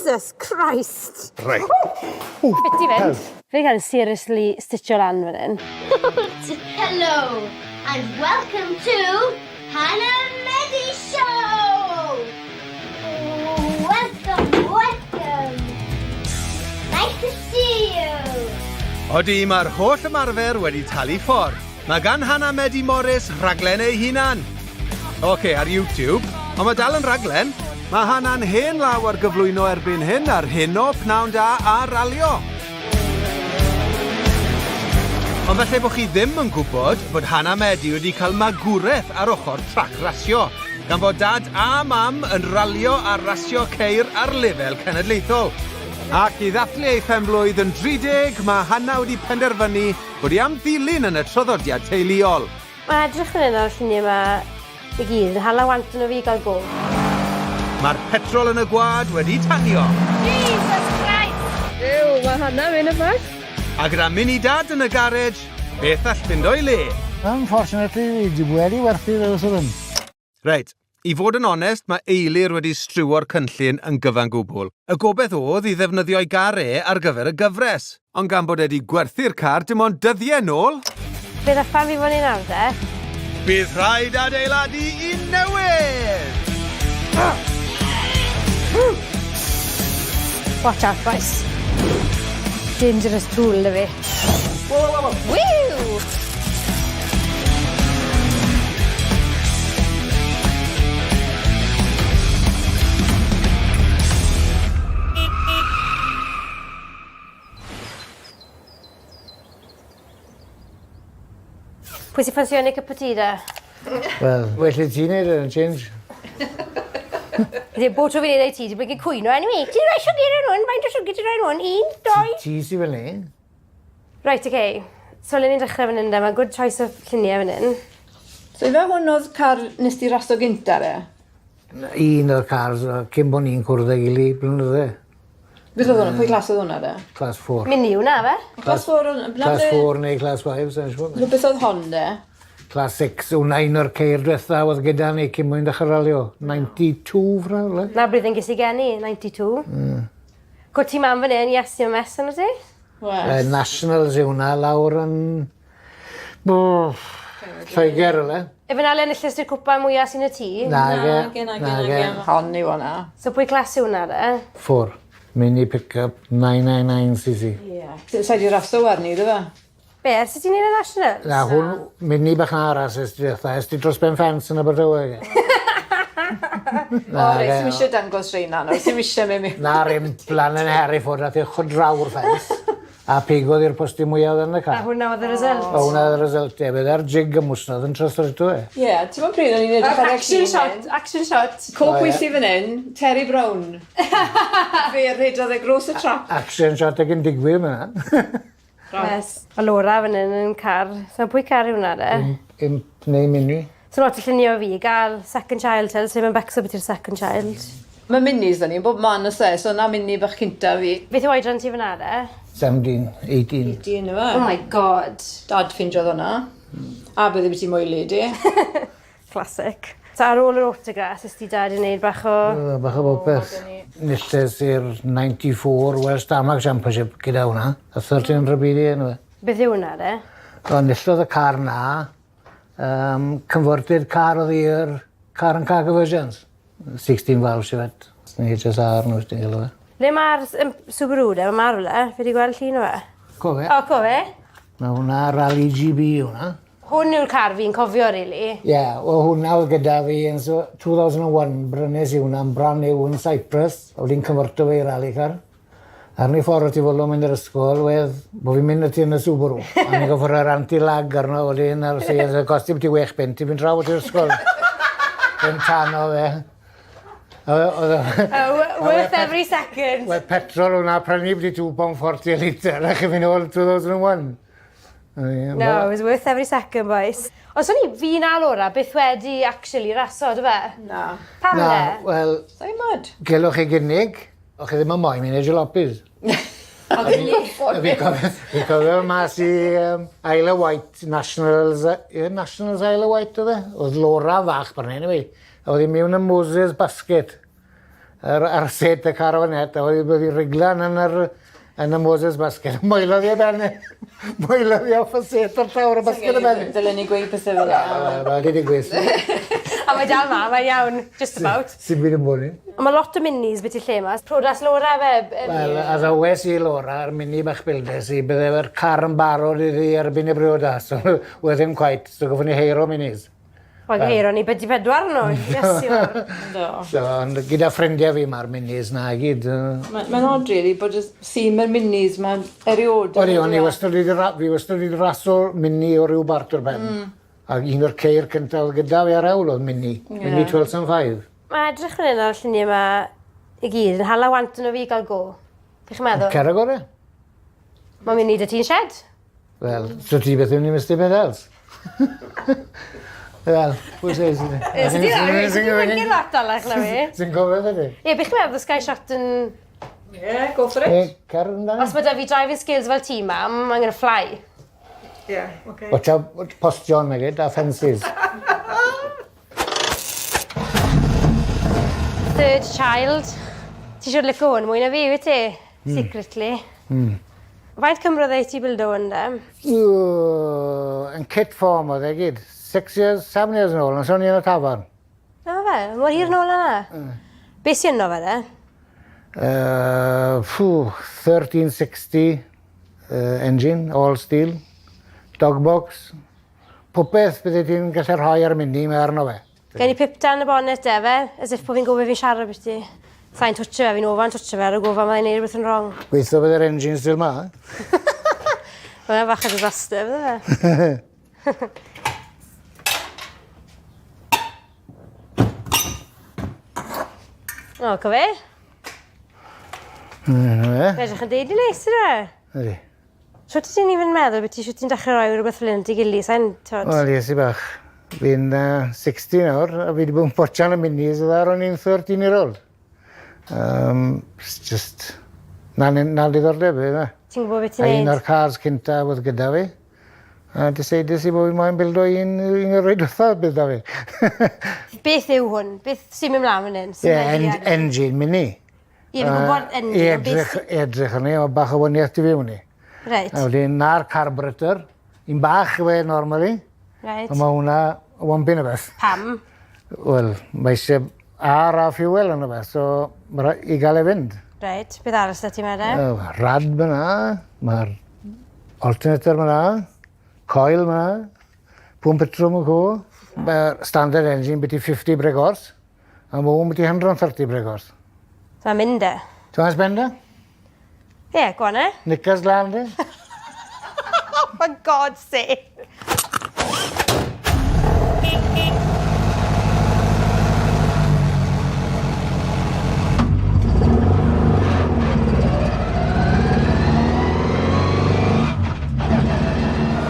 Jesus Christ! Reit. Bit i fynd. Fi gael seriously stitcho lan fan hyn. Hello and welcome to Hannah Medi Show! Welcome, welcome! Nice to see you! Odi, mae'r holl ymarfer wedi talu ffordd. Mae gan Hannah Medi Morris rhaglen ei hunan. Oce, ar YouTube, ond mae dal yn rhaglen. Mae Hannah'n hen law ar gyflwyno erbyn hyn ar Heno, Pnawn Da a Ralio. Ond falle bod chi ddim yn gwybod bod Hannah Medi wedi cael magwraeth ar ochr trac rasio, gan fod dad a mam yn ralio a rasio ceir ar lefel cenedlaethol. Ac i ddathlu ei phen-blwydd yn 30, mae Hannah wedi penderfynu bod hi am ddilyn yn y traddodiad teuluol. Mae'n edrych fan hyn ar y lluniau yma i gyd yn hala want yno fi i gael go. Mae'r petrol yn y gwlad wedi tanio. Jesus Christ! Duw, mae hwnna'n mynd yn fast. A gyda Mini Dad yn y garej, beth all fynd o'i le? Unfortunately, fi wedi werthu fe wrth hwn. Reit, i fod yn onest, mae Eilir wedi striwo'r cynllun yn gyfan gwbl. Y gobaith o'dd i ddefnyddio'i gar e ar gyfer y gyfres. Ond gan bod e 'di gwerthu'r car dim ond dyddiau nôl... Beth a pham fi fod ni'n nawr de? Bydd rhaid adeiladu un newydd! Watch out boys. Dangerous tool 'da fi. Wiw! Pwy sy'n ffansio ennill cup o tea de? Wel, well i ti neud e yn change. Ydy, bob tro fi'n neud ti, ti'n blinking cwyno anyway. Ti'n rhoi siwgr yn hwn? Faint o siwgr ti'n rhoi yn hwn? Un, doi. Ti sy'n fel ni. Reit, oce. So le ni'n dechrau fan hyn de, mae good choice o lluniau fan hyn. So ife hwn oedd car nes di raso gynta de? Un o'r cars cyn bod ni'n cwrdd â'i gilydd blynydde. Beth oedd hwnna? Pwy class oedd hwnna de? Class 4. Mini hwnna fe? Class 4 oedd hwnna? Class 4 neu class 5, sa'n siŵr. So beth oedd hon de? Class 6, hwnna un o'r ceir diwetha oedd gyda ni cyn mwyn dechrau ralio. 92 fra, le? Na blwyddyn ges i geni, 92. Mm. Cwrt ti mam fan hyn, yes, ti'n mess yn ti? Wes. Nationals yw hwnna lawr yn... Lloegr, le? Efe na le enillais ti'r cwpan mwya sy'n y tŷ? Nage. Nage, nage, nage. Hon yw hwnna. So pwy class yw hwnna de? 4. Mini pick-up 999cc. Ie. Sa i 'di raso arni do fe? Be, ers i ti neud y Nationals? Na, hwn, mini bach na arall ers diwetha, ers di dros ben ffens yn Abertawe. O reit, sim isie dangos reina nawr, sim isie myn' miwn. Na'r imp lan yn Hereford ath e chwyldraw'r ffens a pigodd i'r posti mwya o'dd yn y car. A hwnna o'dd y result? O hwnna o'dd y result ie bydde'r jig am wsnos yn trostorto e. Ie, t'mod pryd o'n i'n edrych ar y Action shot, action shot. Co pwy sy fan 'yn? Terry Brown. Fe rhedodd e grôs y trac. Action shot ag yn digwydd ma' 'na. Yes. Ma' Laura fan 'yn yn car. So pwy car yw wnna de? Imp, imp neu mini. So lot o llunie o fi ga'l second child te so fi'm yn becso beth yw'r second child. Ma' minis 'da ni yn bob man o's e so 'na mini bach cynta fi. Beth yw oedran ti fan 'na de? 17, 18. 18 yw e? Oh my god. Dad ffindiodd wnna. A bydde biti moely di. Classic. So ar ôl yr autograss es ti dad i neud bach o... O bach o bopeth. Nillais i'r 94 Welsh Tarmac Championship gyda hwnna. A 1300 BD ynddo fe. Beth yw hwnna de? O nillodd y car 'na yym converted car of the year car and car conversions. 16 valve Chevette. Neu HSR neu beth ti'n galw fe. Le ma'r s- yym Subaru de? Ma' rwle. Fi 'di gweld llun o fe. Co fe. O co fe. Ma' hwnna Rally GB yw wnna. Hwn yw'r car fi'n cofio rili. Ie, wel hwnna oedd gyda fi yn so 2001 brynes i hwnna yn brand new yn Cyprus a wedyn cyfyrto fe i rally car. Ar ni ffordd ti fodlon mynd i'r ysgol wedd bo' fi'n mynd â ti yn y Subaru. A ni'n gorffod rhoi'r anti-lag arno wedyn a'r seis a costi byti wech punt i fynd draw at i'r ysgol. Yn tano fe. Oedd o... Worth every second. Wel petrol hwnna prynu byti £2.40 a litre a chi fynd nôl 2001. No, it was worth every second, boys. Ond swn i, fi na Laura, byth wedi actually raso, do fe? Na. Pam Na, de? wel... Sa'i mod. Gelwch chi gynnig, o'ch chi ddim yn moyn mynd i jalopies. Fi cofio, fi cofio mas i um, Isle of Wight Nationals, ie, Nationals Isle of Wight oedd e? Oedd Laura fach barn anyway. A oedd hi mewn y Moses basket. ar, ar set y carafanet, a wedi bod i riglan yn yr, yn y Moses basket. Moelodd i ben, e. moelodd i off y set o'r llawr y basket y ben. Dylen ni gweud pethau fel yna. Mae wedi digwydd. A mae dal ma, mae'n iawn, just about. Sy'n byd yn bod ni. Ond mae lot o minis beth i lle yma. Prodas Laura fe. Wel, a ddywes i Laura, yr mini bach bildes i, bydde fe'r car yn barod iddi erbyn y briodas. Wedd ddim quite, so goffwn ni heiro minis. Wel, heiro ni byti pedwar nhw. Iesu mawr. Do. So, ond gyda ffrindiau fi mae'r minis na i gyd. Mae'n odd, really, bod y theme yr minis ma'n eriod. Odi, o'n i wastad wedi fi wastad wedi raso mini o ryw bart o'r pen. Ac un o'r ceir cyntaf oedd gyda fi ar ewl oedd mini. Yeah. Mini 12.5. Mae edrych fan hyn ar y lluniau yma i gyd yn hala want yno fi i gael go. Be chi'n meddwl? Cer agor e. Mae'n mynd i dy ti'n shed. Wel, so ti beth yw'n Mr Beth else? Wel, pwy says it? Ti'n lot alach na fi. Ti'n gofio fe di? Ie, beth chi'n meddwl Sky Shot yn... Yeah, go for it. E, cer amdano. Os mae da fi driving skills fel ti, mam, I'm gonna fly. Yeah, okay. Watch out, postio'n nag a fences. Third child. Ti siwr licio hwn mwy na fi, wyt ti? Secretly. Faint cymrodd e i ti bildo hwn de? Ww, Yn kit form oedd e gyd. Six years, seven years yn ôl, ond son i yn y tafarn. Na fe, mor hir nôl yna. Be sy yno fe de? Ffw, 1360 engine, all steel, dog box, popeth bydde ti'n gallu rhoi ar mini, mae arno fe. Gen i pip dan y bonnet de fe, as if bod fi'n gwybod fi'n siarad beth ti. Sa'n twtio fe, fi'n ofan twtio fe ar y gofan mae'n neud rhywbeth yn wrong. Gweithio bydde'r engine still ma. Mae'n bach o disaster, bydde fe. O, co fe? Fe. Edrych yn deud i neis, ydw e? Ydy. Shwt ti'n even meddwl beth ti shwt ti'n dechrau rhoi rhywbeth fel hyn at ei gilydd, sa'n, t'wod? Wel, Iesu bach. Fi'n 60 nawr, a fi wedi bod yn potsian y minis o ddar o'n i'n 13 year old. It's just... Na, na diddordeb fi, na. Ti'n gwybod beth ti'n A un neud? o'r cars cynta oedd gyda fi. A decided i bod fi moyn bildo un, un o'r rhai diwetha bydd da fi. Beth yw hwn? Beth sy'n mynd mlaen fan hyn? Ie, yeah, engine mini. Ie, fi'n gwybod engine, I ond beth edrych, edrych arni, o bach o waniaeth ti fi hwnni. Reit, A wedyn, na'r carburetor, un bach yw e normally, reit. ond mae hwnna wompyn o beth. Pam? Wel, mae eisiau ar a fuel yn o beth, so mae rhaid i gael ei fynd. Reit, beth arall da ti'n meddwl? Rad fyna, mae'r alternator fyna, coil fyna, pwmp petrol yn co. Mae'r standard engine byti 50 brake horse, a mae hwn byti 130 brake horse. Mae'n mynd e. Ti'n meddwl spender? Ie, yeah, go on e. Knickers lan di? For God's sake.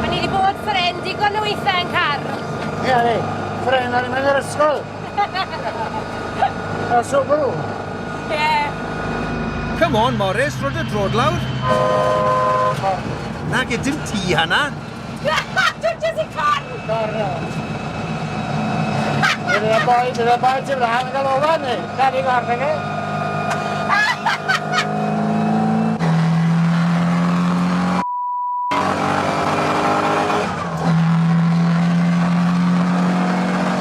O'n i wedi bod ffrind digon o weithiau yn car. Ie, ni. Ffrind, o'n i'n mynd i'r ysgol. A Subaru. Ie. Come on, Morris, rhoi dy drod lawr. Nage, dim ti, Hannah. Dwi'n just i corn! Bydd y boi, bydd y boi ti'n mlaen yn cael ofan ni. Cad i gorn ni.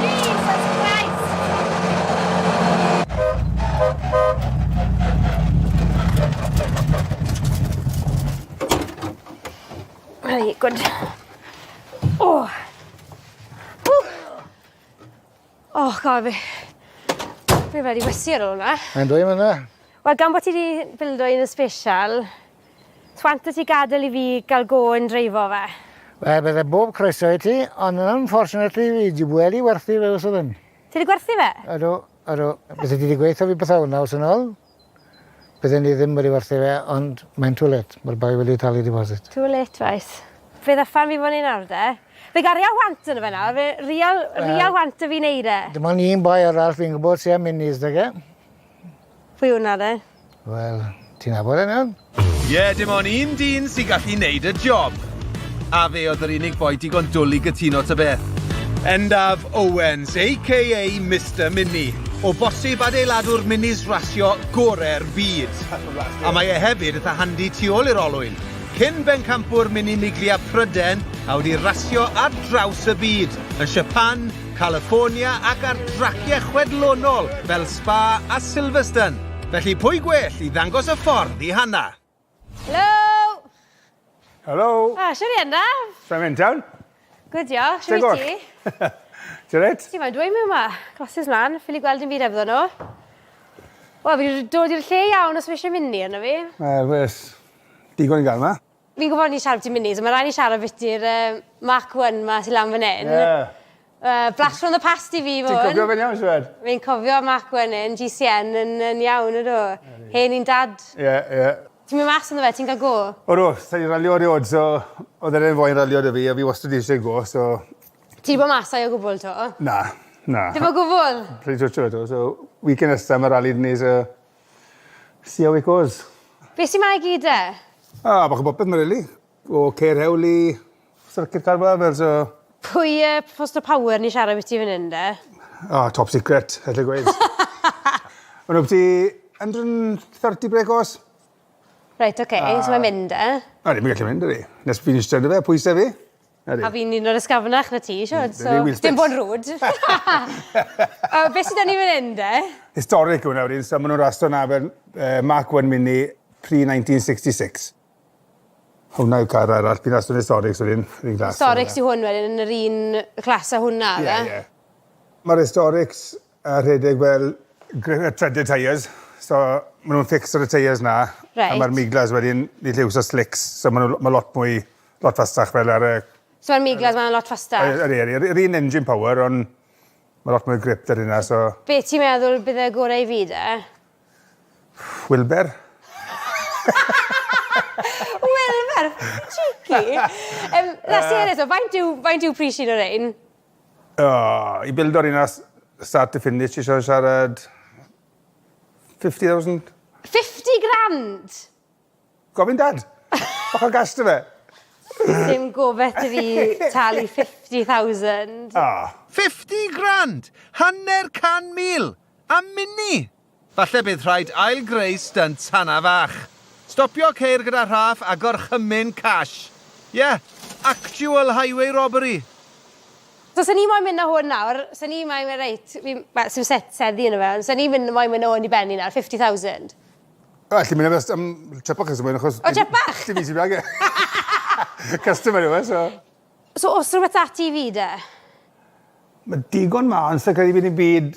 Jesus Christ! Right, good. Oh. Woo. Oh, God, fi... Fi wedi wysi ar ôl hwnna. Mae'n dwy mynd Wel, gan bod ti wedi bildo un yn special, twant ti gadael i fi gael go yn dreifo fe. Wel, bydde bob croeso i ti, ond yn unfortunately fi wedi wedi werthu fe os oedd yn. Ti wedi gwerthu fe? Ydw, ydw. Bydde ti wedi gweithio fi bethau hwnna os yn ôl. Bydden ni ddim wedi werthu fe, ond mae'n too late. Mae'r bai wedi talu deposit. Too late, faes. Fe ddaffan fi fan hyn nawr de. Fe gael real want yn y fe nawr. Fe real, real want y fi wneud e. Dim ond un boi arall fi'n gwybod sy'n am minis da ge. Pwy hwnna de? Wel, ti'n nabod e'n iawn? Ie, yeah, dim ond un dyn sy'n gallu neud y job. A fe oedd yr unig boi digon dwl i gytuno ta beth. Endaf Owens, a.k.a. Mr Mini. O bosib adeiladwr minis rasio gore'r byd. A mae e hefyd itha handi tu ôl i'r olwyn. Cyn bencampwr Mini Miglia Pryden a wedi rasio ar draws y byd, yn Siapan, California ac ar draciau chwedlonol fel Spa a Silverstone. Felly pwy gwell i ddangos y ffordd i Hannah? Helo! Helo! Ah, siwr i Endaf? Sa'n mynd, iawn? Good, diolch. Siwr i ti? Ti reit? Ti mae'n dweud mewn ma. Glasses mlaen, ffili gweld dim byd efo nhw. Wel, fi wedi dod i'r lle iawn os fi eisiau mynd i arno fi. Wel, wes, digon i gael ma. Fi'n gwybod ni'n siarad ti minis, ond mae rhaid ni siarad biti'r uh, Mark 1 ma sy'n lan fan hyn. Yeah. Blast from the past i fi fo. Ti'n cofio fe'n iawn, Siwed? Fi'n cofio Mark 1 yn GCN yn, yn iawn, ydw. Hen i'n dad. Ie, yeah, ie. Yeah. Ti'n mynd mas ynddo fe, ti'n cael go? Odw, sa'n i ralio erioed, so oedd e'n foi'n ralio 'da fi, a fi wastad eisiau go, so... Ti 'di bod mas â i o gwbl 'to? Na, na. Dim o gwbl? Pretty twtio fe 'to, so weekend nesa ma' rali 'da ni, so see how it goes. Be sy 'ma i gyd de? Ah, bach o bopeth 'ma rili. O ceir hewl i circuit car fel arfer, so... Pwy yy post o power ni siarad byti fan 'yn de? Ah, top secret, allai gweud. Ma' nhw byti 130 brake horse. Reit, oce, okay, so mae'n mynd e. Ydy, mae'n gallu mynd, ydy. Nes fi'n eistedd 'da fe, pwysau fi. Ydy. A fi'n un o'r ysgafnach na ti, siwr, so dim bod yn rude. uh, beth sydd 'da ni fan hyn, de? Historic yw hwnna wedyn, so maen nhw'n rasto na fel uh, Mark 1 Mini pre-1966. Hwna yw car arall, fi'n rasto'n Historics wedyn, yr un class. Historics yw hwn wedyn, yn yr un class â hwnna, fe? Ie, ie. Mae'r Historics a rhedeg fel treaded tyres, so maen nhw'n fixed ar y tyres na. Reit. A mae'r Miglas wedyn, ni'n lle iwso slicks, so maen nhw, mae lot mwy, lot fastach fel ar y... So mae'r Miglas maen lot fastach? Ydy, ydy. Yr un engine power, ond mae lot mwy grip 'da rheina, so... Be ti'n meddwl bydde gorau i fi de? Wilber. Wilber! Cheeky! Um, na, serious, faint yw, faint yw pris un o'r ein? O, i bildo'r un start to finish, ti eisiau siarad 50,000? 50 grand? Gofyn dad. Bach o gas 'da fe. Dim gobeth 'da fi talu 50,000. O. 50 grand! Hanner 100,000! Am mini! Falle bydd rhaid ail-greu stynt Hannah fach. Stopio ceir gyda rhaff a gorchymyn cash. Ie, actual highway robbery. So sen i moyn mynd â hwn nawr, sen i moyn mynd reit, fi, wel, sim set seddi yno fe, ond sen i'n mynd moyn mynd â hwn i benni nawr, 50,000. O, alli mynd am trip bach os ti'n achos... O, trip bach? Dim fi sy'n bag e. Customer yw e, so... So, os rhywbeth ati fi de? Mae digon ma, ond sy'n credu bydd dim byd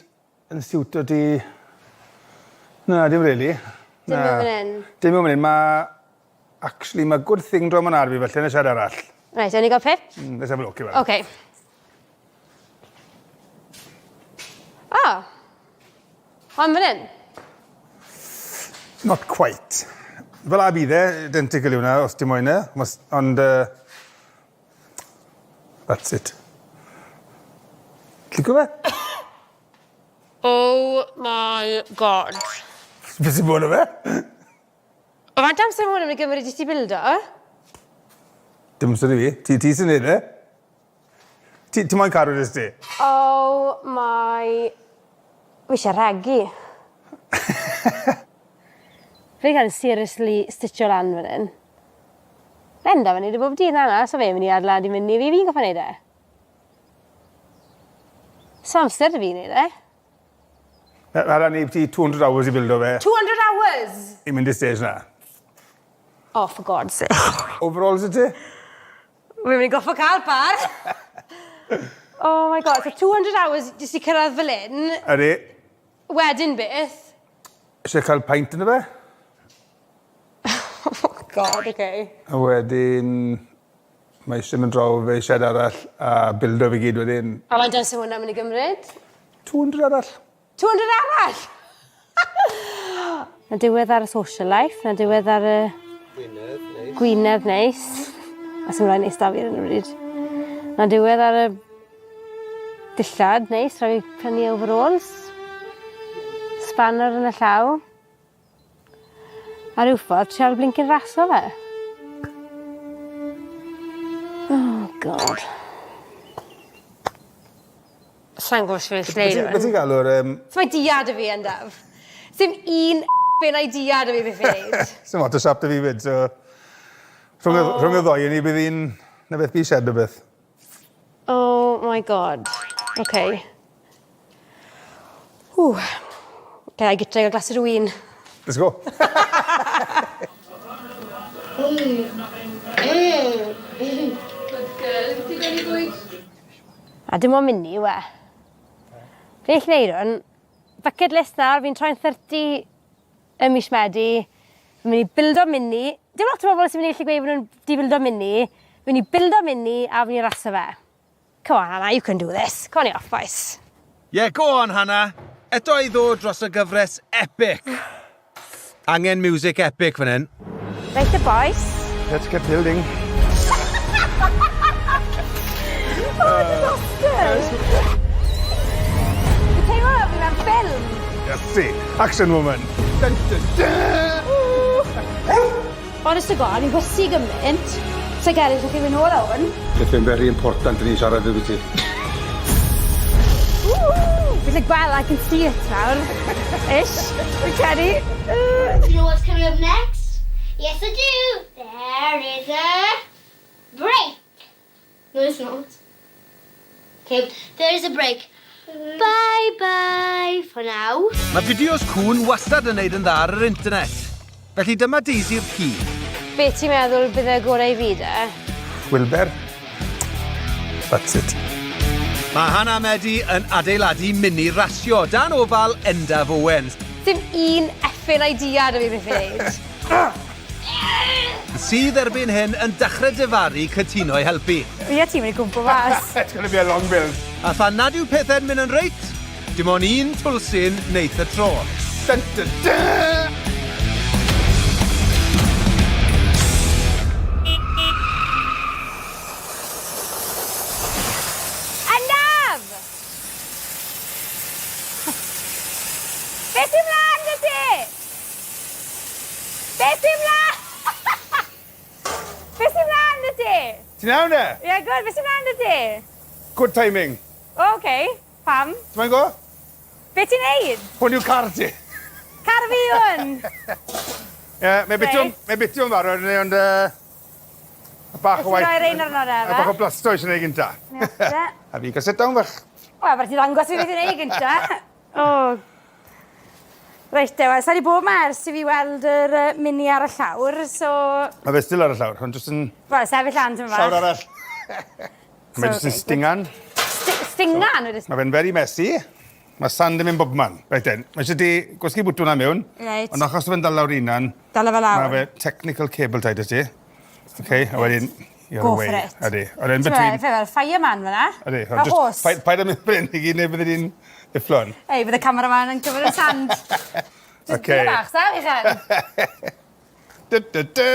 yn siwto ti... Na, dim really. Dim yn fan hyn? Dim yn fan hyn. Mae... Actually, mae good thing draw ma'n ar fi, felly yn y siarad arall. Reit, ewn ni gael pip? Let's have a look, i weld. OK. O! Ond fan hyn? Not quite. Fel a bydd e, identical yw hwnna, os ti moyn e. Ond, that's it. Lico fe? Oh my God. Beth sy'n bod o fe? O faint amser mae hwn yn mynd i gymryd i ti bildo? Dim amser i fi. Ti, ti sy'n neud e. Ti, ti moyn cadw dys ti? Oh my... Fi eisiau rhegi. Fi cael seriously stitcho lan fan hyn. Enda fan hyn, bob dydd na na, so fe'n mynd i adeiladu mynd i fi, fi'n goffa neud e. So amser 'da fi i neud e. Mae ran i ti 200 hours i bildo fe. 200 hours? I mynd i'r stage na. Oh, for God's sake. Overalls i ti? Wi'n mynd i goffo cael par. oh my God, so 200 hours jyst i cyrraedd fel hyn. Ydy. Wedyn beth? Eisiau cael paint ynddo fe? Oh God, okay. A wedyn mae eisiau mynd draw fe sied arall a bildo fe gyd wedyn. A faint amser hwnna'n mynd i gymryd? 200 arall. 200 arall? Na diwedd ar y social life, na diwedd ar y... Gwynedd neis. Gwynedd neis. A sy'n rhaid neis da fi ar hyn o bryd. Na diwedd ar y dillad neis, rhaid fi prynu overalls. Spanner yn y llaw. A rhyw ffordd, trial blincin raso fe. Oh, God. Sai'n gwybod sut fi'n gallu neud Be ti'n galw'r... Um... So mae dia 'da fi Endaf. Sim un effing idea 'da fi beth fi'n neud. Sim lot o siap 'da fi 'fyd, so... Rhwng, oh. y, rhwng y ddoi ni bydd un... Na beth fi sied o beth. Oh my god. Okay. Ww. Ga i gytre gael glas o win. Let's go. Good girl. Ti wedi bwyd? A dim ond mini yw e. Fi'n gallu neud hwn. Bucket list nawr, fi'n troi'n 30 ym mis Medi. Fi'n mynd i bildo mini. Dim lot o bobl sy'n mynd i gallu gweud bod nhw'n di bildo mini. Fi'n mynd i bildo mini a fi'n mynd i raso fe. Come on Hannah, you can do this. Come on off, boys. Yeah, go on Hannah. Eto i ddod dros y gyfres epic. Angen music epic fan hyn. Reit y boys. Let's get building. Oh, disaster! Fi'n teimlo fel fi mewn ffilm. Iesu, action woman. Dun, dun, dun. Honest to God, fi'n gwysu gymaint. Sa garej chi fynd nôl â hwn. Pethau'n very important i ni siarad efo ti. Fi'n gallu gweld, I can see it nawr. Ish, fi'n credu. Do you know what's coming up next? Yes, I do. There is a break. No, it's not. Okay, there is a break. Bye bye for now. Mae fideos cŵn wastad yn neud yn dda ar yr internet. Felly dyma Daisy'r ci. Be ti'n meddwl bydd y gorau i fi de? Wilber. That's it. Mae Hannah Medi yn adeiladu mini rasio dan ofal Endaf Owens. Dim un effing idea 'da fi beth i wneud. Sydd erbyn hyn yn dechrau difaru cytuno i helpu. Fi a ti'n mynd i gwmpo mas. It's going to be a long build. A phan nad yw pethau'n mynd yn reit, dim ond un twlsyn wneith y tro. Dun, dun, dun. Endaf! Beth sy'n mlaen 'da ti? Beth sy'n mlaen? Beth sy'n mlaen 'da ti? Ti'n iawn e? Yeah, good. Beth sy'n mlaen 'da ti? Good timing. O, okay. Pam? Ti'n moyn go? Beth ti'n neud? Hwn yw car ti. Car fi hwn! Ie, mae bitio'n Reit. mae bitio'n barod ni, ond bach o Ti'n waith. rhoi rein arno de, A bach o blasto eisiau gwneud gynta. fe? A fi gael sit down fach. Wel, mae ti ddangos fi beth i'n neud gynta. O. Reit, de, wel, sa di bod ma ers i fi weld yr mini ar y llawr, so... Mae fe still ar y llawr, ond jyst yn Wel, sefyll lan, ti'n llawr arall. Mae jyst yn stingan. Stingan, wedi... Mae fe'n very messy. Mae sand yn mynd bobman. Reit then, mae eisiau ti gwasgu bwtwn na mewn. Reit. Ond achos fe'n dal lawr unan, Dala fe lawr. mae fe technical cable tie 'da ti. Okay, a wedyn, you're Go away. for it. Ydy. Ond in Ti'n between... meddwl, fel fireman fyna. Ydy. Fel hos. Paid, paid â mynd fan hyn i gyd neu bydde di'n ufflon. Ei, bydd y cameraman yn cyfer y sand. Just Ocê. bach, sa, fi chan. Du, du, du.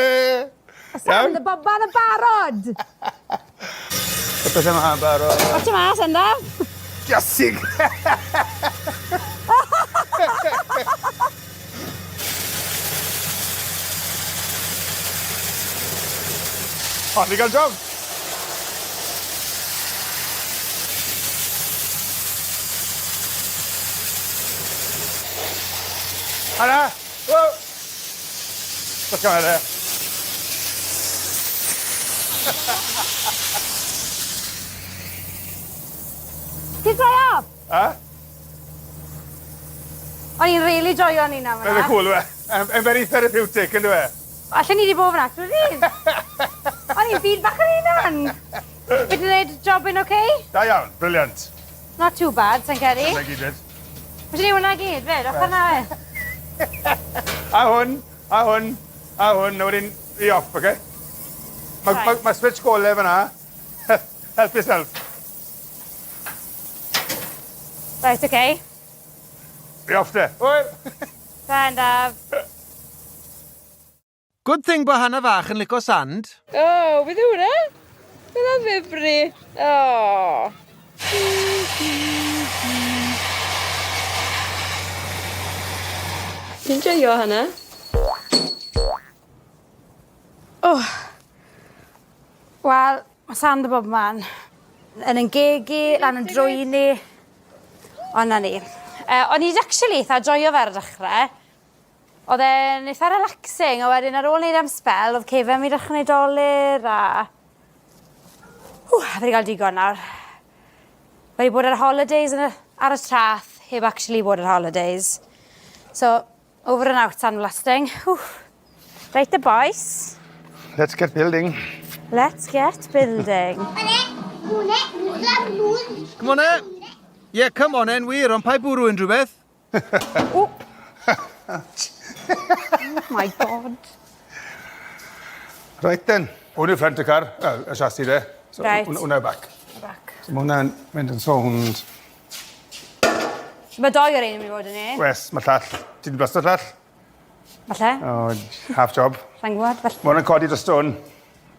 Sand y boban yn barod. Y pethau yma barod. Watch your mas, Endaf. Jasig! O, ni gael job! Hannah! Whoa! What's going on there? Ti'n joio? Ha? O'n i'n really joio ni na Mae'n cool, we. Yn very therapeutic, yn dwi? Allen ni wedi bod fyna, trwy dydd. O'n i'n byd bach yn unan. Fi wedi gwneud job yn oce? Da iawn, brilliant. Not too bad, sa'n credu. Na gyd, fyd. Mae ti'n hwnna gyd, fyd, ochr na fe. A hwn, a hwn, a hwn, a wedyn fi off, oce? Mae ma, ma switch gole fyna. Help yourself. Right, oce. Fi off te. Hwyl! Da, Endaf. Good thing bod Hannah fach yn lico sand. O, oh, beth yw hwnna? Hwnna'n ddifri. O. Oh. Ti'n joio hynna? Oh. Wel, mae sand o bob man. Yn yn gegi, lan yn drwyni. Ond 'na ni. Yy o'n i actually itha joio fe ar y dechre. O'dd e'n itha relaxing a wedyn ar ôl neud e am sbel o'dd cefen fi dechre neud dolur a ww fi 'di ga'l digon nawr. Wedi bod ar holidays yn y ar y trath heb actually bod ar holidays. So over and out sandblasting. Ww. Reit the boys. Let's get building. Let's get building. Come on e. Yeah, come on e'n wir, ond paid bwrw unrhyw beth. Oh my God. Right then. Hwn yw ffrant y car, y chassis de. So, Right. Hwnna yw back. Back. So mae hwnna'n mynd yn sownd. Mae doi o'r un yn mynd i fod yn e. Wes, mae llall. Ti wedi blasto llall? Falle. O, half job. Sa'n gwybod, falle. Mae hwnna'n codi dros hwn.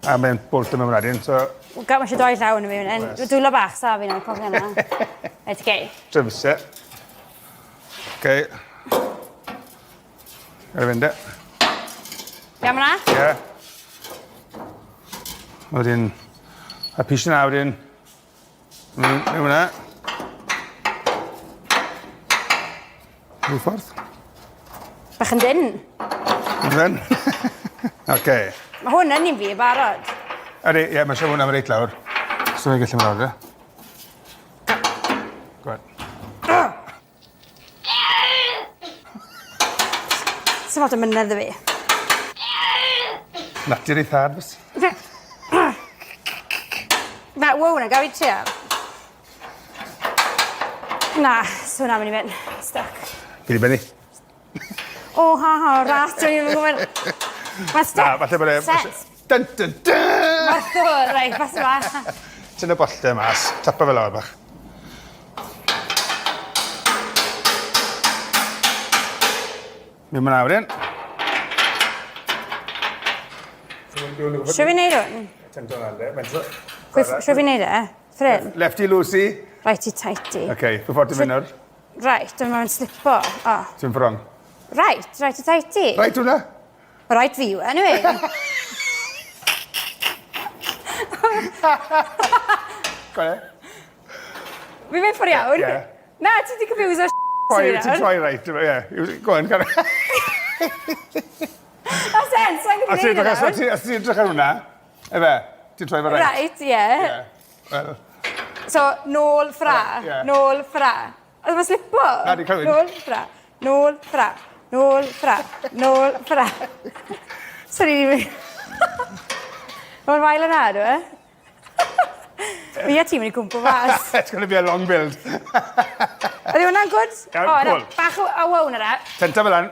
A mae'n bolt yn mewn wedyn, so... Ga, mae eisiau doi llaw yn y mewn. Dwylo bach, sa fi nawr, cofio hwnna. Reit, okay. Trefuse. Okay. Ar y fynd e. Iawn hwnna? Ie. Yeah. Wedyn, a pys yna wedyn. Mewn hwnna. Rhyw ffordd. Bach yn dyn. Yn Oce. Mae hwn yn un fi, barod. Ydy, ie, mae eisiau hwnna reit lawr. So mae'n gallu mynd lawr, de. Go on. Sdim lot o mynedd 'da fi. Natur ei thad, fys. Na, wow, na, gaf i trio? Na, so hwnna'n mynd i fynd. Stuck. Fi di benni. O, ha, ha, ras, dwi'n ddim yn gwybod. Mae'n stuck. Na, falle bod e... Set. Dun, dun, dun! Arthur, reit, pas yma. Tyn y bollte mas, tapa fe lawr bach. Mi'n mynd wedyn. Siw fi wneud hwn? Siw fi wneud e? Ffrin? Lefty loosey. Righty tighty. OK, pwy ffordd ti'n mynd nawr? Right, dyma mae'n slipo. Oh. Ti'n ffrong. Right, righty tighty. Right hwnna? Right fi yw, e, anyway. Go on. Fi'n mynd ffordd iawn? Yeah. Na, ti di confuse o Ti'n troi right, yeah. Go on, carry. Na sens, sa'n gwneud e nawr. Os ti'n edrych ar hwnna, efe, ti'n troi fe right. Right, ie. Well. So, nôl ffra, nôl ffra. Oedd mae'n slipo. Na, di clywed. Nôl ffra, nôl ffra, nôl ffra, nôl ffra. Sorry. Mae'n wael yna, dwi? E? Fi a ti'n mynd i cwmpo fas. It's going to be a long build. Ydy hwnna'n good? Iawn, O, na, cool. Bach o awow na da. Tenta fel lan.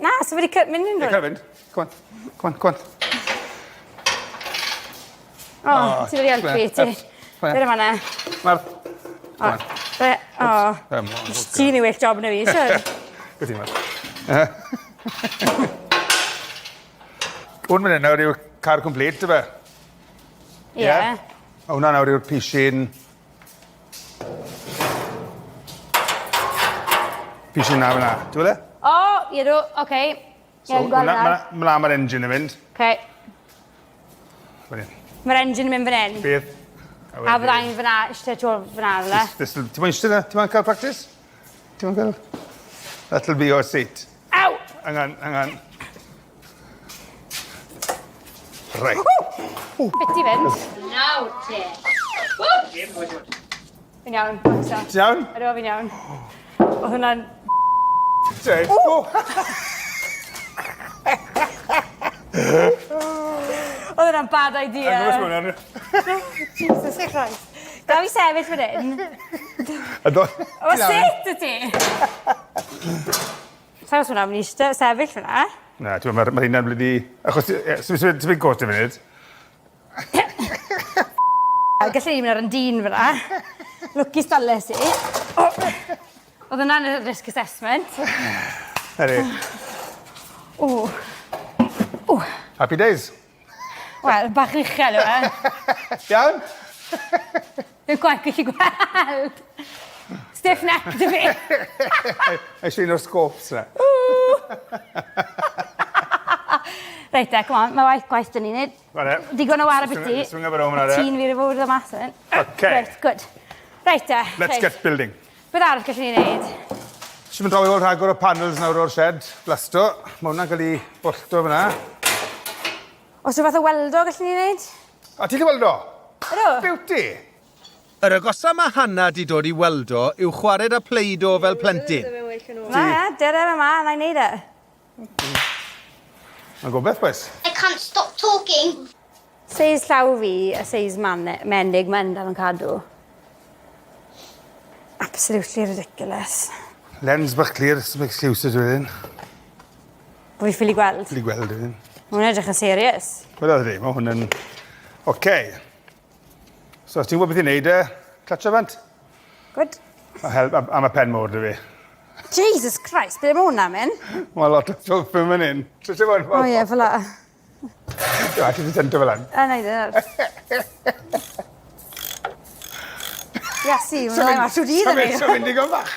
Na, so wedi mynd yn Ie, rhywun. fynd. Come on, come on, come on. O, ti wedi helpu, ti. Come Dyna fan'na. Marth. O, o. Ti'n ei well job na fi, siwr. Good ti, Marth. Hwn fan hyn nawr yw car complete, dyfe? Ie. A hwnna nawr yw'r pishin... Pishin na fyna. Ti'n gweld e? O, ie dw, oce. So, hwnna, mlaen mae'r engine yn mynd. Oce. Fan hyn. Mae'r engine yn mynd fan hyn. Bydd. A fydda i'n fyna, eistedd tu ôl fyna, fydde? Ti'n moyn eistedd na? Ti'n moyn cael practice? Ti'n moyn cael... That'll be your seat. Aw! Hang on, hang on. Right. Bit i fynd. Nawr te. Fi'n iawn, boxer. Ti'n iawn? Ydw, fi'n iawn. Oedd hwnna'n... Jake. O! Oedd hwnna'n bad idea. Angos hwnna'n... Jesus Christ. Ga fi sefyll fan hyn? Ydw. O, sut y ti? Sa'n os hwnna'n mynd i sefyll fyna? Na, ti'n meddwl, mae'r hynna'n blydi... Achos, ti'n mynd got y funud. Gallen ni mynd ar yn dyn fyna. Lwcus dales i. Oedd hwnna'n risk assessment. Ydy. O. O. Happy days. Wel, bach yn uchel yw e. Iawn? Dwi'n gwaith gallu gweld. Stiff neck dy fi. Eisiau un o'r scopes na. Reit e, come on, mae waith gwaith dyn ni'n neud. Digon o war biti. Swinga fe rownd hwnna. Tîn fi fod y mas yn. Okay. Reit, good. Reit e. Let's get building. Beth arall gallwn ni wneud? Eisiau mynd draw i weld rhagor o panels nawr o'r shed, blasto. Mae hwnna'n cael ei bollto fyna. Oes rhyw fath o weldo gallwn ni wneud? A ti'n gallu weldo? Ydw. Beauty! Yr agosa mae Hannah 'di dod i weldo yw chwarae 'da Play-Doh fel plentyn. Na, na, dere fe 'ma, na i neud e. Mae'n gobeith, bois. I can't stop talking. Seis llaw fi a seis mane- menig ma' Endaf yn cadw. Absolutely ridiculous. Lens bach clir, sim excuses wedyn. Bo fi ffili gweld. Ffili gweld wedyn. Ma' wnna'n edrych yn serious. Wel ydi, ma' hwn yn... Oce. So os ti'n gwybod beth i wneud e, clatsio bant. Good. A help, a, a mae pen mawr 'da fi. Jesus Christ, ble mae hwnna'n mynd? Mae lot o stwff yn fan hyn. So ti'n gwybod... O ie, fel 'a. Ti'n allu di tento fel 'an. A neud e nawr. Iesu, mae'n rhaid mas trwy dydd So mynd digon fach.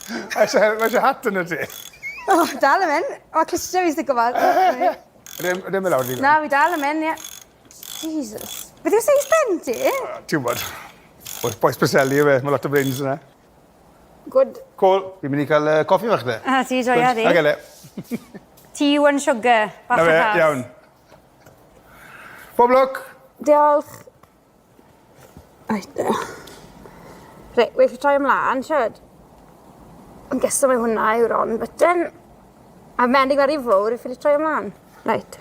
Mae eisiau hat yn y ti. O, dal yn mynd. O, clustiau fi stico fel. Ydyn mynd lawr digon. Na, fi dal yn mynd, ie. Jesus. Beth yw seis pen ti? Ti'n gwybod. Bois, bois Preseli yw e, mae lot o brains yna. Good. Cool. Fi'n mynd i cael uh, coffi fach de. A ti joio di. Ag ele. Tea one sugar. Bach o gas. Iawn. Bob lwc. Diolch. Reit de. Reit, well fi troi ymlaen, siwr. Yn geso mai hwnna yw'r on button. A menig ar ei fawr, i ffili troi ymlaen. Reit.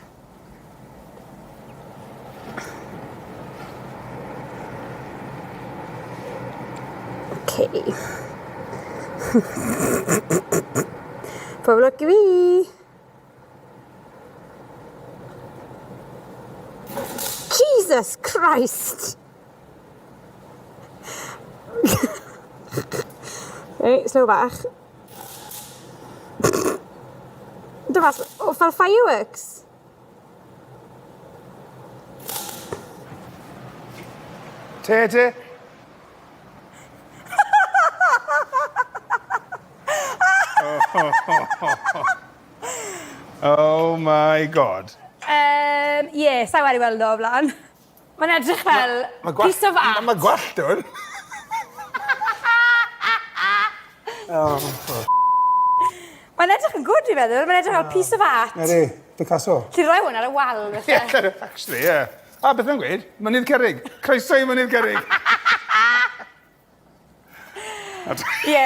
Okay. Pob lwc i fi! Jesus Christ! Reit, slow bach. Dyma, o, fel fireworks. Te, te. Oh my God. Yym, ie, sai wedi weld o o'r blaen. Mae'n edrych fel Ma' gwallt... piece of art. Ma' gwallt hwn. Oh, for Mae'n edrych yn good fi'n meddwl. Mae'n edrych fel piece of art. Ydi, Picasso. Ti roi hwn ar y wal falle. Ie, actually, ie. A beth mae'n gweud? Mynydd Cerrig. Croeso i Mynydd Cerrig. Ie.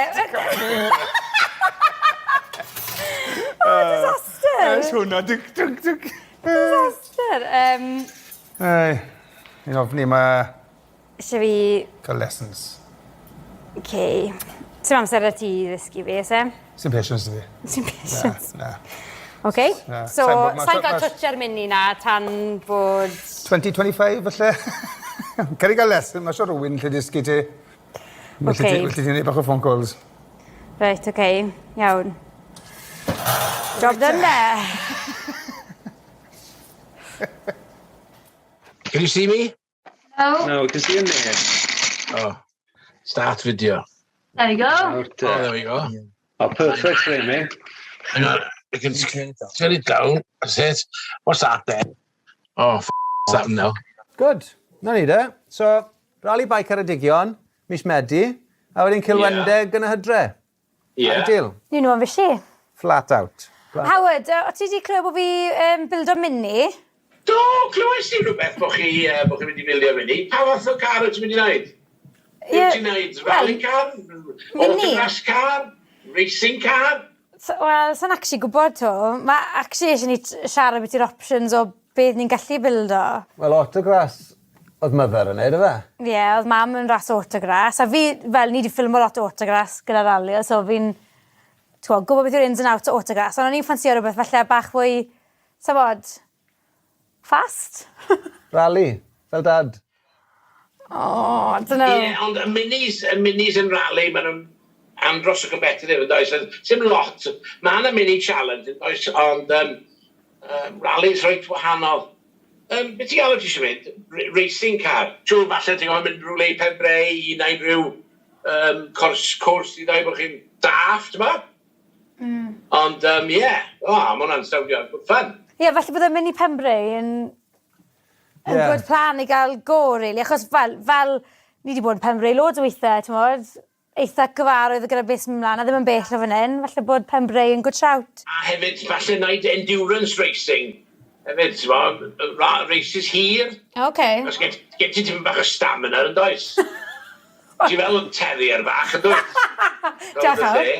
Oh, disaster! Ers hwnna, dwc, dwc, dwc. Disaster. Um, Ei, fi'n ofni ma... Eisiau fi... Cael lessons. Okay. Sim amser 'da ti i ddysgu fi, oes e? Sim patience 'da fi. Sim patience. Na, na. Okay. Na. So, Sai'n sa'n cael twtsh ar mini na tan bod... 2025 falle? Cer i gael lesson, mae siŵr rhywun lle dysgu ti. Okay. Felly ti'n neud bach o phone calls. Reit, okay. Iawn. Job done there. Can you see me? No. No, we can see him there. Oh, start video. There we go. Out Oh, there we go. Oh, perfect framing. Hang on, I can turn it down. That's it. What's that then? Oh, f what's happened now? Good. Na ni de. So, Rally Bike Ceredigion, mis Medi, a wedyn Cilwendeg yn y Hydre. Yeah. Ideal. You know, am fi. Flat out. Flat. Howard, o ti wedi clywed bod fi um, bildo mini? Do, clywais i rhywbeth bod chi, uh, bod chi'n mynd i bildio mini. Pa fath o car wyt ti'n mynd i wneud? Ie, Wyt ti'n wneud rally car? Mini. Autograss car? Racing car? So, Wel, sa'n actually gwybod to. Mae actually eisiau ni siarad beth yw'r options o beth ni'n gallu bildo. Wel, autograss oedd mother yn neud, yfe? Ie, yeah, oedd mam yn ras autograss. A fi, fel, ni wedi ffilmo lot o autograss gyda rally, so fi'n t'wo, gwybod beth yw'r ins and outs o autograss. Ond o'n i'n ffansio rhywbeth falle bach fwy, sabod, fast? Rally, fel dad. Oh, I don't know. Ie, ond y minis, y minis yn rally, maen nhw'n andros o competitive yn does? Sim lot. Mae yna mini challenge yn does, ond um, um, rallies reit wahanol. Um, beth ti'n galw ti eisiau mynd? R racing car. Siŵr falle ti'n gwybod mynd rhywle i Penbreu i wneud rhyw um, cwrs, cwrs i ddweud bod chi'n daff, ti'n ma? Mm. Ond, um, ie, yeah. oh, mae hwnna'n soundio good fun. Ie, yeah, falle bod e'n mynd i Pembrey yn, yn Ie. good plan i gael go, really. Achos fel, fel ni wedi bod yn Pembrey loads o weithiau, ti'n modd? eitha gyfarwydd gyda beth sy'n mynd mlaen a ddim yn bell o fan hyn, falle bod Pembrey yn good shout. A hefyd falle wneud endurance racing hefyd, t'mo', races hir. Ok. Os gen gen ti tipyn bach o stamina yn does? Ti fel terrier bach yn dwyt? Diolch fawr.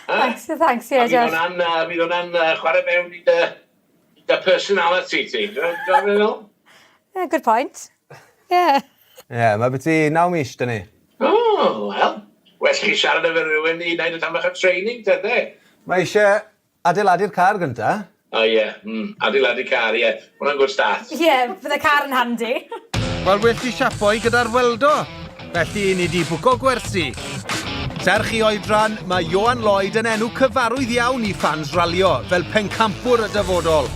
Thanks, thanks, ie, diolch. A fydd hwnna'n, fydd hwnna'n chwarae mewn i dy, dy personality ti. Ti'n gwybod beth dwi'n Yeah, good point. Yeah. Ie, mae byti 9 mis 'da ni. O, wel, well chi siarad efo rhywun i wneud y tam bach o training te, de? Mae eisiau adeiladu'r car gynta. O ie, adeiladu car, ie. Hwnna'n good start. Ie, bydde car yn handi. Wel, well ti siapo i gyda'r weldo. Felly, ni di bwco gwersi. Serch i oedran, mae Ioan Lloyd yn enw cyfarwydd iawn i ffans ralio, fel pencampwr y dyfodol.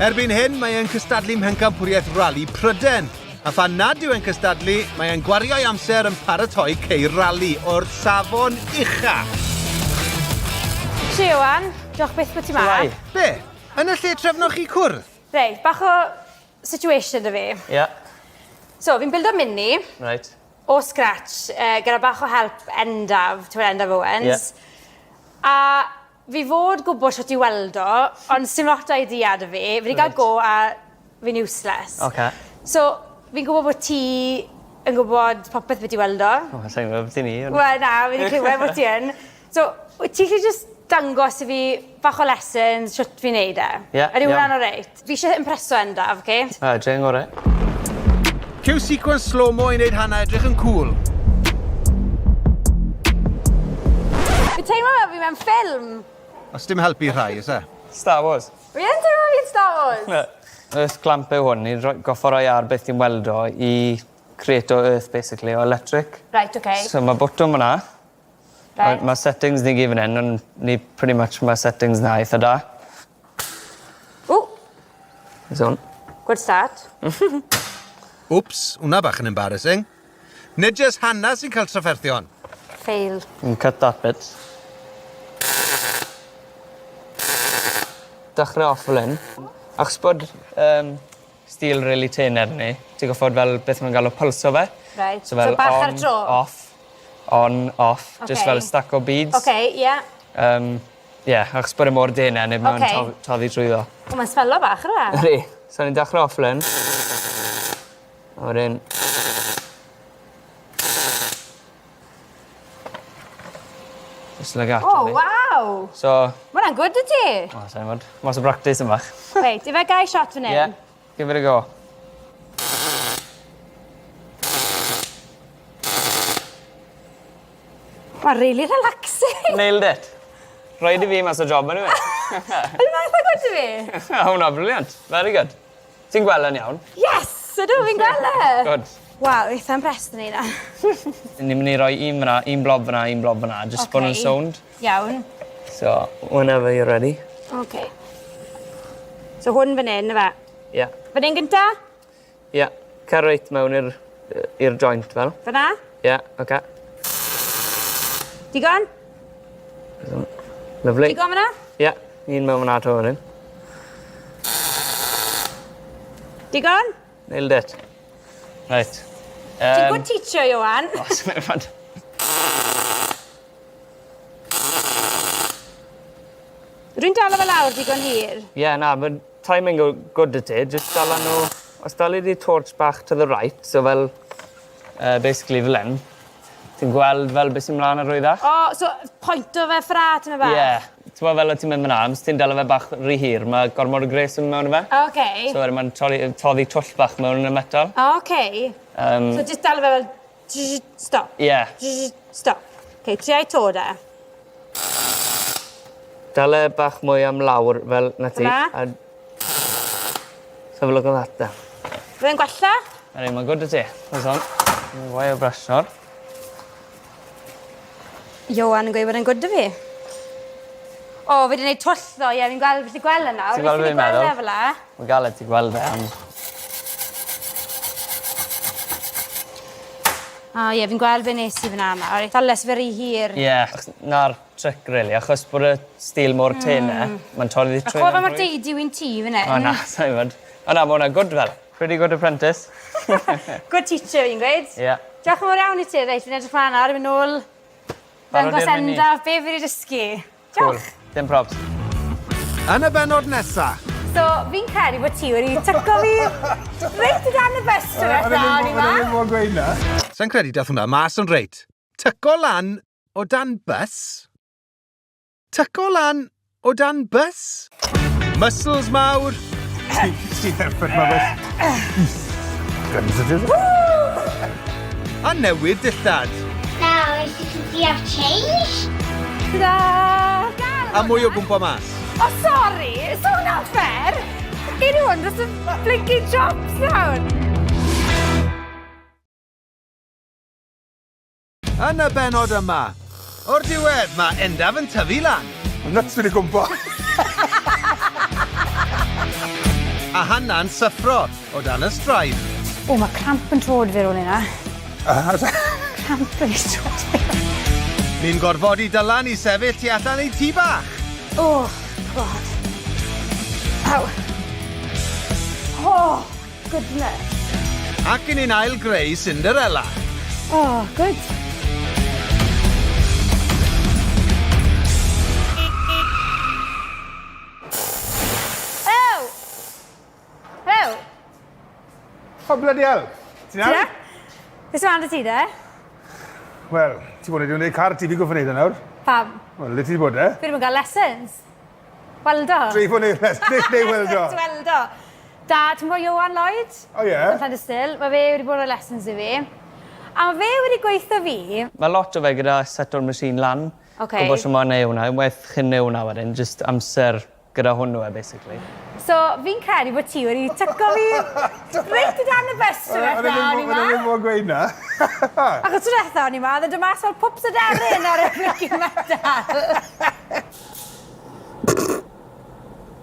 Erbyn hyn, mae e'n cystadlu Mhencampwriaeth Rali Pryden, a phan nad yw e'n cystadlu, mae e'n gwario'i amser yn paratoi ceir rali o'r safon ucha. Shwmae Ioan, diolch byth bod ti 'ma. Shwmae? Be? Yn y lle trefnoch chi cwrdd? Reit, bach o situation 'da fi. Ie. So, fi'n bildo Mini. Reit. O scratch, gyda bach o help Endaf, t'mod Endaf Owens. Ie. A fi fod gwbo shwt i weldo, ond sim lot o idea 'da fi. Fi 'di ga'l go a fi'n useless. Oce. So, fi'n gwbo bo' ti yn gwbod popeth byti weldo. O, sai'n gwbo byti 'ny ond... Wel na, fi 'di clywed bo' ti yn. So, wyt ti 'llu jyst dangos i fi bach o lessons shwt fi'n neud e? Ie. Ydi hwnna'n oreit? Fi isie impreso Endaf, oce? A, joio'n ngore. Cyw sequence slow-mo i neud Hannah edrych yn cŵl. Fi teimlo fel fi mewn ffilm. O's dim help i rhai, oes e? Star Wars. Fi yn teimlo fi'n Star Wars. Earth clamp yw hwn, ni'n rhoi goffo roi ar beth ti'n weldo i creato earth basically o electric. Reit, oce. So ma' bwtwm fyna. Reit. Ma' settings ni gyd fan 'yn on' ni pretty much ma' settings 'na eitha da. Ww! Nice one. Good start. Wps, wnna bach yn embarrassing. Nid jyst Hannah sy'n cael trafferthion. Fail. And cut that bit. Dechre off fel 'yn. Achos bod yym steel rili tene arni, ti goffod fel beth ma' nw'n galw pulso fe. Reit. So fel so bach ar on, dro. off, on, off. Oce. Jyst fel stack o beads. Oce, ie. Ie, achos bod e mor dene neu ma'n Oce. toddi trwyddo. O ma'n smelo bach ydyw e? Ydi. So ni'n dechre off fel 'yn. A wedyn Just like that. O waw! So... Ma' wnna'n good 'da ti. O sai'n gwbod. Mas o bractis yn fach. Reit, ife gai shot fan 'yn? Ie. Give it a go. Ma'n rili relaxing. Nailed it. Rhaid i fi mas o job anyway. Ydi ma'n eitha good 'da fi? O hwnna brilliant. Very good. Ti'n gweld e'n iawn? Yes! Ydw, fi'n gweld e! Good. Waw, eitha impressed yn heina. Ni'n mynd i roi un fyna, un blob fyna, un blob fyna, jyst bod nhw'n sownd. Iawn. So, whenever you're ready. Oce. So hwn fan 'yn yfe? Ie. Fan 'yn gynta? Ie. Cer reit mewn i'r i'r joint fel. Fyna? Ie, oce. Digon? Lyfli. Digon fyna? Ie, un mewn fyna 'to wedyn. Digon? Nailed it. Reit. Ti'n good teacher, Ioan. O, swn i'n Rwy'n dala fe lawr digon hir. Ie, yeah, na, mae timing go good 'da ti, jyst dala nhw... Os dali di torch bach to the right, so fel, basically fel 'yn, ti'n gweld fel beth sy'n mlaen ar rwyddach. O, so pointo fe ffra tymed bach? Ie. Yeah. T'mo' fel o' ti'n mynd fyna, os ti'n dala fe bach rhy hir, mae gormod o gres yn mynd mewn i fe. Oce. So wedyn mae'n torri toddi twll bach mewn yn y metal. Oce. So jyst dala fe fel stop. Ie. Yeah. Stop. Oce, triai 'to de. Dal e bach mwy am lawr fel 'na ti. Fel 'na? A... Let's have a look at that then. Fydd e'n gwella? Ydi, mae'n good 'da ti. Nice one. Wire brush nawr. Ioan yn gweud bod e'n good 'da fi. O, fi 'di neud twll ddo, ie, fi'n gweld, fi gweld e nawr. Ti'n gweld be fi'n meddwl? Gweld e fel 'a. Mae'n galed ti gweld e, ond... O ie, fi'n gweld be nes i fyna nawr. Dales fe rhy hir. Ie, achos 'na'r trick rili, achos bod y steel mor tene, mae'n torri A trwy... co fe mor deidi wy'n tŷ fan 'yn. O na, sai'n gwbod. O na, ma' wnna'n good fel. Pretty good apprentice. Good teacher fi'n gweud. Ie. Diolch yn fawr iawn i ti, reit, fi'n edrych mlan nawr i myn' nôl Ddangos Endaf be fi wedi dysgu. Diolch. Cool. Dim probs. Yn y bennod nesa. So, fi'n credu bod ti wedi tyco fi reit o dan y bus tro dwetha, o'n i ma. O'n i ddim mo'n gweud na. Sa'n credu dath hwnna mas yn reit. Tyco lan o dan bus? Tyco lan o dan bus? Muscles mawr. Ti'n effort ma bus. Guns it is. A newid dillad. Now, as you can see, I've changed. Ta-da! A mwy o gwmpo mas. O, sori! So hwnna'n fair! Gei ni hwn dros y blinking chops nawr! Yn y bennod yma, o'r diwedd mae Endaf yn tyfu lan. Mae nuts wedi gwmpo. A Hannah'n syffro o dan y straen. O, mae cramp yn trod fi ar ôl hynna. Cramp yn ei trod fi. Ni'n gorfodi Dylan i sefyll tu allan ei tŷ bach. Oh, God. Aw. Oh, goodness. Ac i ni'n ail greu Cinderella. Oh, good. Hello! Hello! Oh, bloody hell. Ti'n iawn? Beth sy'n ti de? Wel, ti bod yn gwneud car ti fi goffo wneud e nawr. Pam? Wel, le ti wedi bod e? Fi ddim yn cael lessons. Weldo. Dreifo neu neu weldo. Weldo. Da, ti'n gwybod Ioan Lloyd? O ie. Yn Llandysul. Mae fe wedi bod yn rhoi lessons i fi. A mae fe wedi gweithio fi. Mae lot o fe gyda seto'r machine lan. Ok. Gwybod shwt ma' neu' hwnna, unwaith chi'n neu' hwnna wedyn, jyst amser gyda hwnnw e basically. So, fi'n credu bod ti wedi tyco fi reit o dan y bus tro dwetha o'n i 'ma. O'n i ddim mo'n gweud 'na. Achos tro dwetha o'n i 'ma, o'dd e'n dod mas fel pwps aderyn ar y blinking metal.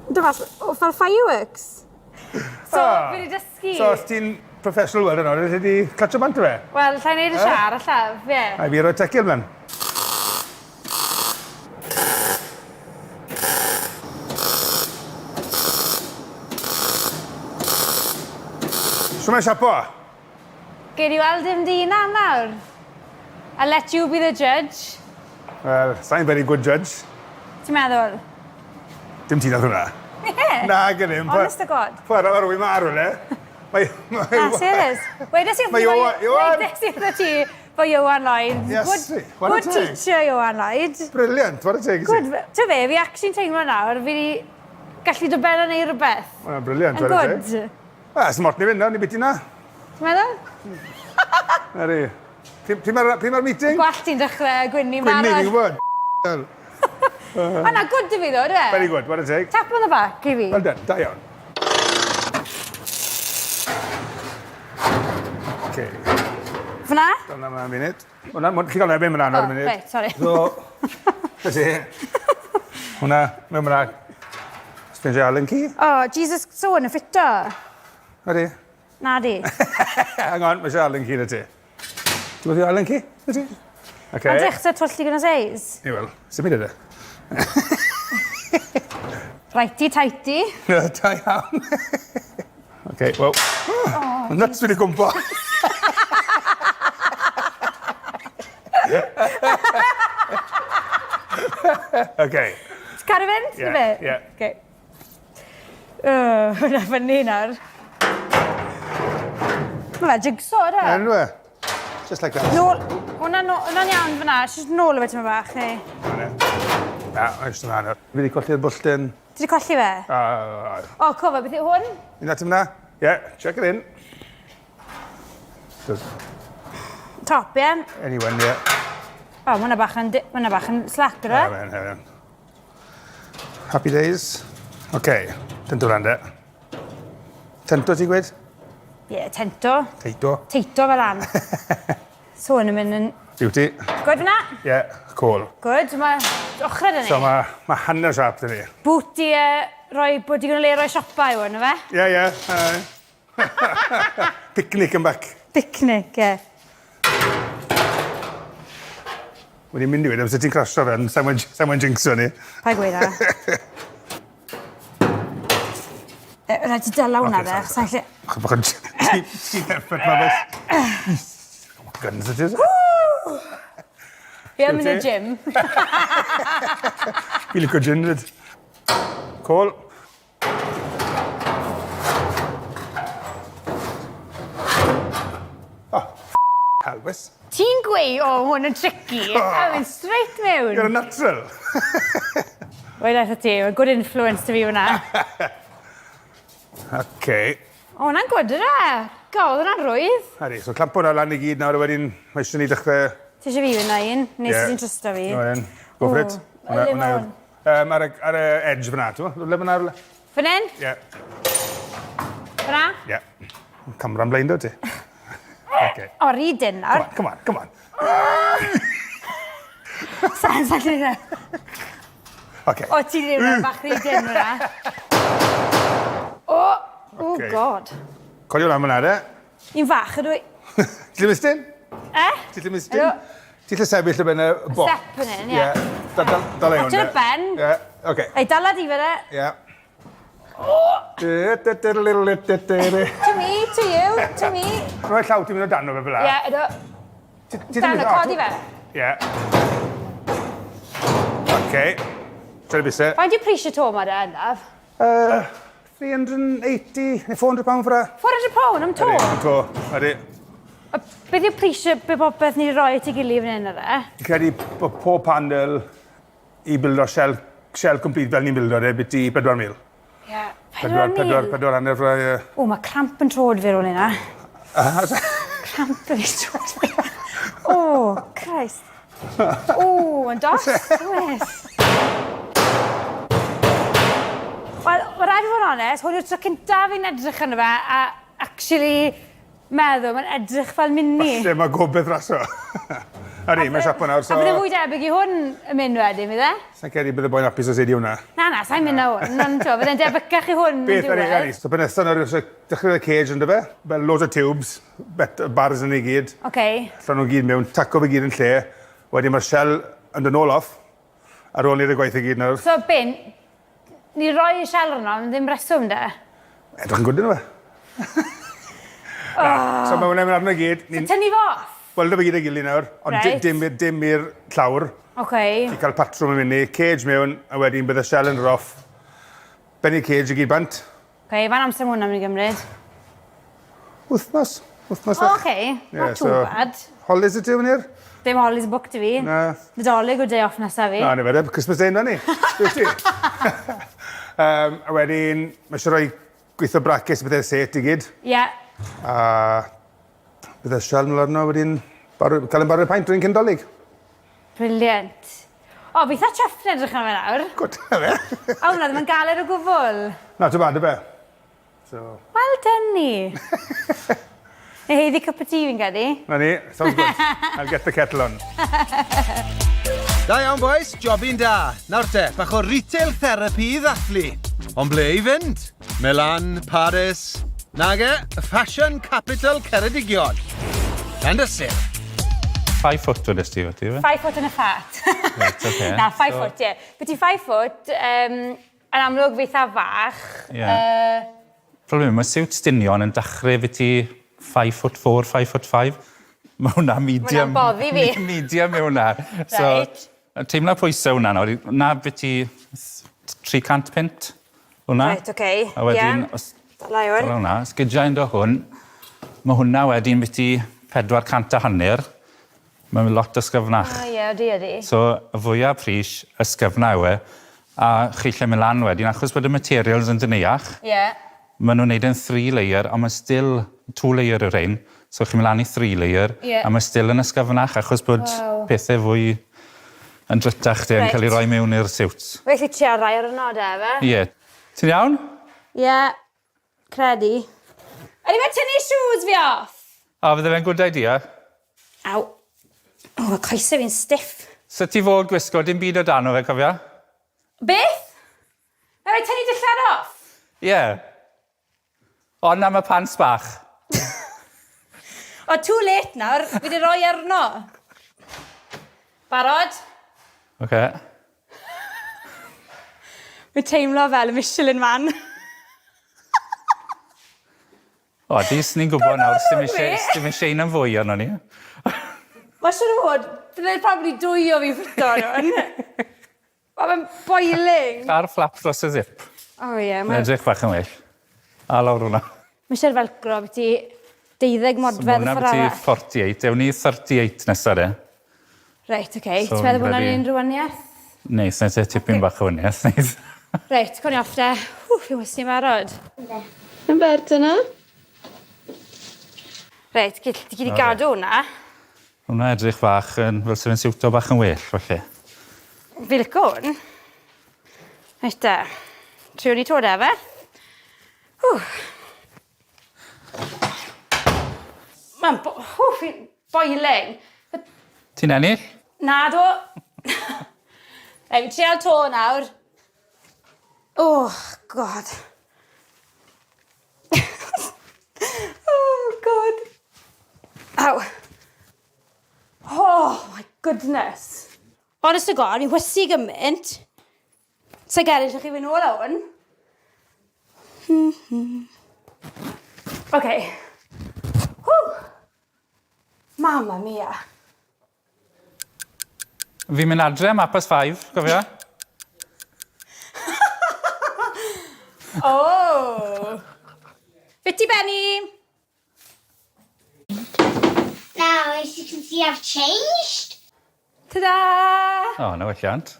Dod mas fel fireworks. So, Ah. fi wedi dysgu. So, os ti'n professional welder nawr, ti wedi clutcho bant o fe? Wel, allai neud y siar, allaf, ie. A fi roi tecil mlan. Shwmae mae'n siapo? Gei di weld dim dy hunan nawr. I'll let you be the judge. Wel, sai'n very good judge. Ti'n meddwl? Dim ti nath hwnna. Ie. Na, gen i'm. Honest to God. Pwy ar rwy'n marw le? Mae... Na, serious. Wedes i Mae Ioan... Ioan! Wedes i wrtho ti fo Ioan Lloyd. Yes, Good, chwarae good teg. teacher, Ioan Lloyd. Brilliant, what a teg. Good. Ti'n fe, fi actually'n teimlo nawr, fi 'di gallu dod ben a neud rhywbeth. Wel, brilliant, Yn chwarae good. teg. Wel, smart ni fynd nawr, ni biti na. Ti'n meddwl? Na di. Pryd mae'r meeting? Gwallt ti'n dechrau gwynnu Gwynnu, fi'n gwybod. O na, good i fi ddo, yw e? Very good, what a take. Tap on the back i fi. Well done, da iawn. Okay. Fyna? Dyna yma munud. Hwna, chi gael ebyn fyna ar y munud. Reit, sorry. So, na ti. Hwna, mewn fyna. Spencer Allen key. Oh, Jesus, so yn y ffito. Na di. Na di. Hang on, mae eisiau Allen key na ti. Ti'n gwybod Allen key? Na ti? Okay. Ond eich twll digon o seis? Ie, wel, symud e de. Righty tighty. Da iawn. Okay, well, oh, nuts wedi gwmpo. Okay. Ti'n cario fynd? Ie, ie. Okay. Oh, hwnna fyny nawr. Mae fe jigsaw, ydy? Yn dwi? Just like that. Nôl, hwnna'n hwnna iawn fyna, jyst nôl o fe tyma bach, neu? Na, mae'n jyst yna. Fi wedi colli'r bwlltyn. Ti wedi colli fe? A, O, cofio, beth yw hwn? Un at yna. Yeah, check it in. Good. Top, ie? Anyone, yeah. O, mae hwnna bach yn, ma hwnna bach yn slack, ydy? Yeah, yeah, yeah. Happy days. OK, tento lan de. Tento ti'n gweud? Ie, yeah, tento. Teito. Teito fel lan. so hwn yn mynd yn... Beauty. Good fyna? Yeah, cool. Good, mae ochrau dyn ni. So mae ma hanner siap dyn ni. Booty roi, bod digon o le roi siopa i hwn, fe? Ie, ie. Picnic yn back. Picnic, ie. Yeah. Wedi mynd i wedi, amser ti'n crasio fe, sa'n moyn jinxo ni. Pa gweud na? Rhaid ti dala hwnna fe, achos sa'n lle... Chos bach yn... Ti'n effort ma fes. Guns it is. Fi yn mynd i'r gym. Fi lico gin 'fyd. Cŵl. Oh, hell, wes. Ti'n gweu, o, ma' hwn yn tricky. A mynd straight mewn. You're a natural. Weda i wrtho ti, ma' good influence 'da fi fan 'na. Oce. O, hwnna'n gwd yfe? God, oedd hwnna'n rwydd. Ydi, so clampo hwnna lan i gyd nawr a wedyn mae eisiau ni dechrau... Ti eisiau fi fynd â un? Neu yeah. ti'n trysto fi? No, un. Go for it. Hwna, hwnna yw'r... Um, ar, y, ar y edge fyna, ti'n gwybod? Le fyna? Fan hyn? Ie. Fyna? Ie. Camera'n blind o ti. Okay. O, rhy dyn nawr. Come on, come on, come on. Sa'n sa'n lle. Okay. O, ti ddim yn bach rhy dyn fyna. O, oh okay. god. Codi hwnna fyna, de. Un fach ydw i. Ti ddim ystyn? Eh? Ti ddim ystyn? Ti lle sefyll y ben y bop? Step yn hyn, ie. Dal e hwn. At y ben. Ie, oce. Ei, dala di fe de. Ie. To me, to you, to me. Rhoi llaw ti'n mynd o dan o fe fel la. Ie, ydw. Dan, codi fe. Ie. Oce. Try'r bysau. Faint yw pris y to ma de, Endaf? 380 neu 400 pound for a... 400 pound am to? Ydy, am to, ydy. A beth yw pris y be popeth ni wedi rhoi at ei gilydd fan hyn yfe? Fi'n credu bod pob panel i bildo shell, shell complete fel ni'n bildo de, biti 4,000. Ie, 4,000? 4, 4, 4 hanner fry, ie. O, mae cramp yn trod fi ar ôl hynna. Cramp yn ei trod fi. O, Christ. O, yn dos, wes. Wel, mae rhaid i fod yn onest, hwn yw'r tro cyntaf fi'n edrych arno fe a actually meddwl, mae'n edrych fel mini. Falle mae gobeith raso. Ydy, mae'n siapo nawr, so... A bydde fwy debyg i hwn yn mynd wedyn, fydde? Sa'n credu bydde boi'n hapus os ei di hwnna. Na, na, sa'n mynd na hwn, ond t'wo, bydde'n debycach i hwn yn Beth, ydy, ydy. So pen nesa nawr, so dechrau y cage ynddo fe, fel loads o tubes, bet, bars yn ei gyd. Oce. Allan nhw gyd mewn, taco fe gyd yn lle. Wedyn mae'r shell yn dod nôl off, ar ôl neud y gwaith i gyd nawr. So, bin, Ni roi y shell arno, ond ddim reswm de. Edrych yn gwd ynddo fe? Na, so mae hwnna'n mynd arno i gyd. So tynnu fo off? Wel, fe gyd ei gilydd nawr, ond right. dim, dim i'r llawr. Oce. Ti'n cael patrwm yn mynd i, cage mewn, a wedyn bydd y shell yn roff. Bennu cage i gyd bant. Oce, fa'n amser mae hwnna'n mynd i gymryd? Wythnos. Wythnos fach. Oce, not too bad. Holidays y ti fyny Dim holidays booked i fi. Na. Nadolig o day off nesa fi. Na, na fe, Christmas Day na ni. Dwi ti. A wedyn, mae eisiau rhoi gweithio brackets a bethau set i gyd. Ie. Yeah. A bydde siarad yn arno wedyn, cael yn barod paint rwy'n cyn Dolig. Brilliant. O, fi eitha chuffed yn edrych arno fe nawr. Gwd, na fe. A hwnna ddim yn galed o gwbl. Na, ti'n bad, y be. So. Well done ni. Neu haeddu cup of tea fi'n credu. Na ni, sounds good. I'll get the kettle on. Da iawn boys, jobyn da. Nawr te, bach o retail therapy i ddathlu. Ond ble i fynd? Milan, Paris? Nage, fashion capital Ceredigion. Llandysul. 5 foot wedest ti, ti, fe? 5 foot and a fat. Right, okay. Na, 5 so... foot, ie. Yeah. Byti 5 foot, Yn amlwg fi eitha fach. Ie. Problem yw, mae siwts dynion yn dachre fiti 5 foot 4, 5 foot 5. Mae hwnna medium. Mae hwnna'n boddi fi. Medium yw hwnna. So, Reit. Teimlo pwysau hwnna nawr. Na fiti 300 punt. Hwnna. Reit, oce. Okay. A wedyn, yeah. os... Dala i hwn. Dala hwnna. Sgidiau ynddo hwn. Mae hwnna wedyn fiti 400 a hanner. Mae'n lot ysgyfnach. O ie, odi, odi. So, y fwya pris, ysgyfna yw e. A chi lle mynd lan wedyn, achos bod y materials yn dyneuach. Ie. Maen nhw'n neud e'n three layer, ond mae still two layer yw rhein. So chi'n mynd lan i three layer. Ie. A mae still yn ysgyfnach, achos bod Waw. pethau fwy yn drytach de, yn cael ei roi mewn i'r siwts. Well i trio rai ar y nod e, fe? Ie. Ti'n iawn? Ie. Credu. Ydy fe tynnu shoes fi off? O, fydde fe'n good idea. Aw. O, mae coesau fi'n stiff. So ti fod gwisgo dim byd o dan o fe, cofia? Beth? Mae fe tynnu dillad off? Ie. Yeah. Ond am y pants bach. O, too late nawr. Fi wedi rhoi arno. Barod? Oce. Okay. Mae'n teimlo fel y Michelin Man. O, dis ni'n gwybod nawr, sdim eisiau, sdim eisiau un am fwy arno ni. Mae siwr o fod, bydde probably dwy o fi ffito ar hwn. Mae fe'n boiling. A'r flap dros y zip. O ie. Mae'n edrych bach yn well. A lawr hwnna. Mae eisiau'r velcro byti deuddeg modfedd so, ffordd arall. So 48, ewn ni 38 nesa de. Reit, oce. Okay. So, Ti'n meddwl bod hwnna'n unrhyw waniaeth? Neis, neis, e tipyn bach o waniaeth, neis. Reit, con i off de. Ww, fi'n wysni barod. Yn bert yna. Reit, gall ti gyd i gadw hwnna. Hwnna edrych bach yn, fel sy'n siwto bach yn well, falle. Fi lico hwn. Reit te. Trio ni to de, fe? Ww. Mae'n bo... Ww, fi'n boiling. Ti'n ennill? Nadw. Reit, fi'n trial to nawr. Oh, God. oh, God. Aw. Oh, my goodness. Honest to God, fi'n chwysu gymaint. Sa garej i chi fynd nôl â hwn. Oce. Ww! Mamma mia. Fi'n mynd adre am half past five, cofia? Oh! Fit ti Benny? Now, as you can see, I've changed. Ta-da! O, na welliant.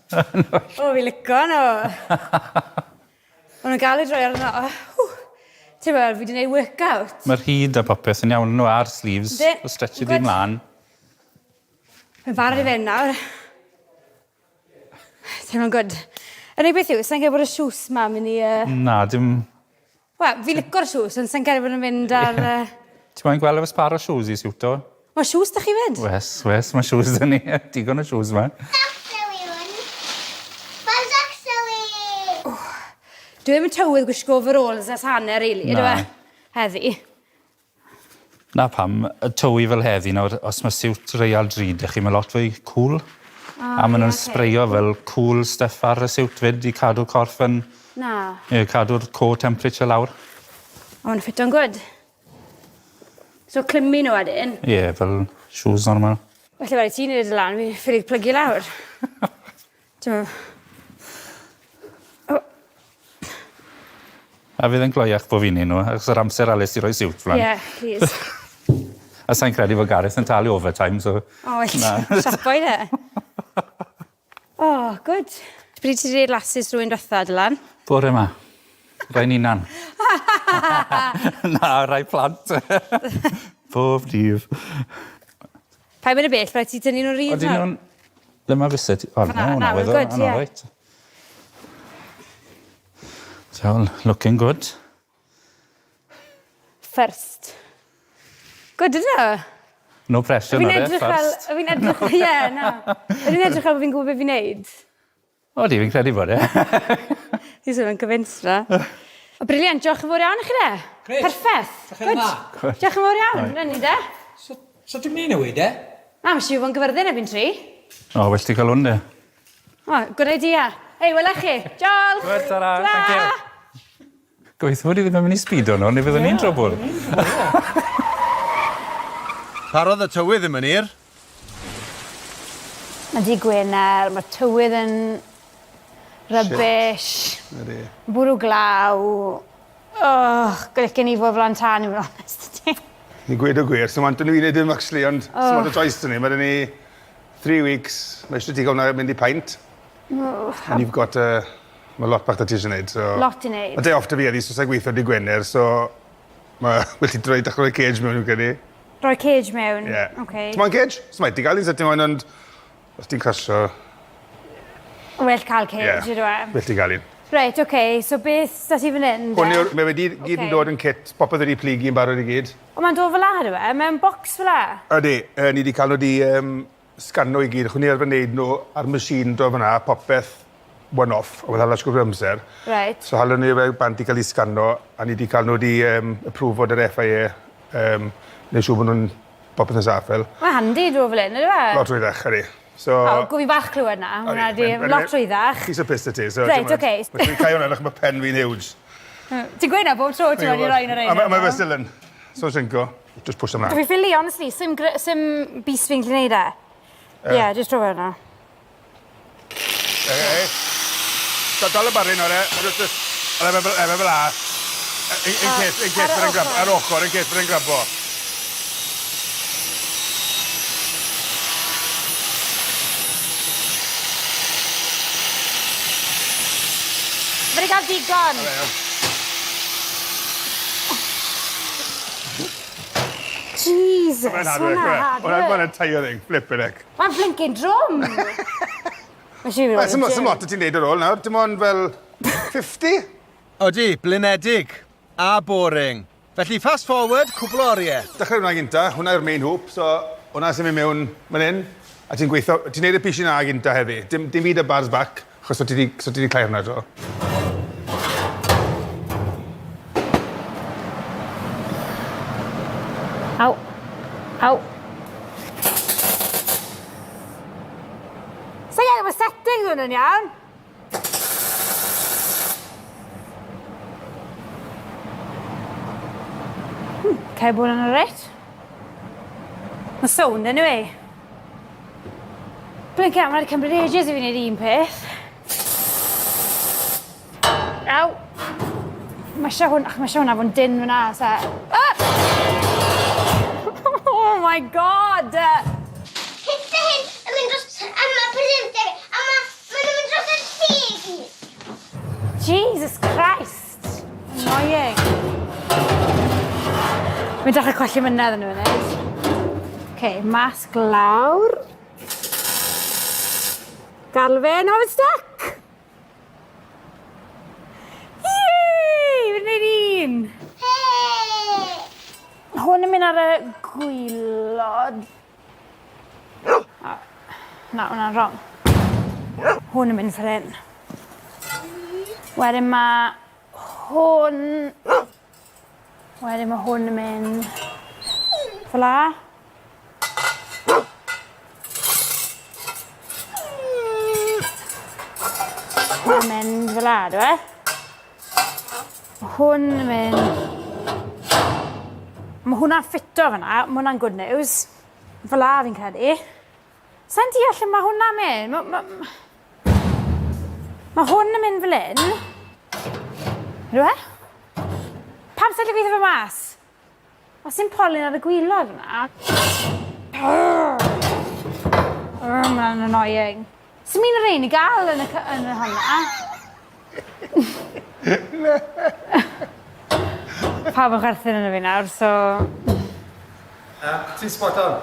O, fi lico nhw. Ma' nhw'n galed roi arno. Ti'n meddwl, fi wedi gwneud workout. Mae'r hyd a popeth yn iawn nhw a'r sleeves. Yndi. O stretch i di mlaen. Mae'n barod i fynd nawr. Teimlo'n good. Yr unig beth yw, sa'n credu bod y shoes 'ma myn' i yy... Na, dim... Wel, fi lico'r shoes, ond sa'n credu bod nhw'n mynd ar yy... Ti moyn gweld efo sbar o shoes i siwto? Ma' shoes 'da chi 'fyd? Wes, wes, ma' shoes 'da ni. Digon o shoes 'ma. Dwi ddim yn tywydd gwisgo overalls ers hanner rili, yndyw e? Heddi. Na pam, y tywy fel heddi nawr, os mae siwt reial drud 'da chi, mae lot fwy cool. Ah, a maen nhw'n ie, ocê. sbreio fel cool stuff ar y siwt 'fyd i cadw corff yn... Na. Ie, cadw'r core temperature lawr. O, ma'n ffito'n good. So clymu nhw wedyn? Ie, fel shoes normal. Felly wedi ti'n neud y lan, fi ffili plygu lawr. T'mo'? O. A fydd e'n gloiach bo fi'n neud nhw, achos yr amser Alys i roi siwt flan. Ie, yeah, please. A sai'n credu bod Gareth yn talu overtime, so... O, well, siapo i de. Oh, good. Pryd ti 'di neud lasses rhywun dwetha, Dylan? Bore 'ma. Rhai'n hunan. Na, rhai plant. Bob dydd. Paid mynd yn bell, rhaid ti tynnu nhw'n rhydd Odyn nhw'n... Le mae fyse ti? O, na, na, ma'n good, ie. Reit. So, looking good. First. Good, ydyn nhw? No pressure Fi'n nawr, eh, edrych fel... first. Fi'n edrych... Ie, na. Fi'n edrych fel bod fi'n gwybod beth fi'n neud. Odi, fi'n credu bod e. Ti'n swnio'n convinced na. O, brilliant, diolch yn fawr iawn i chi de. Grêt. Perffaith. Diolch yn dda. Good. Diolch yn fawr iawn, na ni de. So, so ti'n mynd i newid e? Na, mae siw fo'n gyfyrddin erbyn tri. O, well ti cael hwn de. O, good idea. Hei, wela chi. Diolch. Good, ta-ra, thank you. Gobeithio bod i ddim yn mynd i speedo nhw, neu fyddwn ni'n trwbwl. Parodd y tywydd ddim yn ir. Mae di Gwener, mae tywydd yn rubbish. Ydy. Bwrw glaw. Oh, glicen i fod flan tân i fod yn onest 'da ti. Ni'n gweud y gwir, so want nhw i wneud dim actually, ond oh. so want o choice dyn ni. Mae dyn ni three weeks, mae eisiau ti gael hwnna mynd i paint. Oh. And you've got a... Mae lot bach da ti eisiau gwneud, so... Lot i wneud. Mae day off da fi heddi, so sa'n gweithio di Gwener, so... Mae well ti droi dechrau rhoi cage mewn, fi'n credu. Rhoi cage mewn? Ie. Yeah. Okay. Ti'n moyn cage? Smite, ti gael un set ti'n moyn, ond os ti'n crasio... Well cael cage, yeah. ydw e? Well ti gael un. Reit, oce, okay. so beth da ti fan hyn? Hwn yw'r, mae wedi gyd yn dod yn kit, popeth wedi plygu yn barod i gyd. O, mae'n dod fel la, ydw e? Mewn box fel la? Ydy, ni wedi cael nhw wedi um, sgano i gyd, chwn ni arfer wneud nhw ar machine draw fan'na, popeth one off, a wedd hala shwt amser. Reit. So halon ni fe bant i cael ei sgano, a ni wedi cael nhw wedi um, approve o'r FIA, um, neu siŵr bod nhw'n popeth yn saff fel. Mae'n handi dro fel hyn, ydw e? Lot rwyddach, ydy. So... O, gw fi bach clywed na, hwnna di lot rwyddach. Piece of piss to ti. So, Reit, oce. Dwi'n cael hwnna, mae pen fi'n huge. Ti'n gweud na bob tro ti'n wedi rhoi yn yr ein. A mae fe still yn. So sinco. Just pwsho mlan. Fi ffili, honestly, sim, sim bys fi'n gallu neud e. Ie, yeah, just rho fe yna. Ei, ei. Dal y barri nawr e. Just, just, efe fel, efe fel a. In, in case, in case bydd e'n grab, ar ochr, in case bydd e'n grabo. Fi 'di cael digon. Jesus, hwnna hard work. Hwnna'n tiring, flippin' heck. Mae'n blinking drwm! Mae siŵr Wel, sim sim lot o ti'n neud ar ôl nawr, dim ond fel 50? Odi, blinedig. A boring. Felly fast forward cwpl o orie. Dechrau hwnna gynta, hwnna yw'r main hoop, so hwnna sy'n mynd mewn fan hyn, a ti'n gweithio, ti'n neud y pishyn A gynta heddi, dim, dim byd y bars back, achos so ti 'di, so ti 'di cau hwnna 'to. Aw. Aw. Sa i efo settings hwn yn iawn. Cael bod yn reit. Mae sownd anyway. Blinking hell, mae wedi cymryd ages i fi wneud un peth. Aw! Mae eisiau hwn, ach, mae eisiau hwnna fod yn dyn fyna, sa. Ah! Oh my god! Hyn a hyn yn mynd dros a ma' presenter a ma' ma' nhw'n mynd dros y tŷ i gyd. Jesus Christ! Annoying. Mae'n dechrau colli mynedd yn y funud. Okay, masg lawr. Galvin, oh, it's stuck! Yay! Fi'n gwneud un! Hey! Hwn yn mynd ar y gwylod. Na, hwnna'n wrong. Hwn yn mynd fan hyn. Wedyn mae hwn... Wedyn mae hwn yn mynd fel 'a. Mae'n mynd fel 'a, do e? Hwn yn mynd... Mae hwnna'n ffito fyna, mae hwnna'n good news. Fel 'a fi'n credu. Sai'n deall lle mae hwnna'n mynd. Ma' ma' ma' hwn yn mynd fel 'yn. Ydyw e? Pam sai'n gallu gweithio fe mas? Os sim polyn ar y gwilod yna. Mae hwnna'n annoying. Sim un o'r rhein i gael yn y yn y honna. Pawb yn chwerthin arno fi nawr, so... Ti'n spot on.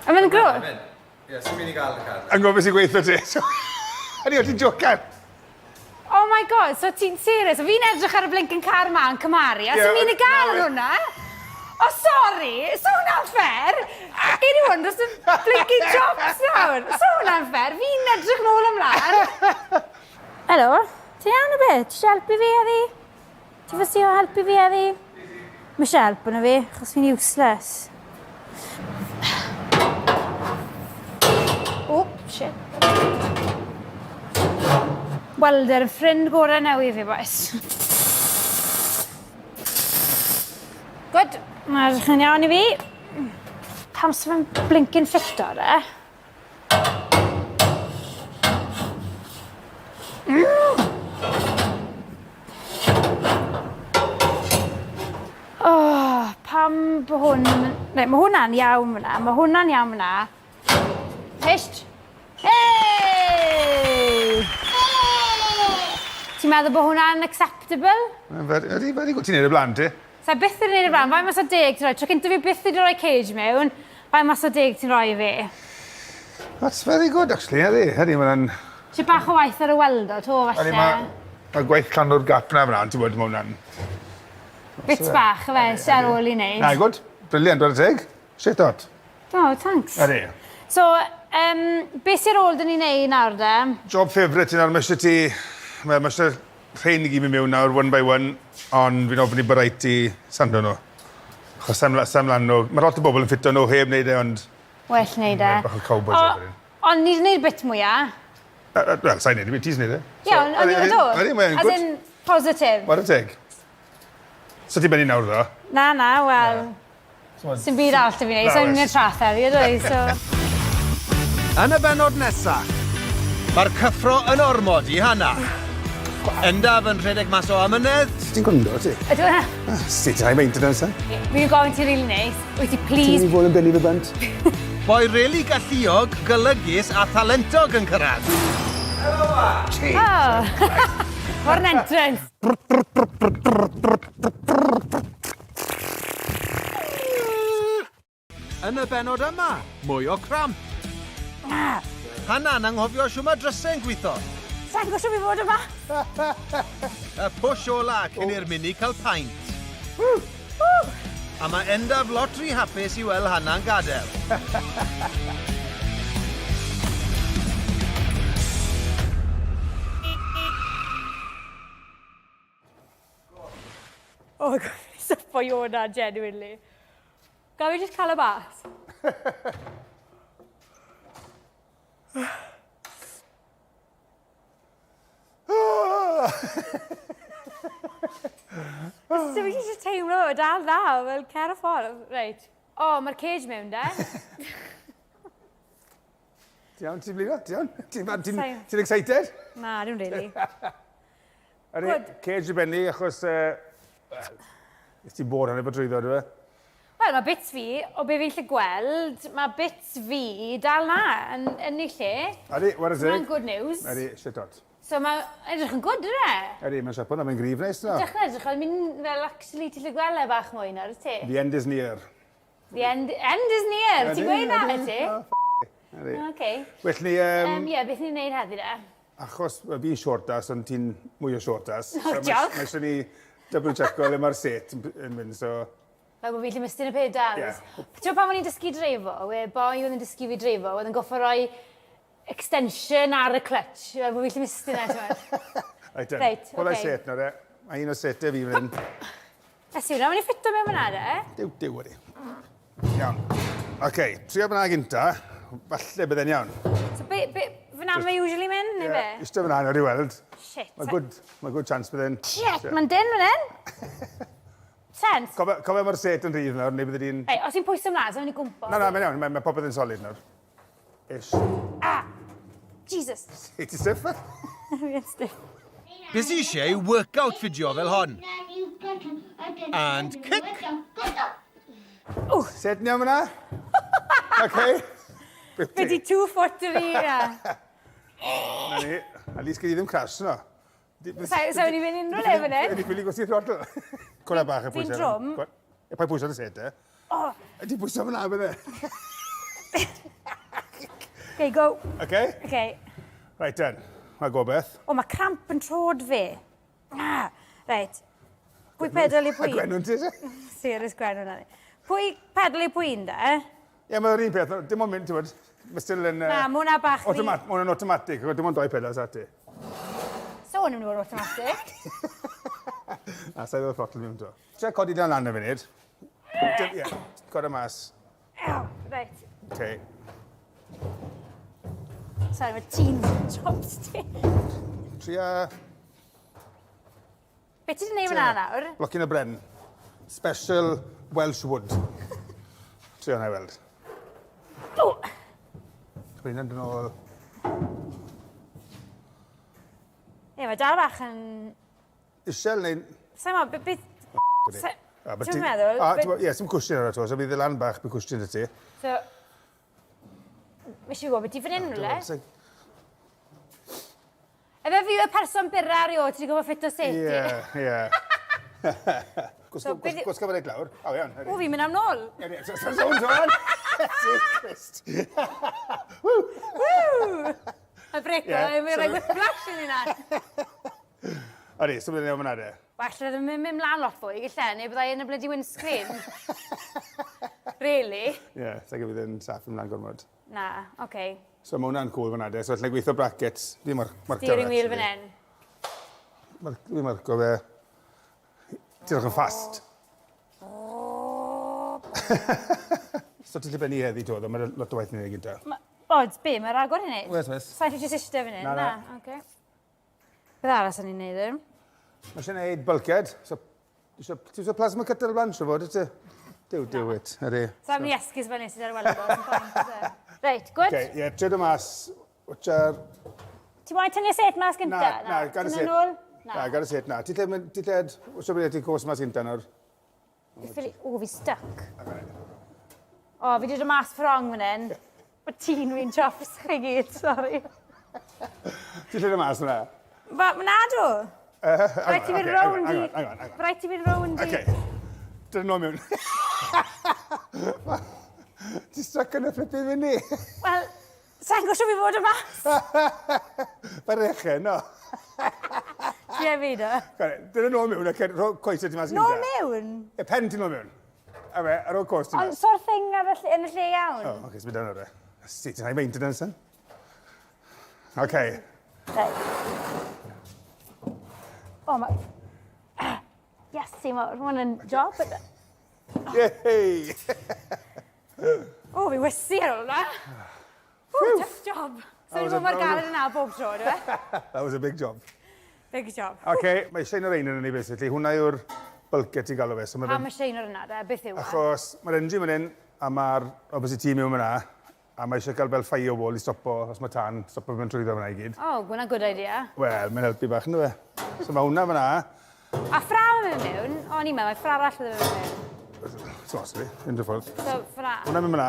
A mae'n grwt? Ie, sy'n mynd i gael y car. Yn gwybod beth sy'n gweithio ti. Ydy, o ti'n jocan? Oh my god, so ti'n serious? Fi'n edrych ar y blinking car ma yn cymaru, a sy'n mynd i gael ar hwnna? O, sori, so hwnna'n fair? Gei di hwn dros y blinking chops nawr. So hwnna'n fair? Fi'n edrych nôl ymlaen. Helo, ti'n iawn o beth? Ti eisiau helpu fi heddi? Ti ffansio helpu fi heddi? Mae eisiau help yna fi, achos fi'n useless. Oh, shit. Welder yn ffrind gorau newydd fi, boys. Good. Mae'n edrych yn iawn i fi. Pam sy'n fe'n blinking ffito de? Oh, pam bo hwn ddim yn... Reit, mae hwnna'n iawn fyna, mae hwnna'n iawn fyna. Hisht! Hey! Ti'n meddwl bod hwnna'n acceptable? Ydy, very good. Ti'n neud y blaen, ti? Sa i byth wedi neud e blaen. Faint mas o deg ti'n rhoi? Tro cynta fi byth wedi rhoi cage mewn. Faint mas o deg ti'n rhoi i fi? That's very good actually, ydy. Ydy, mae'n... Ti bach o waith ar y weldo to, falle. Ydy, mae ma gwaith llanw'r gap na fyna, ti'n bod, mae hwnna'n... Bits bach, fe, sy ar ôl i wneud. Na, good. Brilliant, wada teg. Shit hot. Oh, thanks. Ydy. So, um, beth sy'n ar ôl dyn ni'n neud nawr de? Job favourite ti nawr, mae eisiau ti... Mae eisiau rhein i gyd mynd mewn nawr, one by one, ond fi'n ofni bod rhaid ti sando nhw. Achos sam, sam lan nhw. Mae lot o bobl yn ffito nhw heb wneud e, ond... Well wneud e. Bach o cowboy job wedyn. Ond ni 'di wneud bit mwya. Wel, sa'n neud e, ti'n neud e. Ie, ond ydw. Ydy, mae'n good. As in, positif. Whare teg. So ti'n bennu nawr ddo? Na, na, wel... Sim byd arall 'da fi neud, sai'n mynd i'r traeth heddi ydw i, so... Yn y bennod nesa, mae'r cyffro yn ormod i Hannah. Endaf yn rhedeg mas o amynedd. Ti'n gwrando, ti? Ydw i. Sut ti'n rhoi maintenance, eh? Fi'n gofyn ti rili neis. Wyt ti please... Ti'n mynd i fod yn benni fy bant? Boi rili galluog, golygus a thalentog yn cyrraedd. Helo, ma! Oh! What an entrance! Yn y bennod yma, mwy o cramp. Ah! Hannah'n anghofio shwt mae drysau'n gwitho. Sa i'n gwybod shwt fi fod yma. Y push ola cyn i'r mini cael paent. A mae Endaf lot rhy hapus i weld Hannah'n gadael. Oh my god, fi'n syfo Iona, genuinely. Gaf fi jyst cael y bas? So fi jyst teimlo fe dal dda, fel cer y ffordd. Reit. O, oh, mae'r cage mewn de. Ti iawn, ti'n blino? Ti iawn? Ti'n ti, ti excited? Na, dim really. Ydy, cage i benni achos... Wel, nes ti bod hynny bod drwyddo, dwi e? Wel, mae bits fi, o be fi'n lle gweld, mae bits fi dal na, yn, yn ei lle. Ydy, what is it? Mae'n good news. Ydy, shit hot. So mae'n edrych yn good, ydy e? Ydy, mae'n siapo na, mae'n grif neis no. Dechrau edrych, mae'n mynd fel actually ti'n lle gweld e bach mwy nawr, ti? The end is near. The end, end is near, ti'n gweud na, ti? Ydy. Okay. Well, ni... Ie, beth ni'n neud heddi de? Achos fi'n short ass, ond ti'n mwy o short ass. O, diolch. Mae eisiau ni double checko le mae'r set yn mynd, so... Fel bod fi'n gallu mystyn y pedals. Yeah. Ti'n pan o'n i'n dysgu dreifo, we boi oedd yn dysgu fi dreifo, oedd yn goffo roi extension ar y clutch, fel bod fi'n gallu mystyn e, ti'n Right, then. Reit, Hwla okay. set nawr, e. Mae un o setau fi fan hyn. Esi, hwnna, mae'n i ffito mewn fyna, de? Duw, duw, ydi. Iawn. Oce, trio fyna gynta. Falle bydde'n iawn. So, be, be, fyna mae usually mynd, neu be? Ie, eistedd fyna nawr i weld. Shit. Mae good, mae good chance bydde'n... Shit, mae'n dyn fan hyn. Sense. Cofio, cofio mae'r set yn rhydd nawr, neu bydde di'n... Ei, os ti'n pwyso ymlaen, so mynd i gwmpo. Na, na, mae'n iawn, mae, mae popeth yn solid nawr. Ish. Ah! Jesus. Ti stiff, fe? Fi'n stiff. Be sy eisiau yw workout fideo fel hon. And kick. Set ni am yna? Okay. Be di two foot i fi, ie. Na ni. At least gei di ddim crash, no. Sa i'n mynd unrhyw le fan hyn. Ydy ffili gwasgu throttle. Cwla bach y pwysau. Fi'n drwm. E, paid pwyso ar y set, e? O! Ydy pwyso fyna, bydde? Okay, go. Okay? Okay. Right then, mae gobeth. O, mae cramp yn trod fi. Ah, reit. Pwy pedal i pwy? A Gwenwn ti, eisiau? Serious Gwenwn na. Pwy pedal i pwy de? Ie, mae'r un peth, dim ond mynd, ti'n bod, mae still yn... Na, mae hwnna bach... Automat, mae hwnna'n automatic, dim ond doi pedal sa ti. So hwn yn mynd i fod automatic. Na, sa'i ddod throttle mewn to. Tria codi dan lan y funud. Ie, cod y mas. Ew, reit. Okay. Sorry, mae ti'n chops ti. Tria... Be ti wedi gwneud fyna nawr? Blocyn y bren. Special Welsh wood. Tria hwnna i weld. O! Rwy'n yn ôl. Ie, mae dal bach yn... Isel neu... Sa'n mo, beth... Ti'n meddwl? Ie, sy'n cwestiwn ar y to, so bydd y lan bach, bydd cwestiwn i ti. So, Mae eisiau gwybod beth i fan hyn rhywle. Efe fi yw'r person byra erioed, ti wedi gwybod ffit o set i? Ie, ie. Gwsgo fe reit lawr. O, iawn. O, fi'n mynd am nôl. Ie, so, so, so, so, Woo! Woo! Mae breco, mae'n rhoi whiplash i ni na. Ydy, so bydd yn iawn fyna de. Well, roedd yn mynd mlaen lot fwy, gallai, neu byddai yn y bloody windscreen. really? Ie, yeah, sa'n gwybod yn saff ymlaen gormod. Na, oce. Okay. So mae hwnna'n cool fyna de, so allai gweithio brackets. Fi'n mar marcio Steering wheel fan hyn. Fi'n marco fe. Ti'n edrych yn fast. So ti'n lle benni heddi to, mae lot o waith ni'n ei gynta. Ods, be, mae ragor i wneud? Wes, wes. Sa'n lle jyst eistedd fan hyn? Na, na. Na, oce. Beth arall o'n i'n neud ddim? Mae eisiau gwneud bulkhead. So, ti eisiau plasma cutter o blaen, siw fod, ti? Duw, duw it, ydy. So am i esgus fel nes i ar weldo, sy'n point, is e? Reit, good. Okay, ie, trio dy mas. Watcher. Ti moyn tynnu set mas gynta? Na, na, gad y set. Tynnu nôl? Na, gad y set, na. Ti lle, ti lle, watcher beth ti'n cos mas gynta nawr. Fi ffili, o, fi stuck. O, fi 'di dod mas wrong fan hyn. Mae tîn fi'n chops chi gyd, sori. Ti lle dod mas fyna? Fa, nadw. Rhaid ti fynd rownd i... Hang on, hang on, hang on. Rhaid ti fynd rownd i... Okay. Dyn nhw mewn. Ti stuck yn y flipping mini. Wel, sa'n gwybod fi fod y mas. Mae'r echen, no. Ie, fi do. Dyn nhw mewn, ac rho coesau ti mas Nôl mewn? Y pen ti nôl mewn. A fe, ar ôl cos ti Ond so'r thing ar y lle, yn y lle iawn? O, oce, so mynd e. Sut ti'n rhaid maintenance yn? Oce. Reit. O, ma... Iesu, ma' hwn yn job. Yay! O, fi wysi ar ôl hwnna. O, tough job. So ni'n bod mor galed yna bob tro, ynddo fe? That was a big job. Big job. Oce, mae eisiau un o'r ein yn ni, basically. Hwnna yw'r bulkhead ti'n galw fe. So Pam eisiau un o'r yna, de? Beth yw e? Achos mae'r engine fan hyn, a mae'r, obviously, tîm mewn fyna, a mae eisiau cael fel firewall i stopo, os mae tân, stopo fe'n trwyddo fyna i gyd. O, oh, gwna good idea. Wel, mae'n helpu bach, ynddo fe? So mae hwnna fyna. A ffra yn mynd mewn? O, ni'n meddwl, mae ffra arall yn mynd mewn. So, os fi, unrhyw ffordd. So, ffra. Hwnna'n mynd fyna,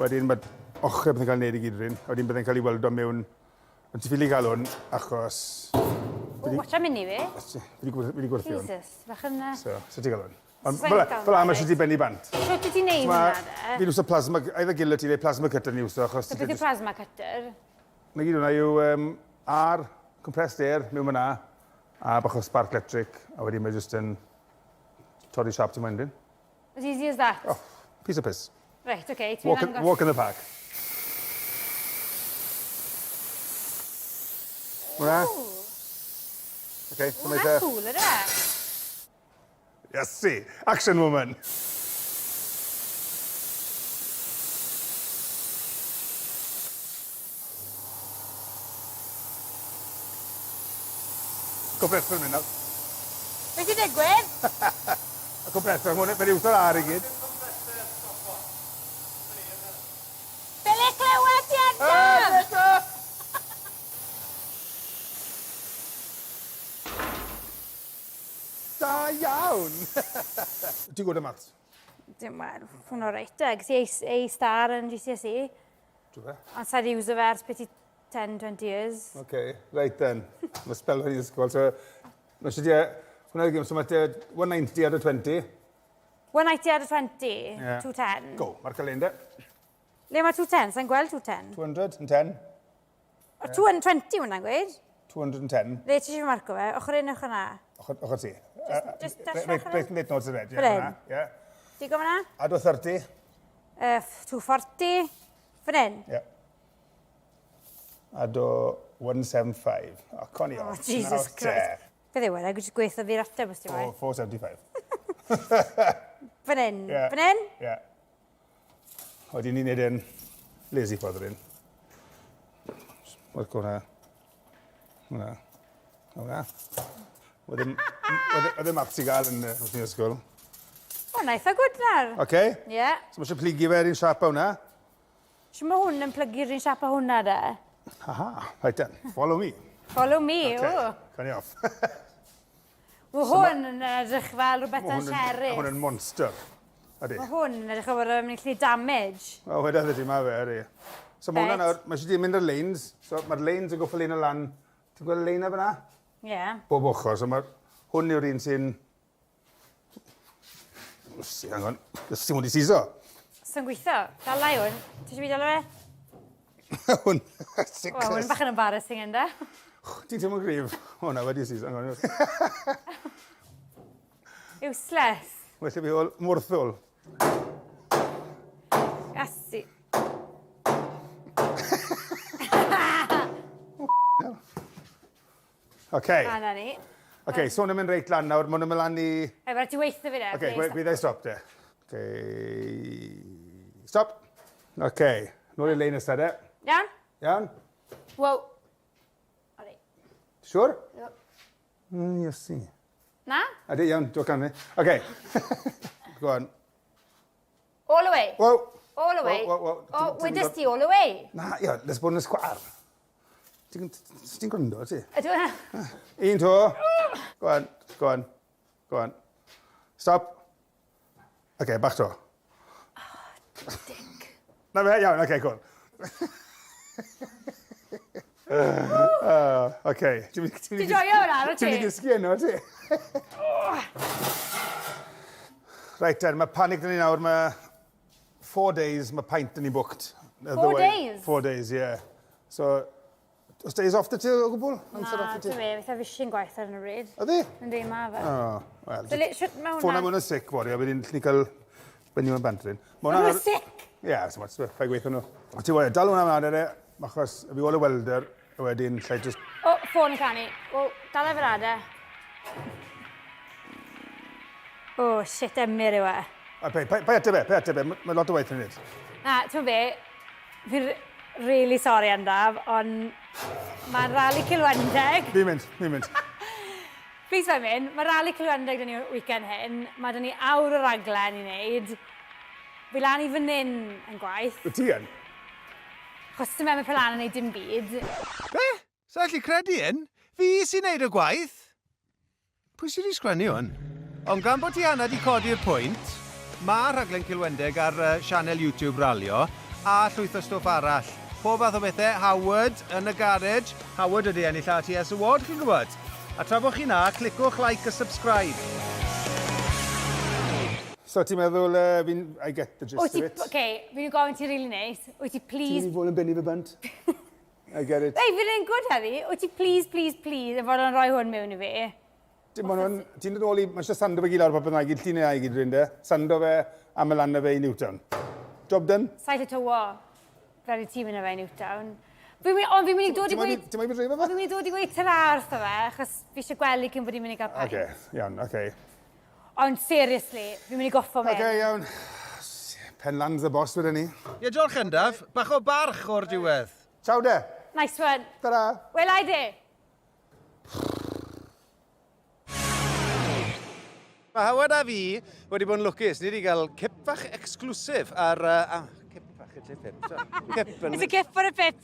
wedyn mae ochr beth yn cael ei wneud i gyd rhywun, a wedyn byddai'n cael ei weldo mewn. Ond ti ffili gael hwn, achos... O, watcha mynd i fi. Fi wedi gwerthu hwn. Jesus, fach yn... So, so ti gael hwn. Ond fel fel la, mae eisiau ti benni bant. So ti ti'n neud hwnna de? Fi'n iwso plasma, either guillotine neu plasma cutter ni'n iwso, achos... So beth yw plasma cutter? Na gyd hwnna yw um, ar compressed air mewn fyna, a bach o spark electric, a wedyn mae jyst yn torri siap ti'n moyn dyn. As easy as that? Oh, piece of piss. Reit, oce, okay, ti'n walk, walk in the park. Hwna. Okay, so Hwna'n cool, ydy? Iesu! Action woman! Compressor yn mynd nawr. Beth sy'n digwydd? Y compressor, mae'n mae'n iwso'r ar i gyd. Bele clywed ti Adam! Da iawn! Ti'n gwybod y maths? Dim wel, hwnna reit e. Ges i A, A star yn GCSE. Do fe? Ond sa'i di iwso fe ers byti 10, 20 years. OK, right then. Mae spel hyn i ysgol, so... Mae eisiau ti... Hwnna yw'r gym, so mae ti 190 out of 20. 190 out of 20? Yeah. 210. Go, mae'r calendar. Le mae 210? Sa'n gweld 210? 210. O, 220 hwnna'n gweud? 210. Le ti eisiau marco fe? Ochr un, ochr na? Ochr, ochr ti. Just, just dash Reit, reit, notes yn red. Fel hyn? Ie. Digon fyna? A 230. 240. Fan hyn? Ie. A do 175. O, con i off. Oh, Jesus Christ. Beth yw e? Jyst gweithio fi'r ateb os ti'n moyn. 475. Fan hyn? Fan hyn? Ie. Wedyn ni'n neud e'n lazy ffordd yr un. Work hwnna. Hwnna. Hwnna. Wedyn, oedd e maths i gael yn uh, ysgol. O, na eitha gwd nawr. Oce. Ie. So mae eisiau plygu fe yr un siap a hwnna. Shwt mae hwn yn plygu'r un siap a hwnna de? Aha, right then, follow me. Follow me, okay. o. Can i off. Mae hwn yn edrych fel rhywbeth yn sheriff. Mae hwn yn monster. Ydy. Mae hwn yn edrych fel bod e'n mynd i gallu damage. O, wedodd ydy, mae fe, ydy. So mae hwnna nawr, mae eisiau di mynd ar lanes. So mae'r lanes yn goffo lein o lan. Ti'n gweld y lein na fyna? Ie. Yeah. Bob ochr. So mae hwn yw'r un sy'n Hang on. Ysdi hwn di siso. Sy'n gweithio. Dala i hwn. Ti eisiau fi dala fe? Hwn. Sickness. Wel, hwn bach yn embarrassing ynda. Ti'n teimlo'n gryf? O na, wedi siso. Hang on. Useless. Well i fi ôl mwrthwl. Iesu. Oce. A na ni. Oce, so hwn yn mynd reit lan nawr, ma' hwn yn mynd lan i... Ei, ma' raid ti weitho fi de. Oce, gwe- stop de. Oce, stop. Oce, nôl i'r lein nesa de. Iawn? Iawn? Wow. Ori. Siwr? Yep. Iesu. Na? Ydy, iawn, dwi'n can fi. Oce. Go on. All the way. Wow. All the way. Wow, wow, wow. O, wedest ti all the way. Na, ia, let's bod yn y sgwar. Ti'n ti gwrando, ti? Ydw. Un, to. Go on, go on, go on. Stop. OK, bach to. Oh, dick. Na fe, iawn, OK, cool. OK. Ti'n joio hwnna, ti? Ti'n mynd i gysgu yno, ti? Reit then, mae panic dyn ni nawr, mae four days, mae paint dyn ni booked. Four days? Four days, yeah. So, os days off dy ti o gwbl? Na, ti'n fe, fatha fi sy'n gwaith ar yn y bryd. Ydy? Yndi, ma fe. Oh, wel. So, shwt mae hwnna? Ffôn am hwnna'n sick fory, a wedyn ni cael benni mewn bantrin. Ma' hwnna'n sick? Ie, so much, paid gweithio nhw. Ti wedi, dal hwnna mlaen ere, achos fi ôl y welder, a wedyn llai just... O, ffôn yn canu. Wel, dal e fel ade. O, shit, Emyr yw e. A pe, pe, pe ateb e, pe ateb e, mae lot o waith yn wneud. Na, ti'n be, fi'n really sorry Endaf, ond mae'n rali Cilwendeg. Fi'n mynd, fi'n mynd. Please fe'n mynd, mae rali Cilwendeg dyn ni weekend hyn, mae dyn ni awr o raglen i wneud. Fi lan i fan hyn yn gwaith. Wyt ti yn? Chos ti'n meddwl lan yn neud dim byd. Be? Sa allu credu hyn? Fi sy'n neud y gwaith? Pwy sydd wedi sgwennu hwn? Ond gan bod Tiana wedi codi'r pwynt, mae rhaglen Cilwendeg ar uh, sianel YouTube Ralio a llwyth o stwff arall. Pob fath o bethau, Howard yn y garej. Howard wedi ennill RTS Award, chi'n gwybod? A tra bod chi na, clicwch like a subscribe. So ti'n meddwl, uh, fi'n, I get the gist of it. Oce, fi'n gofyn ti really neis. Wyt ti please... Ti'n mynd i fod yn benni fy bant? I get it. Ei, fi'n un good heddi. Wyt ti please, please, please, yn fod yn rhoi hwn mewn i fi? Dim ond hwn, ti'n dod nôl i, mae eisiau sando fe gyd lawr popeth na i gyd, llun ei gyd rhywun de. Sando fe a mae lan fe i Newtown. Job done. Saith y tywo. Fel i ti mynd â fe i Newtown. Fi'n mynd, ond fi'n mynd i dod i gweud... Ti'n mynd i dreifo fe? Fi'n mynd i dod i gweud ta-ra wrtho fe, achos fi eisiau gwely cyn bod i'n mynd i gael pint. Oce, iawn, oce. Ond seriously, fi'n mynd i goffo mynd. Oce, iawn. Pen lands the boss wedyn ni. Ie, diolch Endaf. Bach o barch o'r diwedd. Ciao de. Nice one. Ta-ra. Wela i di. Mae Howard a fi wedi bod yn lwcus. Ni wedi cael cip fach exclusive ar... Uh, ah, cip fach yn lle pip. So, cip yn... It's a cip for a pip.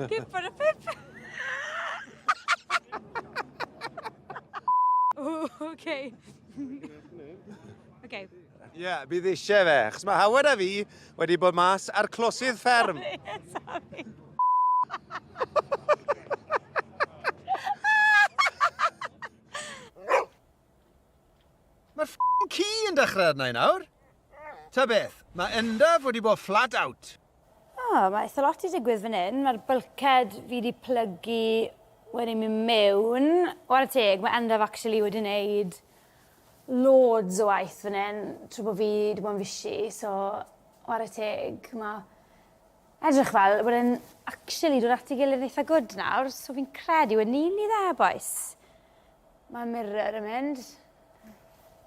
Cip for a pip. Ooh, okay. okay. Ie, yeah, bydd eisiau fe, achos mae Howard a fi wedi bod mas ar closydd fferm. Sorry. Mae'r f***ing ci yn dechrau arna i nawr. Ta beth, mae Endaf wedi bod flat out. O, oh, mae eitha lot i digwydd fan hyn. Mae'r bulkhead fi wedi plygu wedi mynd mewn. Whare teg, mae Endaf actually wedi wneud loads o waith fan hyn trwy bod fi wedi bod yn fishi, so whare teg, mae edrych fel bod e'n actually dod at ei gilydd eitha good nawr, so fi'n credu we're nearly there, boys. Mae mirror yn mynd.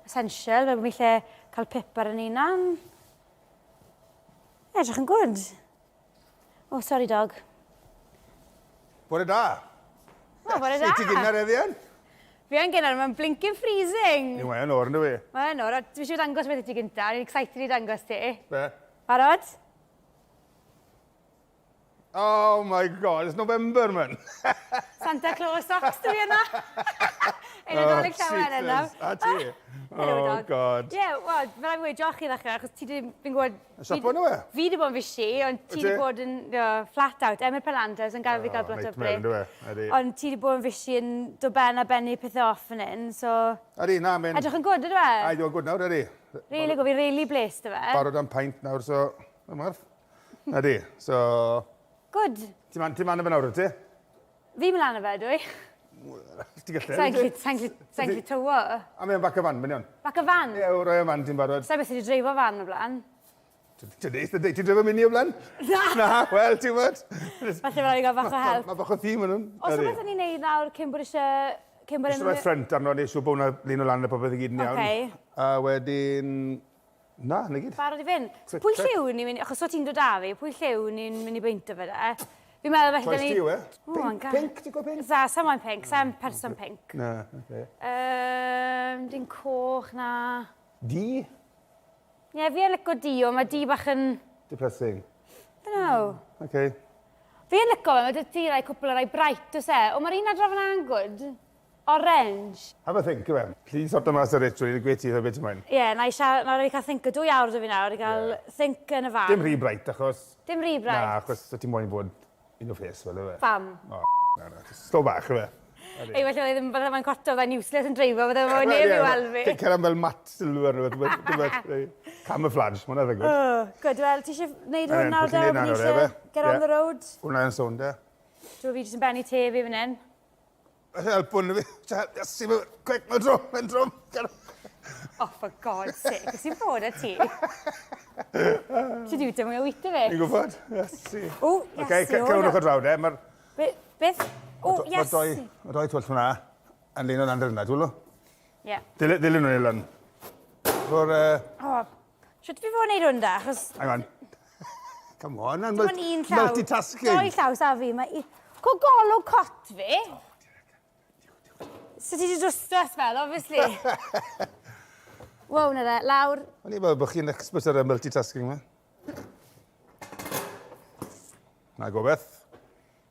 Essential, fel bod fi'n lle cael pip ar yn hunan. Edrych yn good. Oh, sorry dog. Bore da. O, bore da. Ti gynnar heddi yn? Fi yn gynnar, mae'n blinking freezing. Ni mae'n o'r, ynddo fi? Mae'n o'r, a dwi eisiau dangos beth i ti gynta, ni'n excited i dangos ti. Be? Barod? Oh my god, it's November, man. Santa Claus socks dwi yna. Ein Nadolig llawen yna. A ti? Oh god. Ie, wel, fe rai mwy diolch i ddechrau, achos ti di, fi'n gwybod... Siapo nhw e? Fi di bod yn fishy, ond ti di bod yn flat out. Emyr Pelandes yn gael fi gael blat o break. Ond ti di bod yn fishy yn dod ben a bennu pethau off yn hyn, so... Ydy, na, mynd. Edrych yn good, ydw e? Ai, dwi'n good nawr, ydy. Really good, fi really blessed, yfe. Barod am paint nawr, so... Ymarth. Ydy, so... Good. Ti'n man, ti man y fe nawr, ti? Fi'n mynd lan y fe, dwi. Ti'n gallu? Sa'n gallu, sa'n gallu, sa'n gallu tywo. A mae'n bac y fan, mae'n iawn. Bac y fan? Ie, roi y fan ti'n barod. Sa'n beth wedi dreifo fan o blaen. Ti'n neis, ti'n dreifo mini o blaen? Na! Na, wel, ti'n gwybod? Falle fe i gael bach o help. Mae bach o theme yn nhw. Os rhywbeth ni'n neud nawr cyn bod eisiau... Cyn bod eisiau rhoi ffrent arno, neu siw bod hwnna lun o lan a popeth i gyd yn iawn. Okay. A wedyn... Na, na gyd. Barod i fynd. Pwy lliw ni'n mynd... Achos o ti'n dod â fi, pwy lliw ni'n mynd i beinto fe de? Fi'n meddwl felly... Choice ti yw e? Pink, pink, ti'n gwybod pink? Sa, sa moyn pink, sa'n person pink. Na, oce. Um, dim coch na. Du? Ie, yeah, fi yn lico du, ond mae du bach yn... Depressing. Don't know. Okay. Fi yn lico fe, mae dy ti rai cwpl o rai bright, oes e? Ond mae'r un adra fyna'n good. Orange. Have a think, yw e? Please sort mas ar it, rwy'n gweud ti beth ti'n moyn. Ie, yeah, na i siarad, na i cael think o dwy awr dy fi nawr, i gael yeah. think yn y fan. Dim rhy bright, achos... Dim rhy bright. Na, achos ti'n moyn bod in your face, fel yw e. Pam? O, na, na, slow bach, yw e. Ei, felly oedd ddim, bydde mae'n cwato, byddai'n useless yn dreifo, bydde fo'n neb i weld fi. Cer am fel mat silver, rhywbeth, camouflage, mae hwnna'n good. Oh, good, wel, ti eisiau gwneud hwn nawr, de? Ni eisiau get on the road? Hwnna'n sôn, de. Dwi fi jyst yn bennu te fi fan hyn. Helpu fi. Iesu, quick, mae'n drwm, mae'n drwm. Oh, for God's sake, beth sy'n bod â ti? Ti di wyta mwy o wita fi? Fi'n gwybod, Iesu. O, Iesu. Oce, cewn o'ch o draw de. Mae'r... Beth? O, Iesu. Mae doi twll hwnna yn lein o'n ander yna, dwi'n Ie. Dilyn nhw'n ei lan. O'r... O, shwt fi fod wneud hwn da, achos... Hang on. Come on, I'm Dim ond un llaw. Multitasking. Doi llaw sa fi. Mae i... Co golwg cot fi. So ti wedi drwsto fel, obviously. Wow, na dde, lawr. O'n i'n meddwl bod chi'n expert ar y multitasking ma. Na gobeth.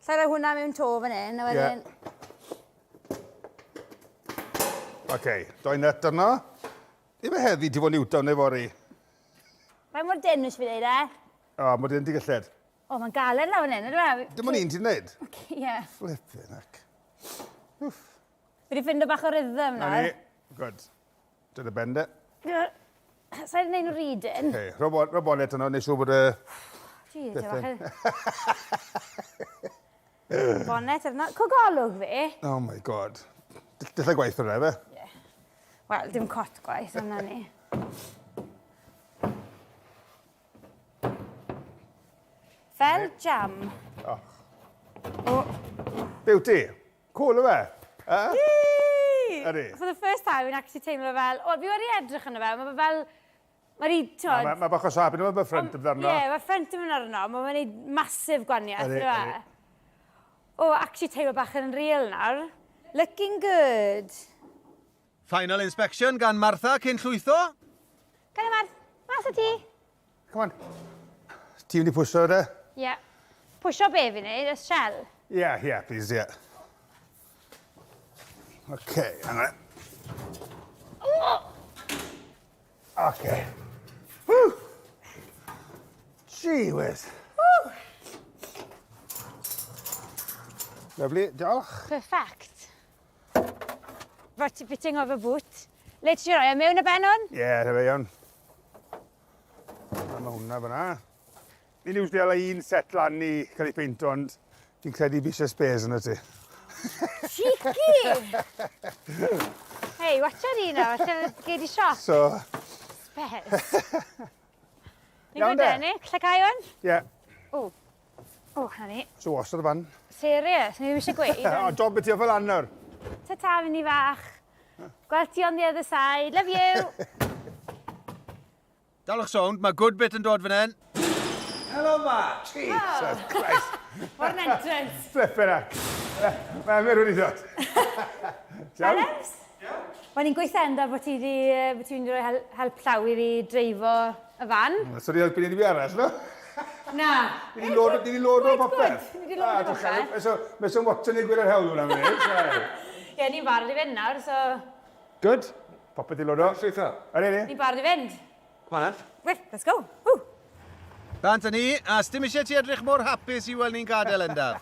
Llai roi hwnna mewn to fan hyn, a wedyn... Yeah. Oce, doi nut arno. Ddim e heddi ti fod Newton neu fory. Faint mor dyn wyt fi ddeud e? O, mor dyn ti gelled. O, mae'n galed lawr fan hyn, ydw e? Dim ond un ti'n neud? Ie. Flippin' heck. Wff. Fi wedi ffindo bach o rhythm nawr. Na ni. Good. Dyna ben de. Sa'n gwneud nhw rydyn. Okay, rho rho bonnet yno, neu siŵr bod y... Gee, ti'n bach yn... Bonnet arno. Cogolwg fi. Oh my god. Dillai gwaith hwnna, efe? Ie. Wel, dim cot gwaith, ond na ni. Fel jam. Och. O. Be wyt ti? Cool yw e? Yay! Ydy. For the first time, fi'n actually teimlo fel... O, fi wedi edrych arno fe, mae fe fel... Mae di, t'mod... Mae ma bach o siap, yn mae ffrynt yn arno. Ie, mae ffrynt yn mynd arno, mae'n gwneud massive gwaniaeth, ydy e? O, actually teimlo bach yn real nawr. Looking good. Final inspection gan Martha cyn llwytho. Come on, Marth. Mas â ti. Come on. Ti'n mynd i pwysio de? Ie. Yeah. Pwysio be fi'n neud, y shell? Ie, yeah, ie, yeah, please, ie. Yeah. Okay, hang on. Oh! Okay. Woo! Gee whiz. Woo! Lovely, diolch. Perfect. Rot fitting of a boot. Le ti roi e mewn y ben hwn? Ie, yeah, rhaid iawn. Mae hwnna fyna. Ni'n usually ala un set lan i cael ei peinto, ond fi'n credu fi eisiau spares yna ti. Cheeky! Hei, watch ar un nawr, falle gei di sioc. So... Spares. Ni'n gwybod e, Nick? Lle cael hwn? Ie. O. O, na ni. So wash ar y fan. Serious? Ni ddim eisiau gweud. O, job i ti o fel lan nawr. Ta-ta, fynd i fach. Gweld ti on the other side. Love you! Dalwch sownd, mae good bit yn dod fan hyn. Helo, Mark! Jesus Christ! What an entrance! Flippin' heck! Mae Emyr wedi dod. Iawn? Adams? Wel, ni'n gweithio enda bod ti wedi, bod ti wedi rhoi hel help llaw i fi dreifo y fan. So ni helpu ni fi arall, no? Na. Ni wedi lod, ni wedi lod o popeth. Ni wedi lod o popeth. So, mae sy'n Watson i'n gwir ar hewl hwnna fan Ie, ni'n barod i fynd nawr, so... Good. Popeth i lod o. Llwytho. Ydy, ydy. Ni'n barod i fynd. Come on, then. Right, let's go. Woo! Bant â ni, a sdim eisiau ti edrych mor hapus i weld ni'n gadael Endaf.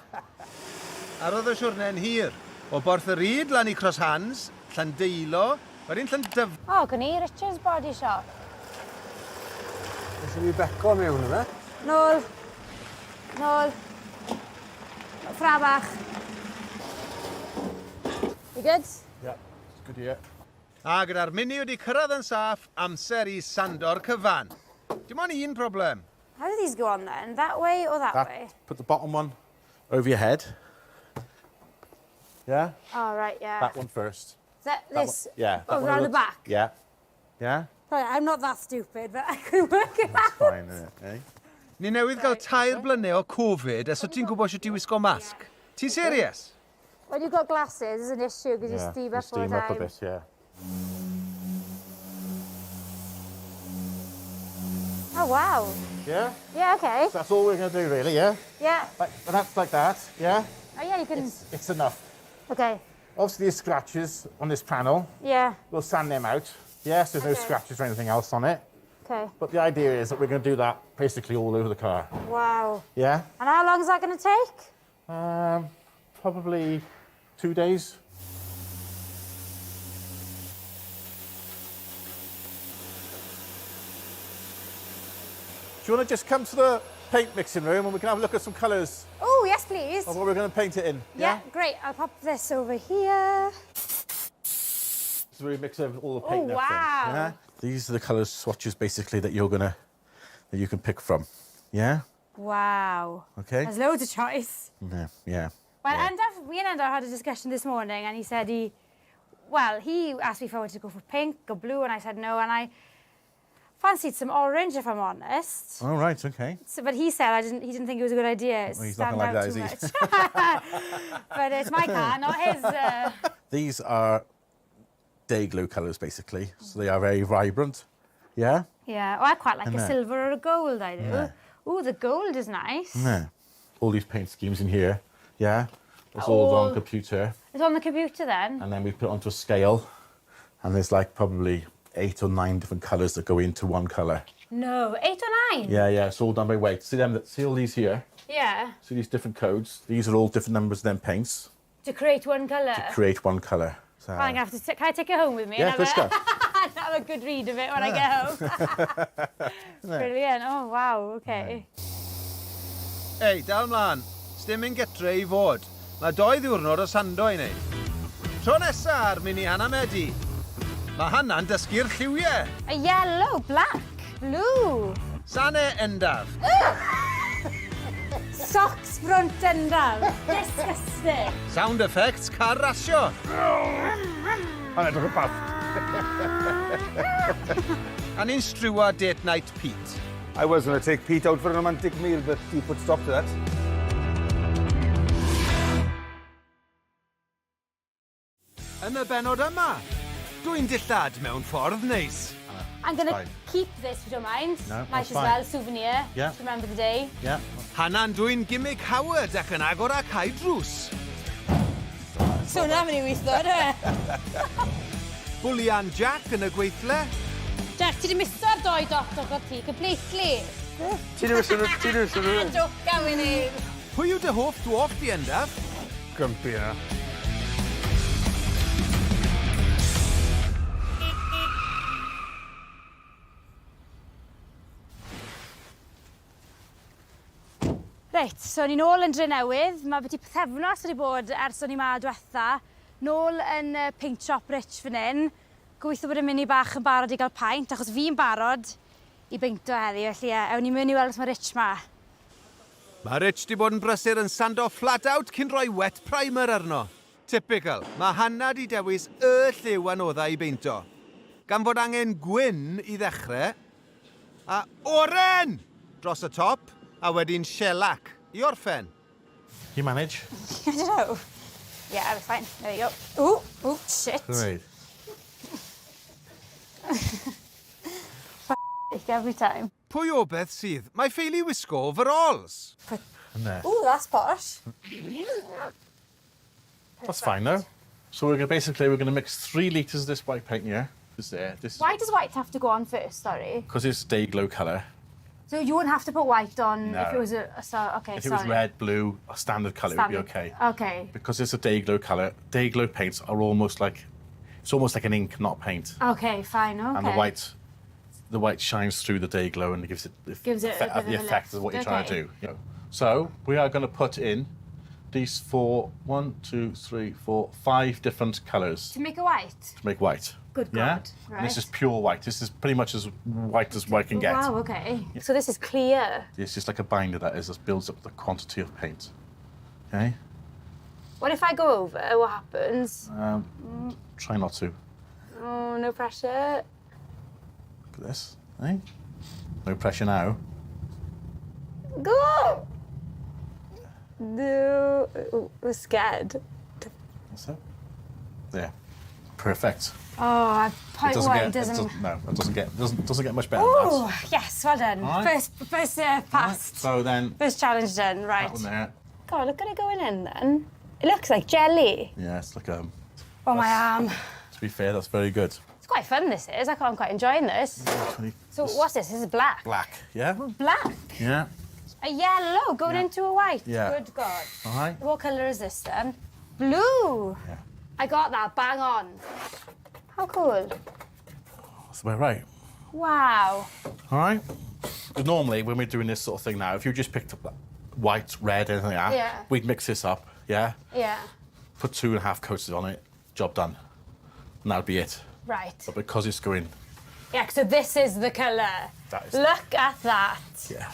Arodd y siwrne'n hir. O Borth y Rhyd lan i Cross Hands, Llandeilo, wedyn Llandyf... O, oh, ni, Richard's Body Shop. Eisiau fi beco mewn yma? Nôl. Nôl. Ffra bach. You good? Yeah, it's good here. A gyda'r mini wedi cyrraedd yn saff, amser i sando'r cyfan. Dim ond un problem. How do these go on then? That way or that, way? Put the bottom one over your head. Yeah? Oh, right, yeah. That one first. Is that this? That one, yeah. Oh, round the back? Yeah. Yeah? Sorry, I'm not that stupid, but I could work it That's out. fine, isn't it? Eh? Ni newydd gael 3 blynedd o Covid, a so ti'n gwybod sut i wisgo masg? Ti'n serious? When you've got glasses, it's an issue because you steam up all the steam up a time. bit, yeah. Oh, wow. Yeah? Yeah, okay. That's all we're going to do, really, yeah? Yeah. Like, that's like that, yeah? Oh, yeah, you can... It's enough. Okay. Obviously, there's scratches on this panel. Yeah. We'll sand them out. Yes, there's no Okay. scratches or anything else on it. Okay. But the idea is that we're going to do that basically all over the car. Wow. Yeah? And how long is that going to take? Probably 2 days. Do you want to just come to the paint mixing room and we can have a look at some colours Oh, yes, please. of what we're going to paint it in? Yeah, great. I'll pop this over here. So we mix up all the paint Oh, and everything. wow. Yeah? These are the colour swatches basically that you're gonna that you can pick from. Yeah? Wow. Okay. There's loads of choice. Yeah, yeah. Well, Endaf, me and Endaf had a discussion this morning and he said he asked me if I wanted to go for pink or blue and I said no, and I fancied some orange if I'm honest. All right, okay. So, but he said he didn't think it was a good idea. Well, he's not gonna Stand like out that, too is he? much. But it's my car, not his. These are day glow colours basically, so they are very vibrant. Yeah? Yeah, well, I quite like Isn't a it? silver or a gold, I do. Yeah. Ooh, the gold is nice. Yeah. All these paint schemes in here, yeah? It's all on All- computer. It's on the computer then? And then we put it onto a scale, and there's like probably 8 or 9 different colours that go into one colour. No, 8 or 9? Yeah, yeah, it's all done by weight. See them? See all these here? Yeah. See these different codes? These are all different numbers of them paints To create one colour? to create one colour. So, Well, I'm gonna have to. Can I take it home with me? Yeah, and of course you have a, have a good read of it when I get home. Brilliant. Oh, wow, okay. Ei, dal mlaen. Sdim un getre i fod. Mae 2 ddiwrnod o sando i wneud. Tro nesa ar Mini Hannah Medi. Mae Hannah'n dysgu'r lliwiau. A yellow, black, blue. Sane Endaf. Socks front Endaf. Disgusting. Sound effects car rasio. Mae'n edrych yn path. A ni'n striwa date night Pete. I was going to take Pete out for a romantic meal, but he put stop to that. Yn y benod yma, dwi'n dillad mewn ffordd neis. I'm going to Fine. keep this, if you don't mind. No, Might that's as fine. well, souvenir. Yeah. To remember the day. Yeah. Hannah'n dwyn gimmick Howard ac yn agor a cau drws. So na mynd i weithio, ydw e? Bwlian Jack yn y gweithle. Jack, ti di miso'r 2 dot ochr ti, completely. Ti di miso nhw, ti di miso nhw. Joca, Winnie. Pwy yw dy hoff dwarf di, Endaf? Grumpy yna. Reit, so ni'n ôl yn Drenewydd. Mae byti pythefnos wedi bod ers o'n i ma diwetha. Nôl yn paint shop Rich fan hyn. Gobeithio bod y mini bach yn barod i gael paint, achos fi'n barod i beinto heddi, felly ie, ewn ni mewn i weld os mae Rich ma. Mae Rich di bod yn brysur yn sando flat out cyn rhoi wet primer arno. Typical, mae Hannah di dewis y lliw anodda i beinto. Gan fod angen gwyn i ddechrau, a oren dros y top, a wedyn shellac i orffen. You manage? I don't know. Yeah, we're fine. There you go. Ooh, ooh, shit. Right. F every time. Pwy o beth sydd? Mae ffeili wisgo overalls. There. Ooh, that's posh. That's fine though. So we're gonna, basically we're going to mix 3 litres of this white paint here. This there. This Why does white have to go on first, sorry? because it's day glow colour. So you wouldn't have to put white on No. if it was a so okay, If it sorry. was red, blue, a standard colour, it would be okay. Okay. Because it's a day glow colour, day glow paints are almost like it's almost like an ink, not paint. Okay, fine, okay. And the white shines through the day glow and gives it the, Gives it a bit of the a effect lift. of what you're trying to Okay. do. You know. So we are going to put in these 4, 1, 2, 3, 4, 5 different colours To make a white? to make white. Good Yeah? God, And this right. is pure white. This is pretty much as white as white can get. Wow, okay. So this is clear. It's just like a binder that is, that builds up the quantity of paint. Okay? What if I go over? What happens? Try not to. Oh, no pressure. Look at this. Eh? No pressure now. Go! No, we're scared. That's it. Yeah. Perfect. Oh, point doesn't one get, doesn't... It doesn't no, it doesn't get doesn't doesn't get much better than that. Oh, yes, well done. All right. First, first passed. So then First challenge done, right. that one there. God, look at it going in then. It looks like jelly. Yeah, it's like Oh, my arm. To be fair, that's very good. It's quite fun, this is. I'm quite enjoying this. 20 So what's this? This is black. Black. Yeah. Black. Yeah. A yellow going into a white. Yeah. Good God. All right. What colour is this then? Blue. Yeah. I got that bang on. How cool. That's about right. Wow. All right. But normally, when we're doing this sort of thing now, if you just picked up that white, red, anything like that, Yeah. we'd mix this up. Yeah. Yeah. Put 2.5 coats on it. Job done. And that'd be it. Right. But because it's going, Yeah, so this is the colour. That is- Look at that. yeah.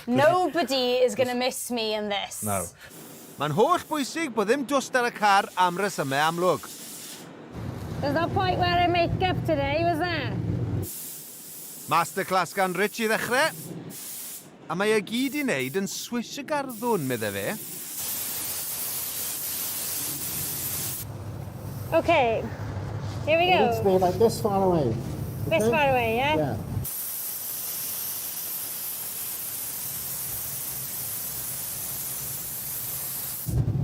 Nobody is going to miss me in this. No. Mae'n holl bwysig bod ddim dwst ar y car am resymau amlwg. There's no point wearing makeup today, was there? Masterclass gan Rich i ddechrau. A mae e gyd i wneud yn swish y garddwn, meddai fe. Okay, here we It's go. be like this far away. This okay? far away, yeah? Yeah.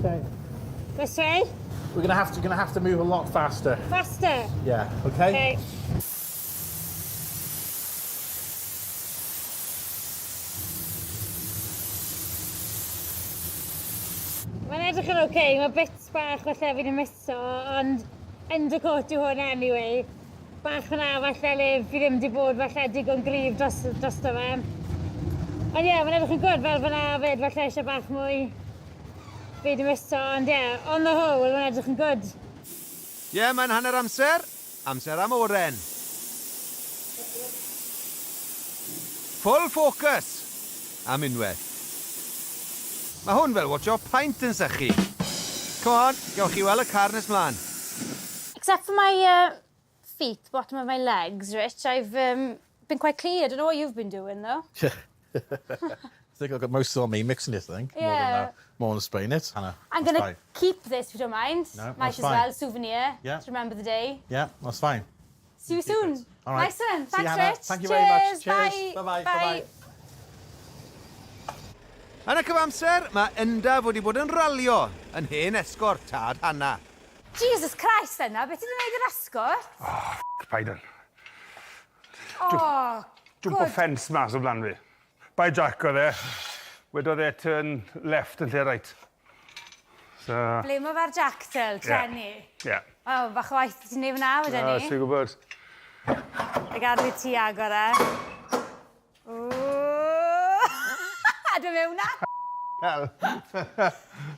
Okay. This way? We're gonna have to move a lot faster. Faster. Yeah. Okay. Okay. Mae'n edrych yn oce, okay. Mae bits bach falle fi wedi miso, ond undercoat yw hwn anyway. Bach fyna falle le fi ddim wedi bod falle digon gryf drosto fe. Ond ie, yeah, mae'n edrych yn good fel fyna fyd, falle eisiau bach mwy fi wedi miso, ond ie, yeah, on the whole, mae'n edrych yn good. Ie, yeah, mae'n hanner amser. Amser am oren. Full focus. Am unwaith. Mae hwn fel watcho paint yn sychu. Come on, gewch chi weld y car nes mlaen. Except for my feet, bottom of my legs, Rich, I've been quite clean. I don't know what you've been doing, though. I think I've got most on me mixing this thing. Yeah. More than spraying it. Hannah, I'm that's going to fine. keep this, if you don't mind. No, Might that's as fine. well, souvenir. Yeah. To remember the day. Yeah, that's fine. See you soon. All right. Nice one. See you, Thanks, Hannah. Rich. Thank you very much. Cheers. Cheers. Bye. Bye-bye. Bye-bye. Yn y cyfamser, mae Endaf wedi bod yn ralio yn hen esgort tad Hannah. Jesus Christ, yna, beth ti'n gwneud yr esgort? Paid yn. Oh, Jump o good. ffens mas o flan fi. Bai Jack oedd e. Wedodd e turn left yn lle right. So, Ble mae fe'r Jack Till, treni? yeah. O, bach o waith ti'n neud fyna, wedyn Ah, ni. Ti'n gwybod. A gadw i ti agor e. Ww. A dwi'n mewn na. Hell.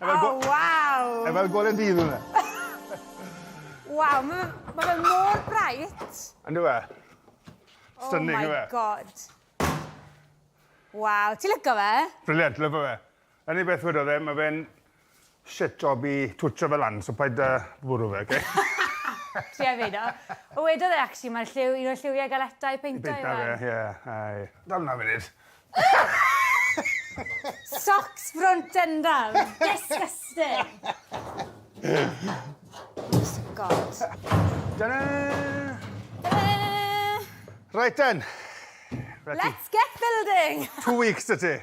Oh, waw. E fel golen dydd hwnna. Waw, mae ma fe mor bright. Ynddo fe? Oh Stunning, my yw e? God. Waw, ti'n licio fe? Brilliant, lyfo fe. Unig beth wedodd e, mae fe'n shit job i twtio fe lan, so paid bwrw fe, oce? Tria fe do. O wedodd e, actually, mae'r lliw, un o'r lliwiau galetau peinto i Peinta fe, fe. ie. Ai. Dal na funud. Socks front endaf. Disgusting. God. Ta-da! Ta-da! Right then. Ready. Let's get building! 2 weeks 'da ti.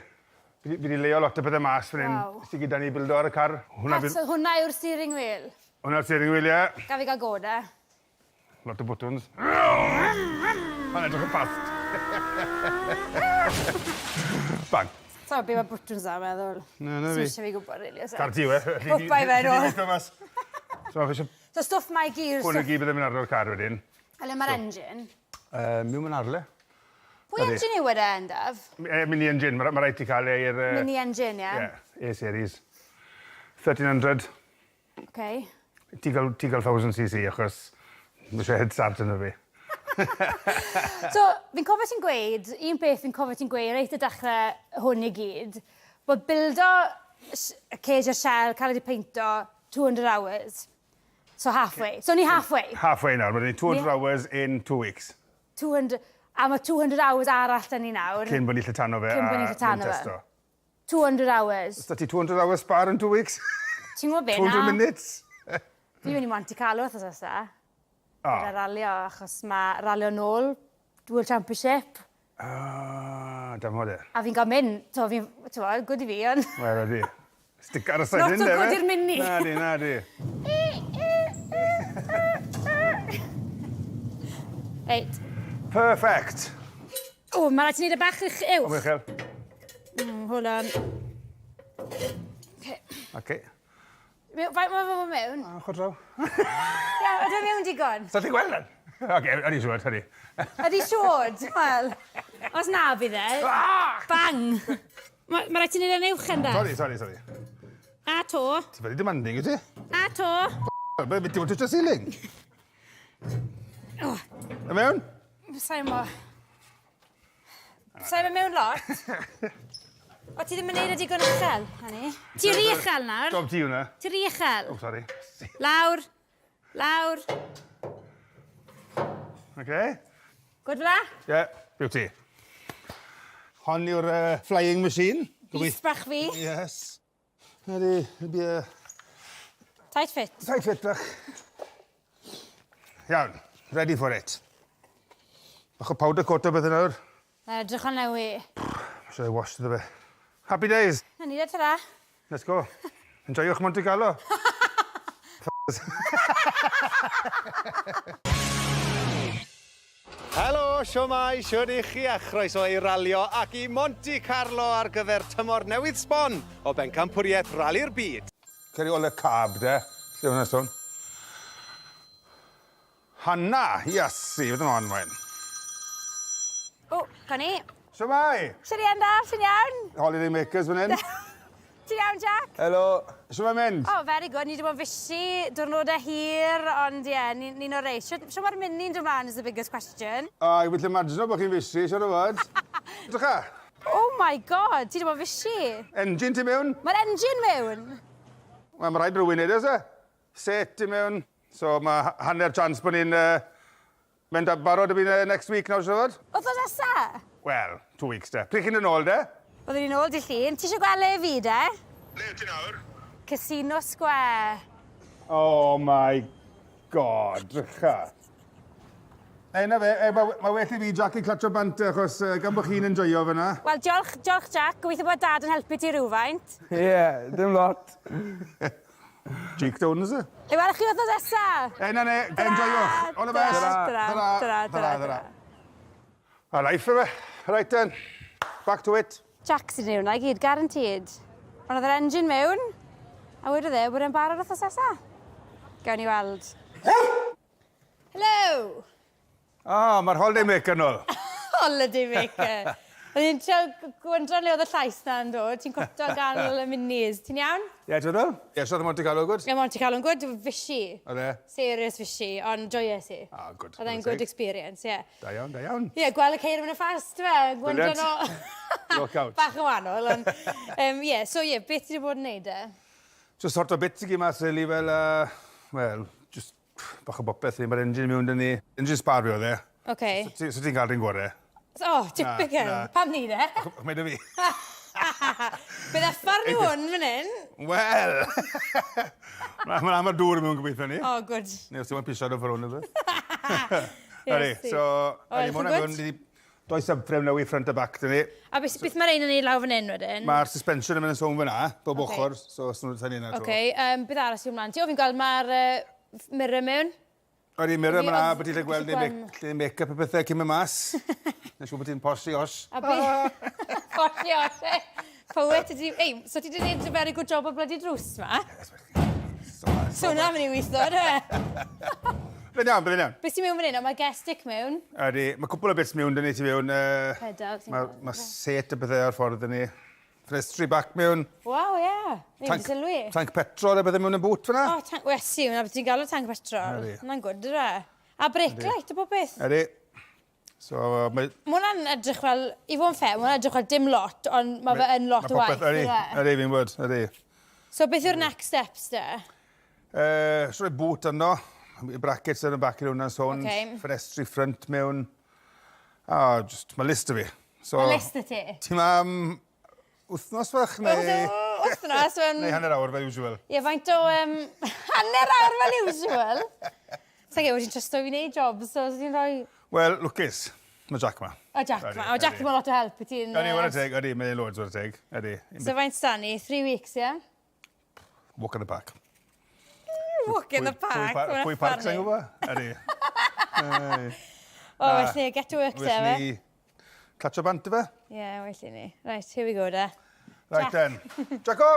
Fi di leio lot o bethau mas fan hyn. Waw. Sy gyda ni bildo ar y car. Hwna, So hwnna yw'r steering wheel. Hwnna'r steering wheel, ie. Gaf fi gael go de? Lot o buttons. Mae'n edrych yn fast. Bang. So, be mae buttons am meddwl? Na, fi. Swn eisiau fi gwybod, really. oes e? Car ti, we. Hwpa i fe nôl. So, mae eisiau So, stwff mae gears. hwn i gyd bydd yn mynd ar o'r car wedyn. A le mae'r engine? Miwn yn arle. Pwy Ydi. engine yw e, Endaf? Mini engine, mae ma rhaid ti cael ei i'r... Mini engine, ie? Ie, A-series. 1300. Okay. Ti gael 1000 cc achos mae eisiau head start yna fi. So, fi'n cofio ti'n gweud, un peth fi'n cofio ti'n gweud reit y dechrau hwn i gyd, bod bildo y cage a shell, cael ei peinto, 200 hours. So halfway. So ni halfway. Halfway nawr, mae 200 Ie. hours in 2 weeks. 200. A mae 200 hours arall 'da ni nawr. Cyn bod ni lle tano fe Cyn bod ni lle tano fe. testo. 200 hours. Os 'da ti 200 hours spare in 2 weeks? Ti'n gwybod be, na. 200 minutes? Fi'n mynd i Monte Carlo wythnos nesa. O. Gyda ralio, achos mae ralio nôl, World Championship. Ah, damn e. A fi'n cael mynd, to, fi'n, ti'n good i fi, ond... Wel, ydi. Stick ar y side Not so good i'r mini. Na di, na di. Reit. Perfect. O, mae rhaid ti wneud y bach uch uwch. O, uchel. Hold on. Okay. Okay. Faint mae fe mewn? Ah, chwr draw. Ia, ydy e mewn digon? Sa ti'n gweld yn? Oce, ydy siwr, ydy. Ydy siwr, wel. Os na bydd e, ah! bang! Mae ma rhaid ti wneud e'n uwch yn da. Sorry, sorry, sorry. A to. Ti'n very demanding, wyt ti? A to. Be, ti'n touch the ceiling? Oh. Y mewn? Sa'n mo. Sa'n mo mewn lot. O, ti ddim yn neud e digon uchel, honey. Ti rhy uchel nawr. Job ti hwnna. Ti rhy uchel. Oh, sorry. Lawr. Lawr. Okay. Good fel 'a? Yeah, beauty. Hon yw'r uh, flying machine. Beast bach fi. Yes. Ydy, it'll be a... Tight fit. Tight fit bach. Iawn, ready for it. Bach o powder coat o beth yn awr. Na, edrych o'n newi. Should I wash iddo fe? Happy days. Na ni de, ta-ra. Let's go. Enjoywch Monte Carlo. Helo, siwmai, siwr i chi a chroeso i ralio ac i Monte Carlo ar gyfer tymor newydd sbon o bencampwriaeth Rali'r Byd. Cer i ôl y cab de. Lle hwnna sôn? Hanna, Iesu, fydd yn on wen. O, con ni. Siwmai! Siwr i Endaf, ti'n iawn? Holiday makers fan hyn. Ti'n iawn, Jack? Helo. Siwmai mynd? Oh, very good. Ni wedi bod yn busy, diwrnodau hir, ond ie, yeah, ni'n ni oreit. Siwr ni mae'r mini'n dod mlaen is the biggest question. O, oh, i felly imagine bod chi'n busy, siwr o fod. Drycha. Oh my god, ti wedi bod yn busy. Engine ti mewn? Mae'r engine mewn. Wel, mae rhaid rhywun neud e, se? Set ti mewn. So mae hanner chance bod ni'n mynd ar barod y bydd next week nawr, siwr o fod. Wythnos nesa? Wel, 2 weeks de. Pryd chi'n dod nôl de? Byddwn ni'n ôl dy Llun. Ti eisiau gweld le fi de? Le ti nawr? Casino Square. Oh my god, drycha. Ei, na fe, e, mae ma well i fi Jack i clatio bant achos gan bod chi'n enjoyo fyna. Wel, diolch, diolch Jack. Gobeithio bod dad yn helpu ti rhywfaint. Ie, yeah, dim lot. Jake Jones, e? I weld chi wythnos nesa. Ei, na ne, enjoywch. All the best. Tara, tara, tara, tara. A life yfe. Right then, back to it. Jack sy'n gwneud hwnna i gyd, guaranteed. Ond oedd yr engine mewn, a wedodd e bod e'n barod wythnos nesa. Gawn ni weld. Hello! Ah, oh, mae'r holiday maker nôl. Holiday maker. O'n i'n trio gwndro le oedd y llais na'n dod. Ti'n cwto ganol y minis. Ti'n iawn? Ie, ti'n meddwl? Ie, so oedd y Monte Carlo good? Ie, Monte Carlo'n good. Fishy. Oedd e? Serious fishy, ond joyous i. Ah, good. Oedd e'n good experience, ie. Da iawn, da iawn. Ie, gweld y ceir yn y fast, fe. Gwndro nhw. Look out. Bach yn wahanol, ond... Ie, so ie, beth ti wedi bod yn neud e? Just sort o bits i gyd mas, really, fel, well, just bach o bopeth. Mae'r engine mewn dyn ni. Engine spar fi oedd e. Okay. So, so ti'n cael rhywun gorau? Oh, typical. Pam ni de? Mae dy fi. Bydd effar nhw hwn fan hyn. Wel! Mae'n am y dŵr mewn gobeithio ni. Oh, good. Neu os ti'n pisio ar y ffordd hwn, Ydy, so... Ydy, mae hwnna'n mynd i doi subframe newydd front a back dyn ni. A beth, beth mae'r ein yn ei lawr fan hyn wedyn? Mae'r suspension yn mynd yn sôn fyna, bob okay. ochr, so os nhw'n tynnu yna. Oce, beth arall sy'n ymlaen? Ti o fi'n gweld mae'r mirror mewn? Ydy, mirror fyna, bod ti'n gweld lle make-up a pethau cyn mynd mas. Nes siŵr bod ti'n posi os. A be? Posi os, e. Poet ydi... Ei, so ti wedi gwneud very good job o bloody drws ma? So hwnna'n mynd i weithio, ydw e? Bydd iawn, bydd iawn. Beth sy'n mewn fan hyn? O, mae gestic mewn. Ydy, mae cwpl o bits mewn dyn ni ti mewn. Pedal. Mae ma set y bethau ar ffordd dyn ni. Ffenestri back mewn. Waw, ie. Ni'n mynd sylwi. Tank petrol a bethau mewn y bŵt fyna. O, tank... Wesi, hwnna beth ti'n galw tank petrol. Hwnna'n gwd, ydw e? A brake light a bob beth. Ydy. So, mae... Mae hwnna'n edrych fel, i fod yn fair, mae hwnna'n edrych fel dim lot, ond mae fe yn lot o waith. Ydy, ydy, fi'n gwybod, ydy. So, beth yw'r next steps de? So, rhoi bŵt arno, brackets yn y back i hwnna'n sôn, okay. Ffenestri front mewn. O, just, mae list 'da fi. So, Mae list 'da ti? Ti'n am wythnos fach neu... Wythnos, yn... Neu hanner awr fel usual. Ie, faint o... Um, hanner awr fel usual? Sa'n gwybod, ti'n trysto fi wneud jobs, so ti'n rhoi... Wel, lwcus. Mae Jack ma. O, Jack ma. O, Jack ma lot o help i ti'n... Ydy, whare teg, ydy, mae'n loads, whare teg. Ydy. So faint stan ni? 3 weeks, ie? Yeah? Walk in the park. Walk in the park. Pwy park sa'n gwybod? Ydy. O, well ni, get to work te, fe. Well ni catch bant fe? Ie, yeah, well ni. Right, here we go de. Right then. Jacko!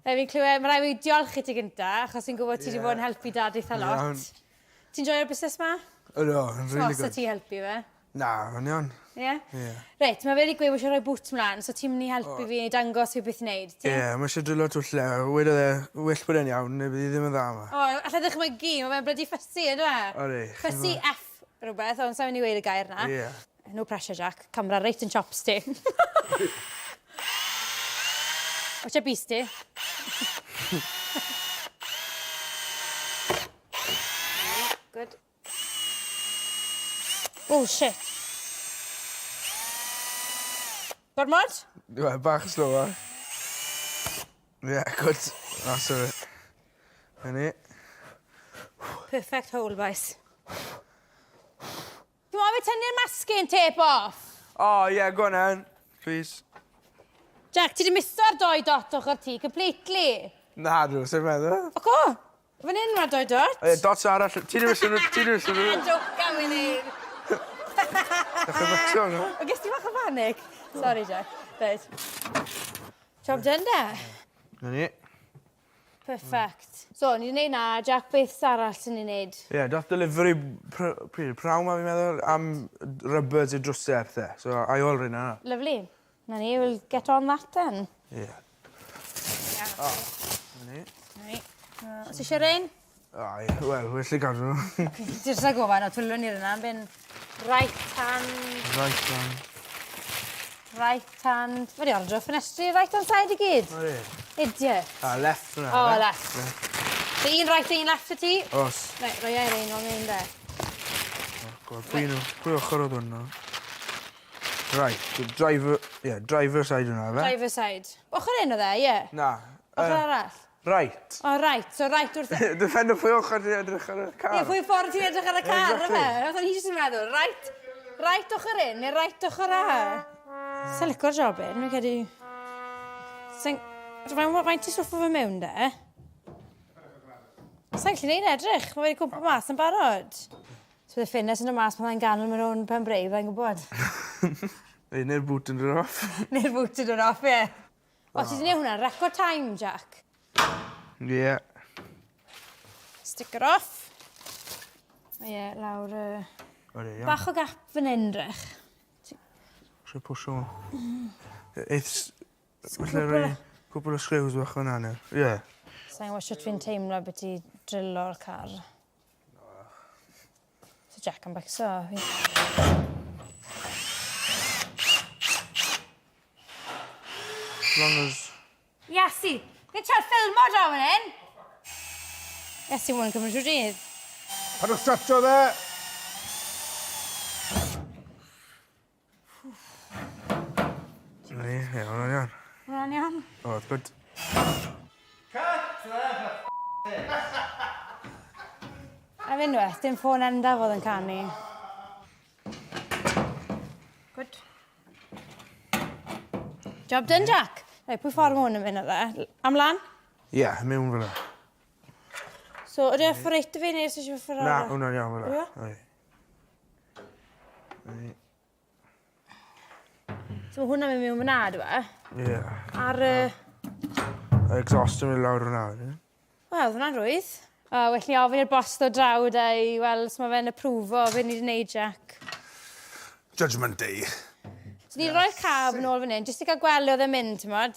Fe fi'n clywed, mae rhaid fi diolch i ti gynta, achos fi'n gwybod ti wedi bod yn helpu dad eitha lot. Ti'n joio'r busnes ma? Ydw, yn really good. Os ti helpu fe? Na, yn iawn. Ie? Ie. Reit, mae fe wedi gweud bod eisiau rhoi bwt mlaen, so ti'n mynd i helpu fi i dangos fi beth i wneud. Ie, yeah, mae eisiau drillo twll e. Wedodd e, well bod e'n iawn, neu bydd hi ddim yn dda yma. O, allai ddychmygu, mae fe'n bloody fussy, yndyw e? Odi. Fussy F rhywbeth, ond sa'n mynd i weud y gair na. Ie. No pressure, Jack. Camera reit yn chops ti. Watch your beast ti. Good. Oh, shit. Gormod? Wel, bach slower. Yeah, good. That's all right. Na ni. Perfect hole, boys. Dwi'n meddwl fi tynnu'r masking tape off. Oh, yeah, go on then. Please. Jack, ti di miso'r doi dot ochr ti, completely. Na, dwi, sy'n meddwl. Oco, fan hyn mae'r doi dot. Ie, dots arall. Ti di miso nhw, ti di miso nhw. Joke am i ni. Dechrau becso nhw. O, ges ti bach o panic? Sorry, Jack. Right. Job done, de. Na ni. Perfect. So, ni wedi gwneud na, Jack, beth arall sy'n ni'n neud? Ie, yeah, dath delivery pr pryd, prawn ma fi'n meddwl, am rubbers i'r drwsau a pethau. So, I all rheina na. Lovely. Na ni, we'll get on that then. Ie. Yeah. Oh, na ni. Na ni. Os eisiau rein? Ai, wel, well i gadw nhw. Jyst rhag ofan, o twylwn ni'r yna, bin right hand... Right hand. Right hand... Mae di ordro ffenestri right hand side i gyd. Odi. Idiot. A left fyna. O, left. So un right a un left y ti? Os. Reit, roi e'r un o'n un de. Oh, God, pwy nhw? Pwy ochr oedd hwnna? Right, the driver, yeah, driver side hwnna, fe? Driver side. Ochr un oedd e, ie? Yeah. Na. Ochr arall? Right. O, right, so right wrth... Depend o pwy ochr ti'n edrych ar y car. Ie, pwy ffordd ti'n edrych ar y car, exactly. yfe? Oedd hi jyst yn meddwl, right, right ochr un neu right ochr a. Sa'n licio'r job un, fi'n credu... Sa'n... Faint ti stwffo fe mewn de? Sa'n gallu neud edrych, mae wedi cwmpo mas yn barod. So bydde ffenest yn dod mas pan byddai'n ganol mewn rownd pen brei, byddai'n gwybod. Neu'r boot yn dod off. Neu'r boot yn dod off, ie. O, ti 'di neud hwnna record time, Jack. Ie. Yeah. Sticker off. O ie, lawr y... Odi, iawn. Bach o gap fan hyn, drych. Eisiau pwsio. It's... Falle rhoi cwpl o screws bach fan hynny. Ie. Sa'n gwybod sut fi'n teimlo beth i drillo'r car. So Jack yn becso. As long as... Iasi! Ni'n trial ffilmo draw fan hyn! Iasi, mwyn cymryd rhyw dydd. Padwch startio dde! Na ni, ie, hwnna'n iawn. Hwnna'n iawn. O, good. Cut! Am unwaith, dim ffôn endaf oedd yn canu. Good. Job done, Jack. Reit, pwy ffordd mae hwn yn mynd o Am lan? Ie, yeah, mewn fel 'na. So, ydy e ffordd reit fi neu os eisiau ffordd Na, hwnna'n iawn fel 'na. Yw e? So mae hwnna'n mynd mewn fyna, dwi e? Ie. Ar y... Exhaust yn mynd lawr hwnna wedyn. Wel, hwnna'n rwydd. O, well ni ofyn i'r boss ddod draw da i weld os mae fe'n approfo be ni wedi gwneud, Jack. Judgment Day. So ni'n rhoi'r cab yn ôl fan hyn, jyst i gael gweld le oedd e'n mynd, ti'n modd?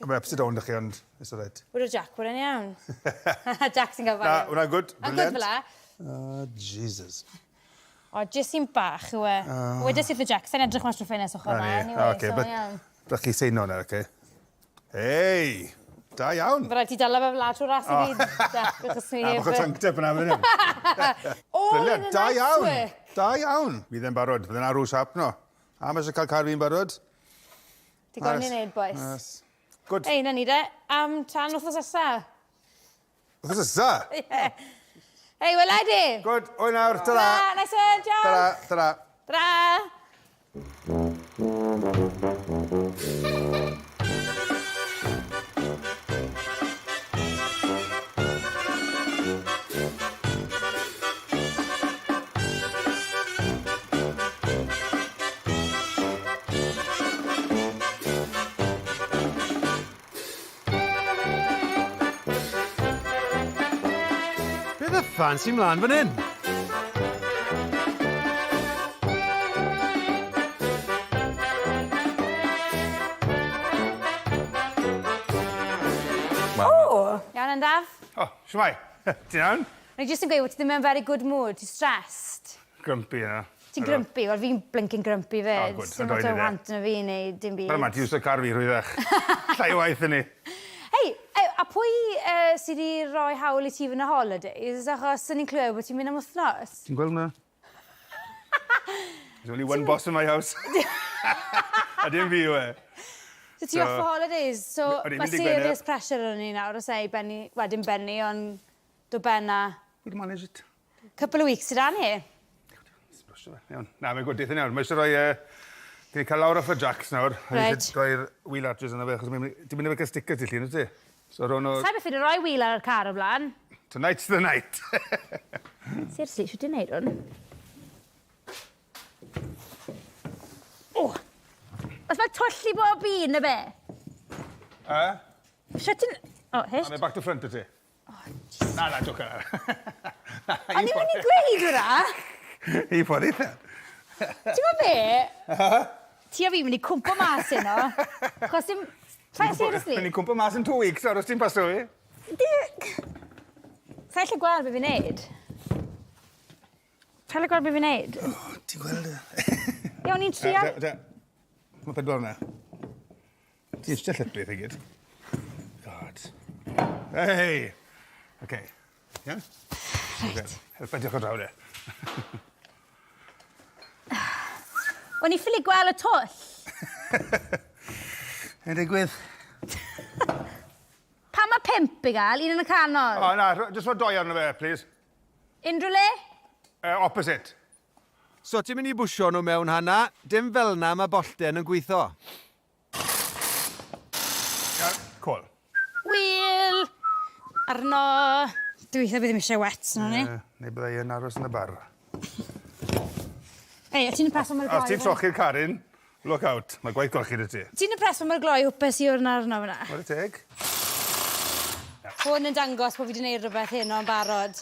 Mae upside down 'da chi, ond it's all right. Wedodd Jack bod e'n iawn. Jack sy'n cael Na, hwnna'n good. A good fel 'a. Oh, Jesus. O, jyst un bach yw e. Oh. Wedes i wrtho Jack, sa'n edrych mas drwy ffenest ochr 'na, anyway, okay, so iawn. Dych chi seino nawr, oce? Hei! Da iawn! Fe raid ti dala fe fel 'a trwy'r ras i gyd, Jack, achos ni heb... A bach o tank tip yna, fan hyn. All in a Da night's iawn! work. Da iawn. Fydd e'n barod. Fydd e'n arw siap no. A mae eisiau cael car fi'n barod. Digon i wneud, boys. Yes. Good. Ei, na ni de. Am tan wythnos nesa. Wythnos nesa? Ie. Ei, wela i di. Good. Oi nawr. Ta-ra. Ta-ra. Nice one. Ciao. Ta-ra. Ta-ra. Ta-ra. Be the fan sy'n mlaen fan hyn? O! Iawn, Endaf? O, shwmae? Ti'n iawn? O'n i jyst yn gweud bod ti ddim mewn very good mood, ti'n stressed. Grumpy yna. Ti'n grumpy, wel fi'n blinking grumpy fyd. Oh, good. Dim lot o want na fi neu dim byd. Fel ma, ti iwso car fi rhwyddach. Llai o waith yn ni. Hei, a pwy uh, sydd wedi rhoi hawl i ti fynd ar holidays? Achos o'n i'n clywed bod ti'n mynd am wythnos. Ti'n gweld hwnna? There's only one boss in my house. A dim fi yw e. So ti off for holidays, so mae serious pressure arnon ni nawr, os ei benni, wel dim benni, ond do ben a... We'll manage it. Couple of weeks sydd â ni. Iawn. Na, mae'n gwd, eitha iawn. Mae eisiau rhoi... Uh, Ti'n cael lawr off y jacks nawr. Right. Eisiau rhoi'r wheel arches yna fe, achos ti'n mynd i fe cael stickers i llun, wyt ti? So ro'n o... Sa'i beth i roi wheel ar y car o blaen. Tonight's the night. Seriously, siwt ti'n neud hwn? O! Os mae twll i bob un, na be? E? Siwt ti'n... O, hysht. A mae back to front o ti. Oh, Jesus. Na, na, joker. O'n i'n mynd i gweud hwnna. I ffordd eitha. Ti'n gwybod be? Ti a fi mynd i cwmpo mas heno. Chos dim... Seriously. Mynd i cwmpo mas in 2 weeks nawr os ti'n paso fi. Sa i allu gweld be fi'n neud. Sa i allu gweld be fi'n neud. Oh, ti'n gweld e? Ie, o'n i'n trial... Mae pedwar yna. Ti eisiau llythyr i gyd. God. Hey! Okay. Yeah? Right. Helpa diolch o draw de. O'n i ffili gweld y twll. Yn digwydd. Pam mae pump i gael? Un yn y canol? O, na, jyst rhoi doi arno fe, please. Unrhyw le? Opposite. So ti'n mynd i bwsio nhw mewn, Hannah? Dim fel'na mae bollten yn gweitho. Iawn, cwl. Wil! Arno! Dwi eitha bydd ddim eisiau wet na ni. Neu bydda i yn aros yn y bar. Ei, a ti'n impressed mae'r gloi? Os ti'n trochi'r caryn, look out. Mae gwaith golchi 'da ti. Ti'n impressed pan mae'r gloi hwpes i wrna arno fyna? Whare teg. Hwn yn dangos bod fi wedi gwneud rhywbeth heno yn barod.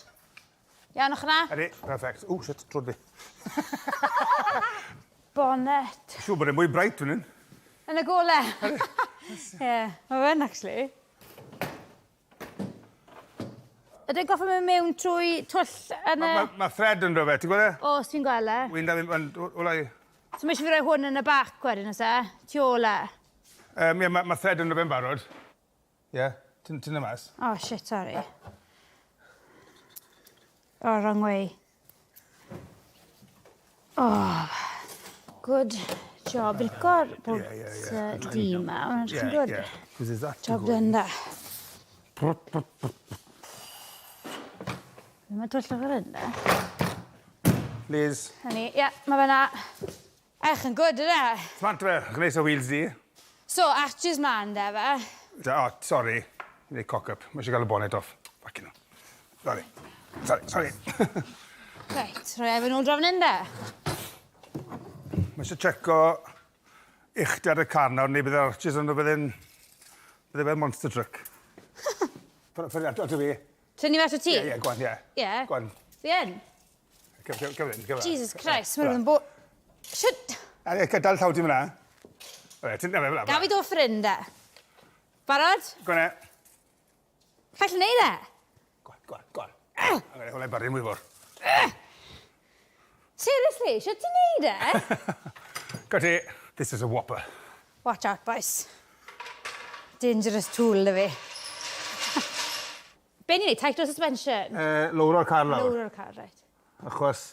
Iawn o'ch 'na? Ydi, perfect. Ww, shit, trwd fi. Bonnet. Siŵr bod e'n mwy bright fan hyn. Yn y gole. Ie, ma' fe yn actually. Ydw i'n gorffod mynd mewn trwy twll yn y... Ma' ma' ma' thread ynddo fe, ti'n gweld e? O's, fi'n gweld e. Wi'n da fi'n ola i. So ma' isie fi roi hwn yn y bac wedyn o's e? Tu ôl e? Yym ie, ma' ma' thread ynddo fe'n barod. Ie, tyn- tynna mas. Oh shit, sorry. Oh, wrong way. Oh, good job. Fi'n licio'r bolt du 'ma, ma'n edrych yn good. Job done da. Mae twll o fel hyn de. Liz. Na ni, ie, ma' fe 'na. Ech yn good yfe? Smart fe, gwnes o wheels di. So, arches man de fe? Da, oh, sorry. Neu cock up. Mae eisiau gael y bonnet off. Fucking hell. Sorry. Sorry, sorry. Reit, rhoi Evan ôl draw fan hyn de. Mae eisiau checo uchder y car nawr, neu bydd arches ond bydd e'n... Bydd e fel monster truck. Ffyr ato fi. Tynnu fe ato ti? Ie, ie, gwan, ie. Ie. Gwan. Fi yn? Jesus Christ, mae'n rhywbeth yn bo... Shwt! A ie, dal llaw ti fyna. Reit, ti'n... Gaf fi do ffrind e? Barod? Go ne. Alla neud e? Go on, go on, go on. Hwna i barri mwy fawr. Seriously, shwt ti'n neud e? Go ti. This is a whopper. Watch out, boys. Dangerous tool, da fi. Be ni'n neud? Tight o suspension? Uh, lowro'r car lawr. Lowro'r car, right. Achos...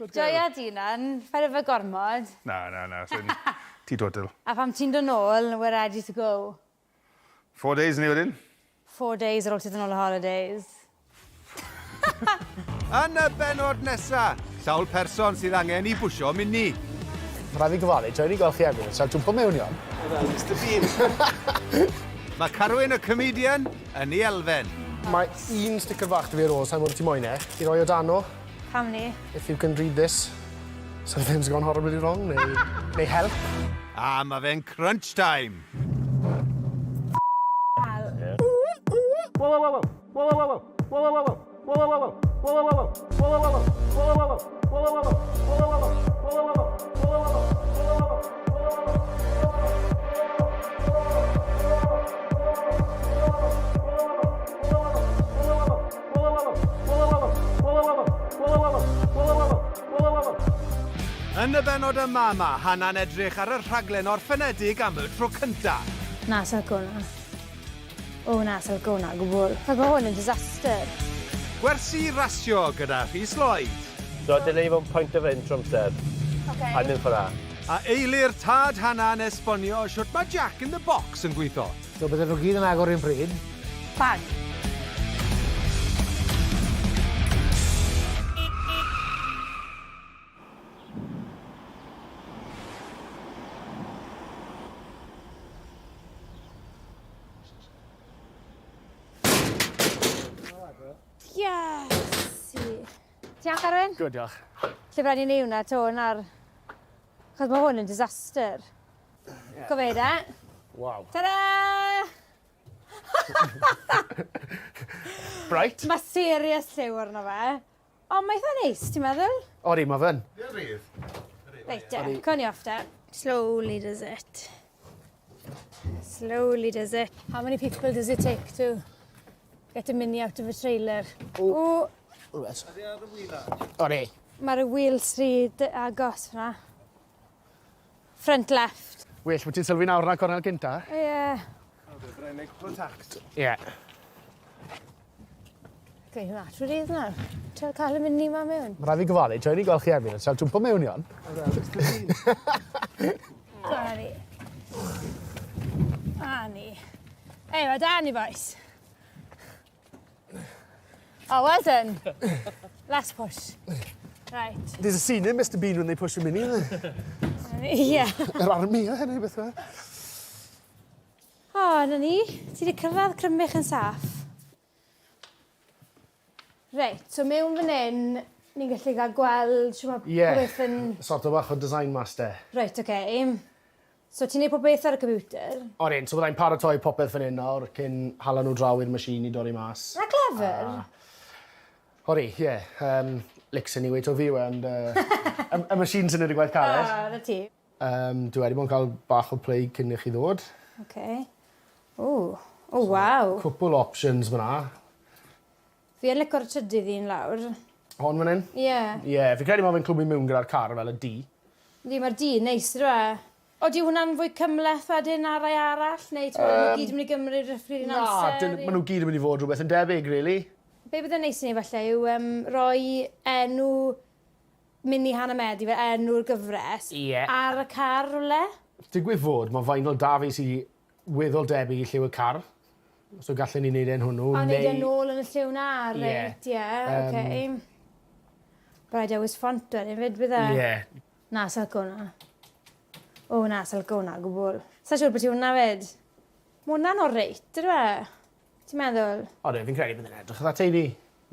Good girl. Joia d'hunan, paid yfed gormod. Na, na, na, swn teetotal. A pan ti'n dod nôl, we're ready to go. Four days ni wedyn. Four days ar ôl ti ddod nôl o holidays. Yn y bennod nesa, sawl person sydd angen i bwsio Mini? Ma' raid fi gofalu, dwi 'di gweld chi efyd, so jwmpo mewn iawn. Fel Mister Bean. Mae Carwyn y comedian yn ei elfen. Mae un sticker fach 'da fi ar ôl, sai'n gwbod os ti moyn e, i roi o dan o. Pam 'ny? If you can read this, something's gone horribly wrong, neu, neu help. A ma' fe'n crunch time. Yn y bennod yma, mae Hannah'n edrych ar y rhaglen orffenedig am y tro cynta. Na, sa i'n lico hwnna. O na, sa i'n lico hwnna o gwbl. Mae hwn yn disaster. Gwersi rasio gyda Rhys Lloyd. So dyle i fod yn point of entry amser. Okay. I'm in for that. A Eilir tad Hannah'n esbonio shwt mae Jack in the Box yn gweithio. So bydden nhw gyd yn agor un pryd. Bang! Yes! Ti iawn, Carwyn? Good, diolch. Lle rhaid i ni hwnna 'to nawr? Achos mae hwn yn disaster. Yeah. Gofio de. Waw. Ta-da! Bright. Mae serious lliw arno fe. Ond mae eitha neis, ti'n meddwl? Odi, mae fe'n. Reit de, cwn i off de. Slowly does it. Slowly does it. How many people does it take to get a mini out of a trailer? O! Rwbeth. Odi. Mae'r wheels rhy agos fyna. Front left. Well bod ti'n sylwi nawr na cornel gynta. Ie. Ie. Gweud hwnna trwy dydd nawr. Trio cael y mini ma mewn. Ma' raid fi gofalu, dwi 'di gweld chi efyd, so jwmpo mewn iawn. Dyna ni. A ni. Ei, mae da ni, boys. Oh, well done. Last push. Right. There's a scene in Mr Bean when they push a mini, isn't there? Yeah. Yr army, ie, neu beth yw e. O, na ni. Ti wedi cyrraedd Crymych yn saff. Reit, so mewn fan hyn, ni'n gallu cael gweld shwt mae Ie. popeth yn... Sort o bach o design master. Reit, oce. Okay. So ti'n neud pob beth ar y computer? Odyn, so byddai'n paratoi popeth fan hyn nawr cyn hala nhw draw i'r machine i dorri mas. Na clever. Odi, ie. Yeah, licks yn i weud o fi yw e, ond y, y machine sy'n neud y gwaith caled. Ah, na ti. Dwi wedi bod yn cael bach o play cyn i chi ddod. Oce. O, o waw. Cwpwl o options fyna. Fi yn lico'r trydydd un lawr. Hon fan hyn? Ie. Ie, yeah, fi credu ma' fe'n clwmu mewn gyda'r car fel y D. Yndi, mae'r D yn neis, yndyw e? Odi hwnna'n fwy cymhleth wedyn na rai arall, neu ti'n meddwl um, nhw gyd yn mynd i gymryd roughly un amser? Na, maen nhw gyd yn mynd i fod rhywbeth yn debyg, really. Be byddai'n neis i ni falle yw um, roi enw Mini Hannah Medi fel enw'r gyfres Ie. ar y car rywle. Digwydd fod, mae vinyl da fi sy weddol debyg i lliw y car. So gallen ni neud e'n hwnnw, A neu... neud e nôl yn y lliw 'na, reit, ie, oce. Rhaid dewis ffont wedyn 'fyd bydde? Ie. Na, sa lico wnna. O na, sa lico wnna o gwbwl. Sa siŵr beth yw wnna 'fyd. Ma' wnna'n oreit, ydyw e? Ti'n meddwl? Odi, fi'n credu bydd e'n edrych eitha teidi.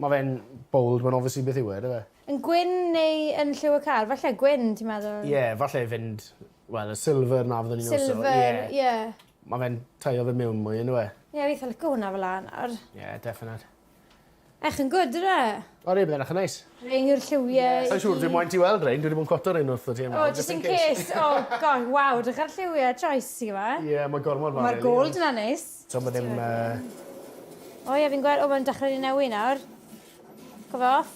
Ma' fe'n bold, ma'n obviously beth yw e, dyfe? Yn gwyn neu yn lliw y car? Falle gwyn, ti'n meddwl? Ie, falle fynd, wel, y silver 'na fyddwn ni'n iwso. Silver, ie. Ma' fe'n teio fe mewn mwy, yndyw e? Ie, fi eitha lico hwnna fel 'a nawr. Ie, definite. Ech yn good, ydyw e? Odi, bydd e'n edrych yn neis. Rhein yw'r lliwiau. Sai'n siŵr, dwi moyn ti weld rhein, dwi wedi bod yn cwato rhein wrtho ti am O, just in case. Oh, god, waw, drych ar lliwiau, choice i fe. Ie, mae gormod fan. Mae'r gold yna neis. So mae ddim... O ie, fi'n gweld, o, mae'n dechrau ni newid nawr. Cofio off.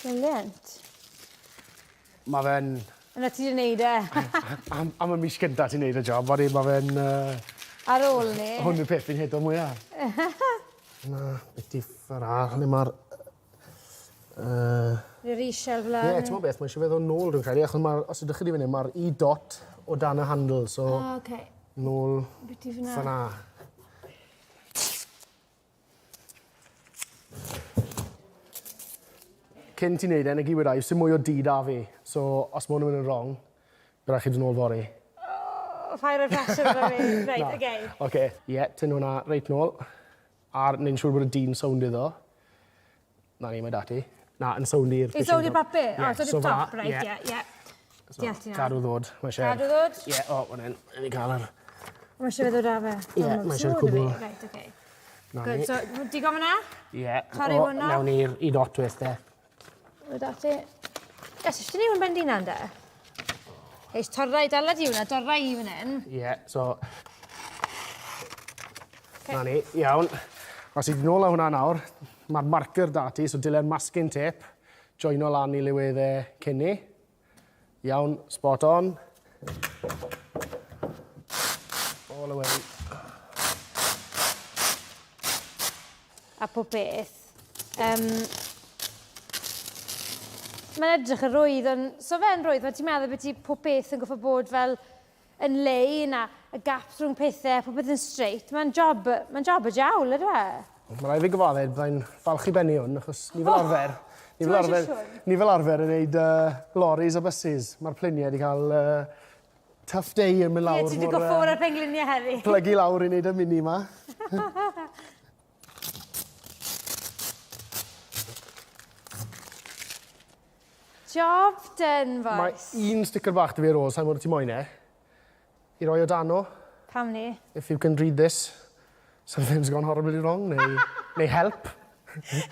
Brilliant. Mae fe'n... Yna ti 'di neud e. Am, am y mis cynta ti'n neud y job, odi, mae fe'n... Ar ôl ni. Hwn yw'r peth fi'n hato mwya. Na, beth i ffara, le mae'r... Yr eisiau fel Ie, ti'n beth, mae eisiau fe ddod nôl dwi'n credu, achos mae, os ydych chi wedi fynd, mae'r i dot o dan y handle, so... Oh, okay. Nôl... Beth i fyna? Fyna. Cyn ti'n neud e, 'na gyd weda i, sim mwy o du 'da fi. So, os ma' hwn yn mynd yn rong, by' rai' chi dod nôl fory. O, paid roi pressure arno fi. Reit, oce. Oce, ie, tynnu hwnna reit nôl. A neud yn siŵr bod y dyn sownd iddo. 'Na ni, mae 'da ti. Na, yn sownd i'r... Yn sownd i'r papur? O, sownd i'r top, reit, ie, ie. Deall ti nawr. Cadw ddod, mae isie... Cadw ddod? Ie, o, fan 'yn, ni 'di ca'l yr... Mae isie fe ddod â fe. Ie, mae isie'r cwbl. Reit, oce. 'Na Good, ni. so, digon fan'na? Ie. Torri hwn off. Mewn i'r i dot weth de. Mae 'da ti. Yes, os ti'n ei hwn ben dy hunan de? Eis, torra i dala di hwnna, dorra i fan hyn. Ie, so... 'Na ni, iawn. Os i di nôl â hwnna nawr, mae'r marker 'da ti, so dile'r masking tape, joino lan i le wedd e cyn 'ny. Iawn, spot on. All the way. A pob peth. Um, mae'n edrych yn rwydd, ond so fe'n rwydd, mae ti'n meddwl beth i pob peth yn goffa bod fel yn lein a y gaps rhwng pethau, popeth yn straight. Mae'n job, mae'n job y jawl, ydw e? Mae rhaid fi gyfadde, byddai'n falch i benni hwn, achos ni fel arfer, ni fel arfer, ni fel arfer yn neud uh, lorries a buses. Mae'r pluniau wedi cael uh, tough day yn mynd lawr. Ie, ti wedi goffo ar pengliniau heddi. Plygu lawr i wneud y mini ma. Job done, boys. Mae un sticker bach 'da fi ar ôl, sai'n gwbod os ti moyn e. I roi o dan o. Pam 'ny? If you can read this, something's gone horribly wrong, neu, neu help.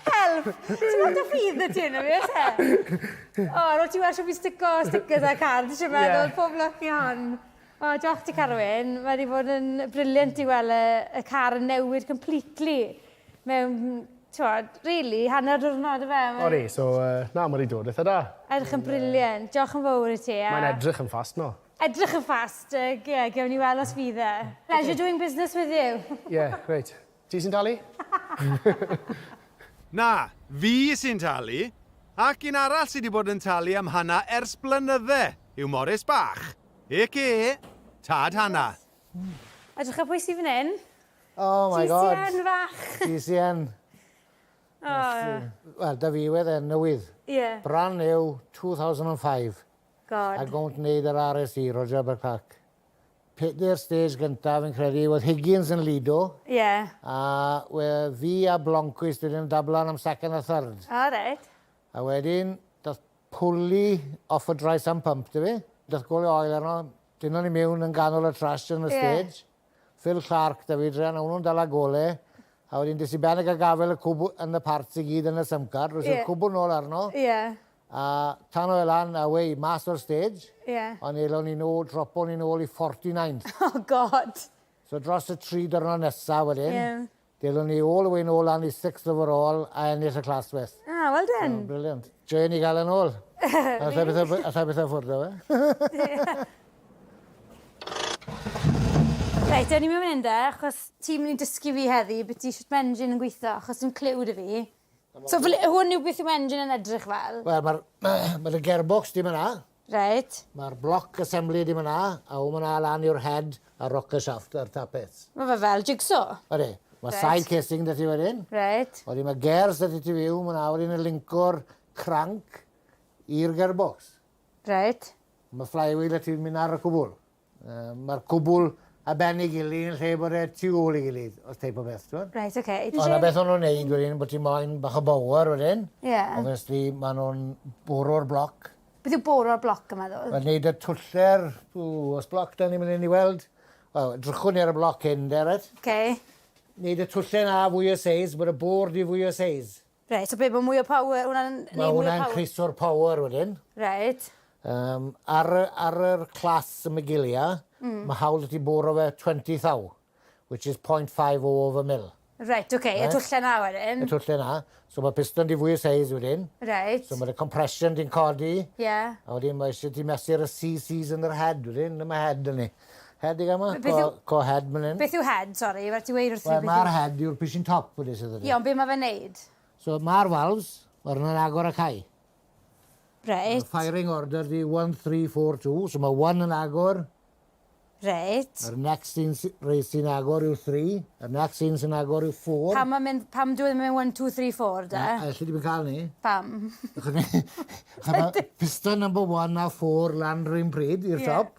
Help! Ti'n lot o ffydd 'da ti yno fi, oes e? O, ar ôl ti weld shwt fi'n stico stickers ar car, ti isie meddwl, pob lwc i hon. O, diolch ti Carwyn, mae wedi bod yn brilliant i weld y, y car yn newid completely mewn, t'wod, really, hanner diwrnod yfe? Odi, so uh, na, mae wedi dod eitha da. Edrych yn brilliant, diolch yn fawr i ti. A... Mae'n edrych yn fast no. Edrych yn fast, ie, yeah, gewn ni weld os fydd e. Pleasure doing business with you. Ie, yeah, reit. Ti sy'n talu? Na, fi sy'n talu. Ac un arall sydd wedi bod yn talu am Hannah ers blynydde yw Morris Bach. AKA Tad Hannah. Edrych ar pwy sydd fan hyn. Oh my god. GCN fach. GCN. Oh. Wel, da fi wedd e newydd. Ie. Yeah. Brand new, 2005. God. A gownt wneud yr RSC, Roger Albert Clark. Pedair stage gyntaf fi'n credu, oedd Higgins yn lido. Ie. Yeah. A we fi a Blomqvist wedyn yn dablan am second a third. O, reit. A wedyn, dath pulley off y dry sump pump 'da fi. Dath gole oil arno, dynnon ni mewn yn ganol y trash yn y Ie. stage. Phil Clark 'da fi druan, a hwnnw'n dala gole. A wedyn des i ben ag a gafel y cwbl yn y parts i gyd yn y sump guard, roes i'r Ie. cwbl nôl arno. Ie. A tan o fe lan, away, mas o'r stage. Ie. Ond elon ni nôl, dropo ni nôl i 49th. Oh God. So dros y tri diwrnod nesa wedyn. Ie. Delwn ni all the way nôl lan i sixth overall a ennill y class fyth. Ah, well done. So, brilliant. Joio ni gael yn ôl. Alla i byth alla i byth ffwrdd o fe. Reit, ewn ni mewn hyn de, achos ti'n mynd i dysgu fi heddi beth i shwt mae engine yn gweithio, achos dim cliw 'da fi. So fel, hwn yw beth yw engine yn edrych fel? Wel, mae'r ma gearbox dim yna. Reit. Mae'r block assembly dim yna, a hwn yna lan yw'r head a rocker shaft a'r tappets. Mae fe fel jigsaw. Ydy. Mae Reit. side casing 'da ti wedyn. Reit. Wedyn mae gears 'da ti tu fewn, mae 'na wedyn yn linko'r crank i'r gearbox. Reit. Mae flywheel 'da ti'n mynd ar y cwbl. Mae'r cwbl ar ben ei gilydd yn lle bod e tu ôl ei gilydd, os teip o beth, ti'n Reit, oce. Okay. Ond na beth o'n nhw'n neud wedyn, bod ti'n moyn bach o bower wedyn. Ie. Yeah. Obviously, maen nhw'n bwrw'r bloc. Beth yw bwrw'r bloc yma ddod? Mae'n neud y twller, ww, os bloc da ni'n mynd i weld. Wel, drychwn ni ar y bloc hyn, de, reit? Oce. Okay. Neud y twller na fwy o seis, bod y bwr di fwy o seis. Reit, so be, mae mwy o power, hwnna'n neud mwy o power? Mae hwnna'n increaso'r power wedyn. Reit. Um, ar, ar yr clas y Megilia, mae hawl i ti bwrw fe 20 thou, which is 0.5 of a mil. Reit, oce, okay, y twllau na wedyn. Y twllau na. So mae piston di fwy o seis wedyn. Reit. So mae'r compression di'n codi. Ie. Yeah. A wedyn mae eisiau ti mesur y CCs yn yr head wedyn, yn y head yn ni. Head i gama. Beth yw- Co head man hyn. Beth yw head, sori, fel ti weud wrth fi Wel, beth mae'r yw... head yw'r pishin top wedi sydd Ie, ond be mae fe'n neud? So mae'r valves, mae'r hwnna'n agor a cau. Reit. Firing order di 1, 3, 4, 2, so mae 1 yn agor. Reit. Yr next un rei sy'n agor yw 3, yr next un sy'n agor yw 4. Pam mae'n mynd, pam dwi e ddim yn mynd 1, 2, 3, 4, de? A alli di ddim cael ni. Pam? Mae piston number 1 a 4 lan rhywun pryd i'r Ie. top,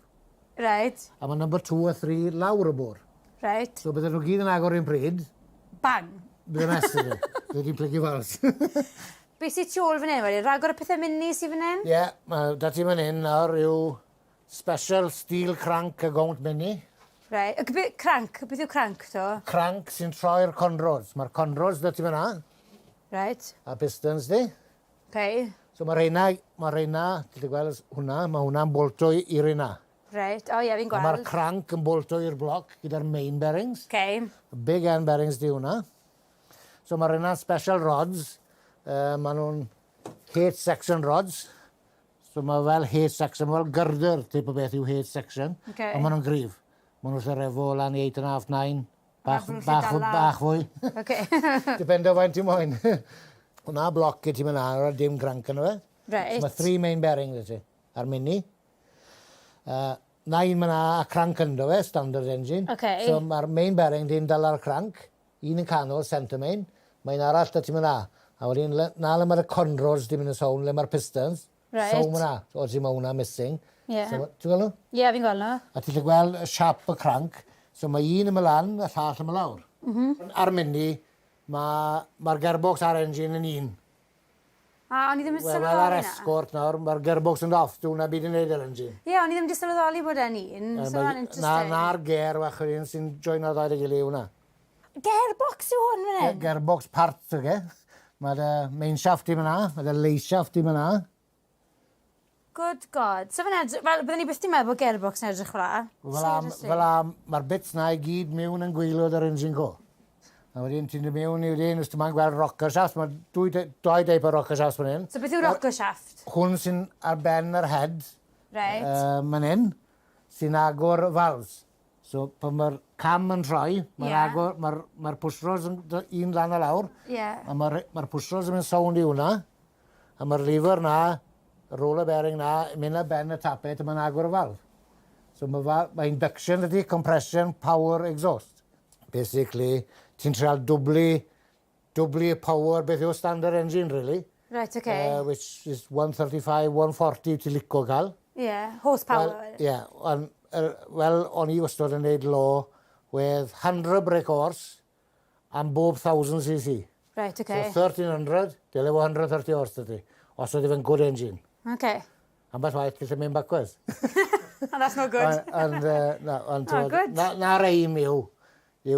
Reit, a mae number 2 a 3 lawr y bwr. reit. So bydden nhw gyd yn agor un pryd, Bang! bydden mess ydyn. Bydden di'n plygu fals. Be sy tu ôl fan hyn wedyn? Rhagor o pethau mini sy fan hyn? Ie, mae da ti fan hyn nawr yw special steel crank a gaunt mini. Reit. Y Crank, beth yw crank to? Crank sy'n troi'r conrods. Mae'r conrods da ti fan 'na. Reit. A pistons di. Okay. So mae reina, mae reina, ti'n gallu gweld hwnna, mae hwnna'n bolto i reina. Reit. O ie, fi'n A mae'r gweld. crank yn bolto i'r bloc gyda'r main bearings. Okay. Big end bearings di hwnna. So mae reina special rods. Maen nhw'n H-section rods. So mae fel H-section, fel girder type o beth yw H-section. Okay. Ond maen nhw'n gryf. Maen nhw'n lle refo lan i 8.5, 9. Bach, maen nhw'n bach, gallu dala. bach fwy. Okay. Dependo faint ti'n moyn. Hwna bloc i ti'n mynd ar, dim crank yno fe. Reit. So mae three main bearings i ti, ar mini. Na un myna a crank ynddo fe, standard engine. Okay. So mae'r main bearing di'n dal ar crank, un yn canol, centre main, mae'n arall da ti'n mynd A wedyn, na le mae'r conrods di mynd yn sown, le mae'r pistons. Reit. So myna, o ti mae hwnna missing. Ie. So, ti'n gweld nhw? Ie, fi'n gweld nhw. A ti'n gallu gweld y siap y crank. So mae un yn mynd lan, a llall yn mynd lawr. Ar mini, mae'r ma gearbox a'r engine yn un. A o'n i ddim yn Wel, fel sylweddoli ar na. Escort nawr, mae'r gearbox yn off, dwi'n na byd yn neud yr engine. Ie, o'n i ddim wedi sylweddoli bod e'n un. So hwnna'n Na, interesting. na'r ger wach yr un sy'n joino ddau dy gilydd hwnna. Gearbox yw hwn fan hyn? Gearbox part, oge. Mae dy main shaft i fyna, mae dy lay shaft i fyna. Good God. So fe'n edrych, fel, byddwn ni byth di meddwl bod gearbox yn edrych fel 'a. Fel am, Seriously. fel am, mae'r bits na i gyd mewn yn gwaelod yr engine co. A wedyn ti'n dod mewn i wedyn, os ti'n ma'n gweld rocker shaft, mae dwy, doi deip o rocker shaft fan hyn. So beth yw rocker shaft? Hwn sy'n ar ben yr head, Reit. Man hyn, sy'n agor valves. So pan mae'r cam yn troi, mae'r Ie. agor, mae'r mae push rods yn un lan a lawr, Ie. a mae'r mae push rods yn mynd sownd i hwnna, a mae'r lever na, y roller bearing na, yn mynd ar ben y tappet a mae'n agor y valve. So mae, mae induction ydy compression power exhaust. Basically, ti'n trial dwblu y power, beth yw standard engine, really. Right, okay. Which is 135, 140 ti'n lico cael. Ie, horsepower. Wel, ie, ond, wel, o'n i wastad yn neud law with 100 brake horse am bob 1000 cc. Right, okay. So 1300, dyle fo 130 horse dydy. Os oedd fe'n good engine. Okay. Ambell waith gallu mynd backwards. And that's not good. Ond, na, ond, Oh, good. na, na'r aim yw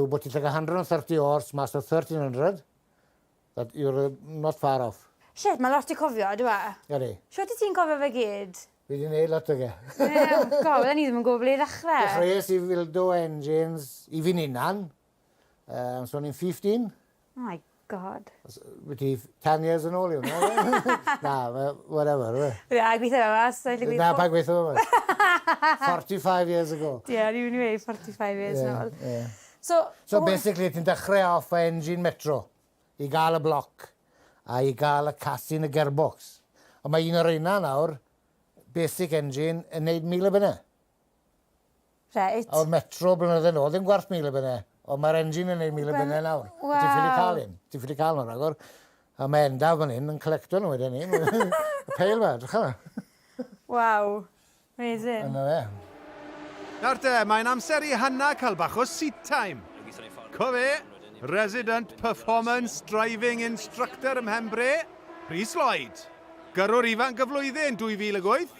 bod ti'n cael 130 horse mas o 1300, that you're not far off. Shit, mae lot i cofio, dwi e? Ydy. Shwt i ti'n cofio fe gyd? Fi wedi gwneud lot o ge. Ie, oh God, bydden ni ddim yn gwybod ble i ddechrau. Dechreuais i fildo engines i fi'n hunan. So o'n i'n 15. Oh my God. Wedi 10 years yn ôl i hwnna. Na, whatever. Ie, a gweithio fe mas. Na, pa gweithio fe mas. 45 years ago. Ie, ni'n mynd i weud 45 years yn ôl. Yeah. So, So basically, ti'n dechrau off y engine Metro i gael y bloc a i gael y cast yn y gearbox. A mae un o'r reina nawr, basic engine, yn neud 1,000 o bunnau. Reit. A o'r Metro blynydde nôl, ddim gwerth 1,000 o bunnau. Ond mae'r engine yn neud 1,000 o bunnau nawr. Waw. Ti'n ffili cael un. Ti'n ffili cael nhw ragor. A mae Endaf fan hyn yn collecto nhw wedyn ni. Y peil fe, drych yna. Waw. Amazing. Yna fe. Nawr te, mae'n amser i Hanna cael bach o seat time. Co fe, Resident Performance Driving Instructor ym Mhembre, Rhys Lloyd. Gyrrwr ifanc y flwyddyn 2008,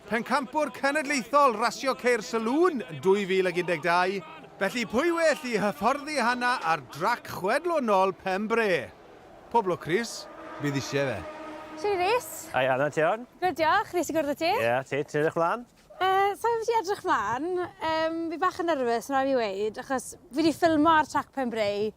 Pencampwr Cenedlaethol Rasio Ceir Saloon 2012, felly pwy well i hyfforddi Hanna ar drac chwedlonol Pembre? Pob lwc, Rhys, bydd eisiau fe. Shwt Rhys? Ai, Anna, ti iawn? Good, diolch. Rhys i gwrdd â ti. Ie, ti, ti'n edrych mlaen? Sa'n fi edrych mlaen. Fi bach yn nervous, mae'n rhaid fi weud, achos fi wedi ffilmo ar track Pembrey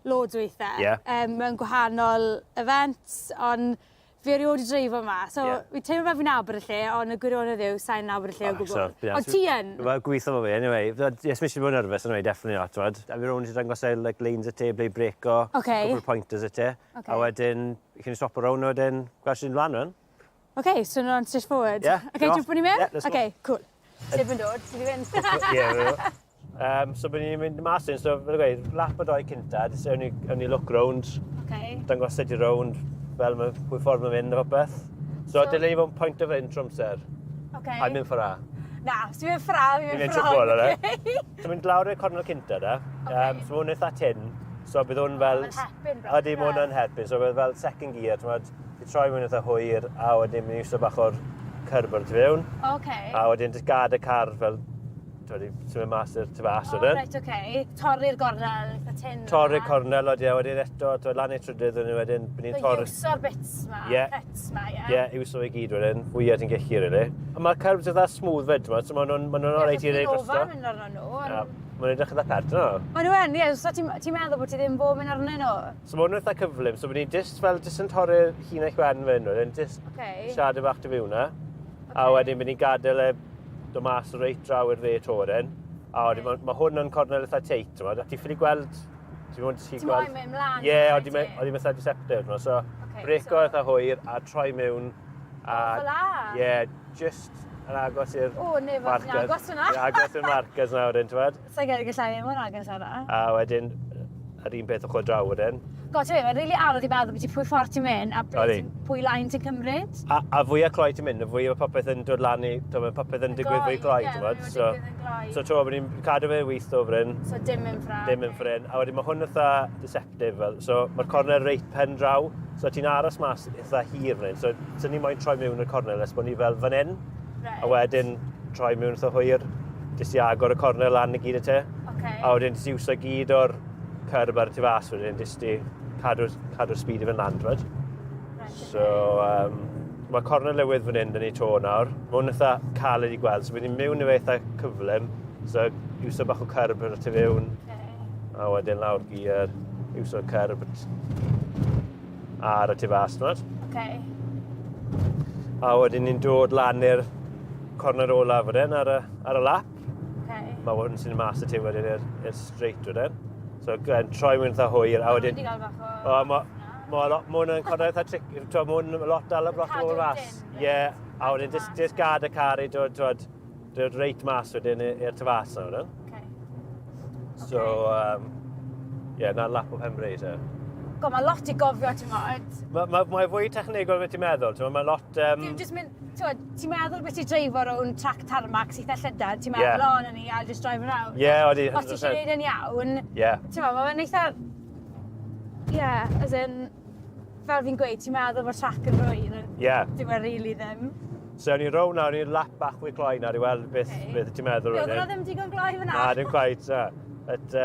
loads o weithiau. Mewn gwahanol events, ond Fi erioed 'di dreifo 'ma so yeah. Fi teimlo fel fi'n nabod y lle ond y gwirionedd yw sai'n nabod y lle o gwbwl. So, yeah, ond ti yn? Wel gwitho fo fi anyway. Yes, mi eisiau bod yn nervous anyway, definitely not, t'mod. A fi rownd i dangos e like lanes y te ble i breco. Okay. Couple of pointers y te. Okay. A wedyn, chi'n stop round wedyn, gweld sy'n mlaen rwan. Okay, so nhw'n straight forward? Yeah. Okay, dwi'n bod ni'n mynd? Yeah, let's go. Okay, cool. Sef yn dod, ti di fynd? Ie, so byddwn ni'n mynd mas un, so fel gweud, lap o doi cynta, jyst ewn ni, ewn ni look round, okay. dangos sut i round, fel mae, pwy ffordd mae'n mynd a popeth. So, so dylen ni fod yn point of entry amser. Okay. A mynd ffordd a. Na, os ti'n mynd ffordd a, fi'n mynd ffordd a. So mynd lawr i'r cornel cynta da. Okay. So mae hwn eitha tyn. So bydd hwn fel... Mae'n hepyn bron. Ydy, mae hwn yn hepyn. So bydd fel second gear, ti'n meddwl, ti troi mewn eitha hwyr, a wedyn mynd i iwso bach o'r curb ar y tu fewn. Okay. A wedyn jyst gad y car fel, ti'n meddwl, symud mas i'r tu fas wedyn. Oh, right, okay. Torri'r gornel eitha tyn. Torri'r cornel, oed, ie, wedyn eto, ti'n lan i'r trydydd, wedyn wedyn, bydd ni'n torri... So iwso'r bits ma, yeah. cuts ma, ie? Ie, yeah, iwso i gyd wedyn, fwyaf ti'n gellu, really. A mae'r curbs eitha smooth fyd, ti'n so maen nhw'n ma nhw reit i reid drosto. Ie, mynd arno nhw. Yeah. Maen nhw'n edrych eitha pert, yno. Maen nhw yn, ie, so ti'n ti meddwl bod ti ddim bod mynd arnyn nhw? So maen nhw'n eitha cyflym, so bydd ni just fel, just yn torri'r llinell wen fan hyn, just okay. siarad bach dy fyw na. Okay. A wedyn bydd ni'n gadael e dod mas reit draw i'r dde to wedyn. A wedyn okay. mae ma hwn yn cornel eitha teit, ti'n a ti'n ffili gweld Ti'n mwyn ti gweld... Ti'n moyn mynd mlaen? Ie, yeah, oedd hi'n eitha deceptive, no? So, okay, breco so... eitha hwyr a troi mewn. A, oh, fel la? Ie, yeah, just yn agos i'r O, ne, fod yn agos hwnna. Yn agos i'r markers nawr, wedyn, ti'n gwbod? Sa'n credu gallai ddim mor agos â 'na. A wedyn, yr un peth ochr draw wedyn. God, ti'n mae'n rili anodd i meddwl beth i pwy ffordd ti'n mynd a ble ti'n, pwy line ti'n cymryd. A, a fwy a cloi ti'n mynd, y fwy o popeth yn dod lan i, ti'n mae popeth yn digwydd fwy gloi, ti'n gwbod? So, so ti'n bod ni'n cadw fe wyth o fryn. So dim yn ffra. Dim yn ffryn. A wedyn mae hwn eitha deceptive fel, so mae'r corner reit pen draw, so ti'n aros mas eitha hir fan hyn. So, so ni moyn troi mewn y cornel nes bod ni fel fan hyn. Right. A wedyn troi mewn eitha hwyr, jyst i agor y cornel lan i gyd y te. Okay. A wedyn jyst iwso gyd o'r curb ar y tu fas wedyn, jyst i cadw'r cadw speed i fynd lan, t'mod? Right, so, mae cornel newydd fan hyn dyn ni to nawr. Mae hwn eitha caled i gweld, so bydd ni'n mewn i fe eitha cyflym. So, iwso bach o curb ar y tu fewn. Okay. A wedyn lawr gear, iwso curb ar y tu fas, t'mod? Okay. A wedyn ni'n dod lan i'r corner olaf wedyn ar y, ar y lap. Okay. Mae hwn sy'n mas y tu wedyn i'r i'r straight wedyn. So again, troi mewn eitha hwyr a wedyn... Wedi gael bach o... O, ma, ma, lot, ma hwn yn corner eitha tricky. T'mo, ma hwn lot dal lot o bobl mas. Ie, a wedyn just, just gad y car i dod, dod, dod reit mas wedyn i'r tu fas nawr. Okay. So, ie, yeah, na'n lap o Pembrey te. God, mae lot i gofio, ti'n modd. Mae ma, ma fwy technegol beth ti'n meddwl, ti'n mae lot... Dim jyst mynd, ti'n ti'n meddwl beth ti'n dreifo rownd track tarmac sydd eitha llydan, ti'n meddwl, Ie. o, na ni, I'll just drive around. Ie, odi, Os ti eisiau 100%. gwneud yn iawn, Ie. ti'n meddwl, mae'n eitha... Ie, as in, fel fi'n gweud, ti'n meddwl bod track yn rwydd, ond Ie. dyw e really ddim. So, o'n i'n rown nawr, i'r lap bach fwy cloi nawr i weld beth, Okay. beth ti'n meddwl. Ie, oedd hwnna ddim digon gloi fyna. Na, dim quite, na. But,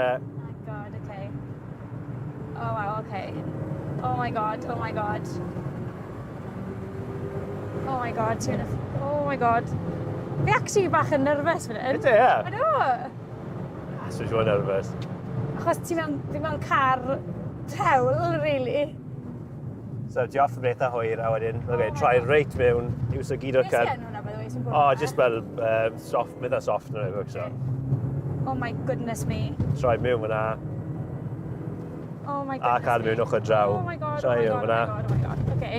Oh God, okay. Oh wow, okay. Oh my God, oh my God. Oh my God, ti'n... Oh my God. Fi actually bach yn nervous fan hyn. Ydw, ie? Ydw. So, ti'n nervous. Achos ti mewn, fi mewn car tewl, really. So, ti off yn eitha hwyr, a wedyn, okay, troi reit mewn, iwso gyd o'r Beth car. sy'n hwnna, by the way, sy'n bod? Oh, just fel soft, mynd soft yn o'r so. Oh my goodness me. Troi mewn fyna, Oh my a goodness cael me. mewn ochr draw. Oh my God, oh Troi my mewn God, oh fyna. my God, oh my God. Okay.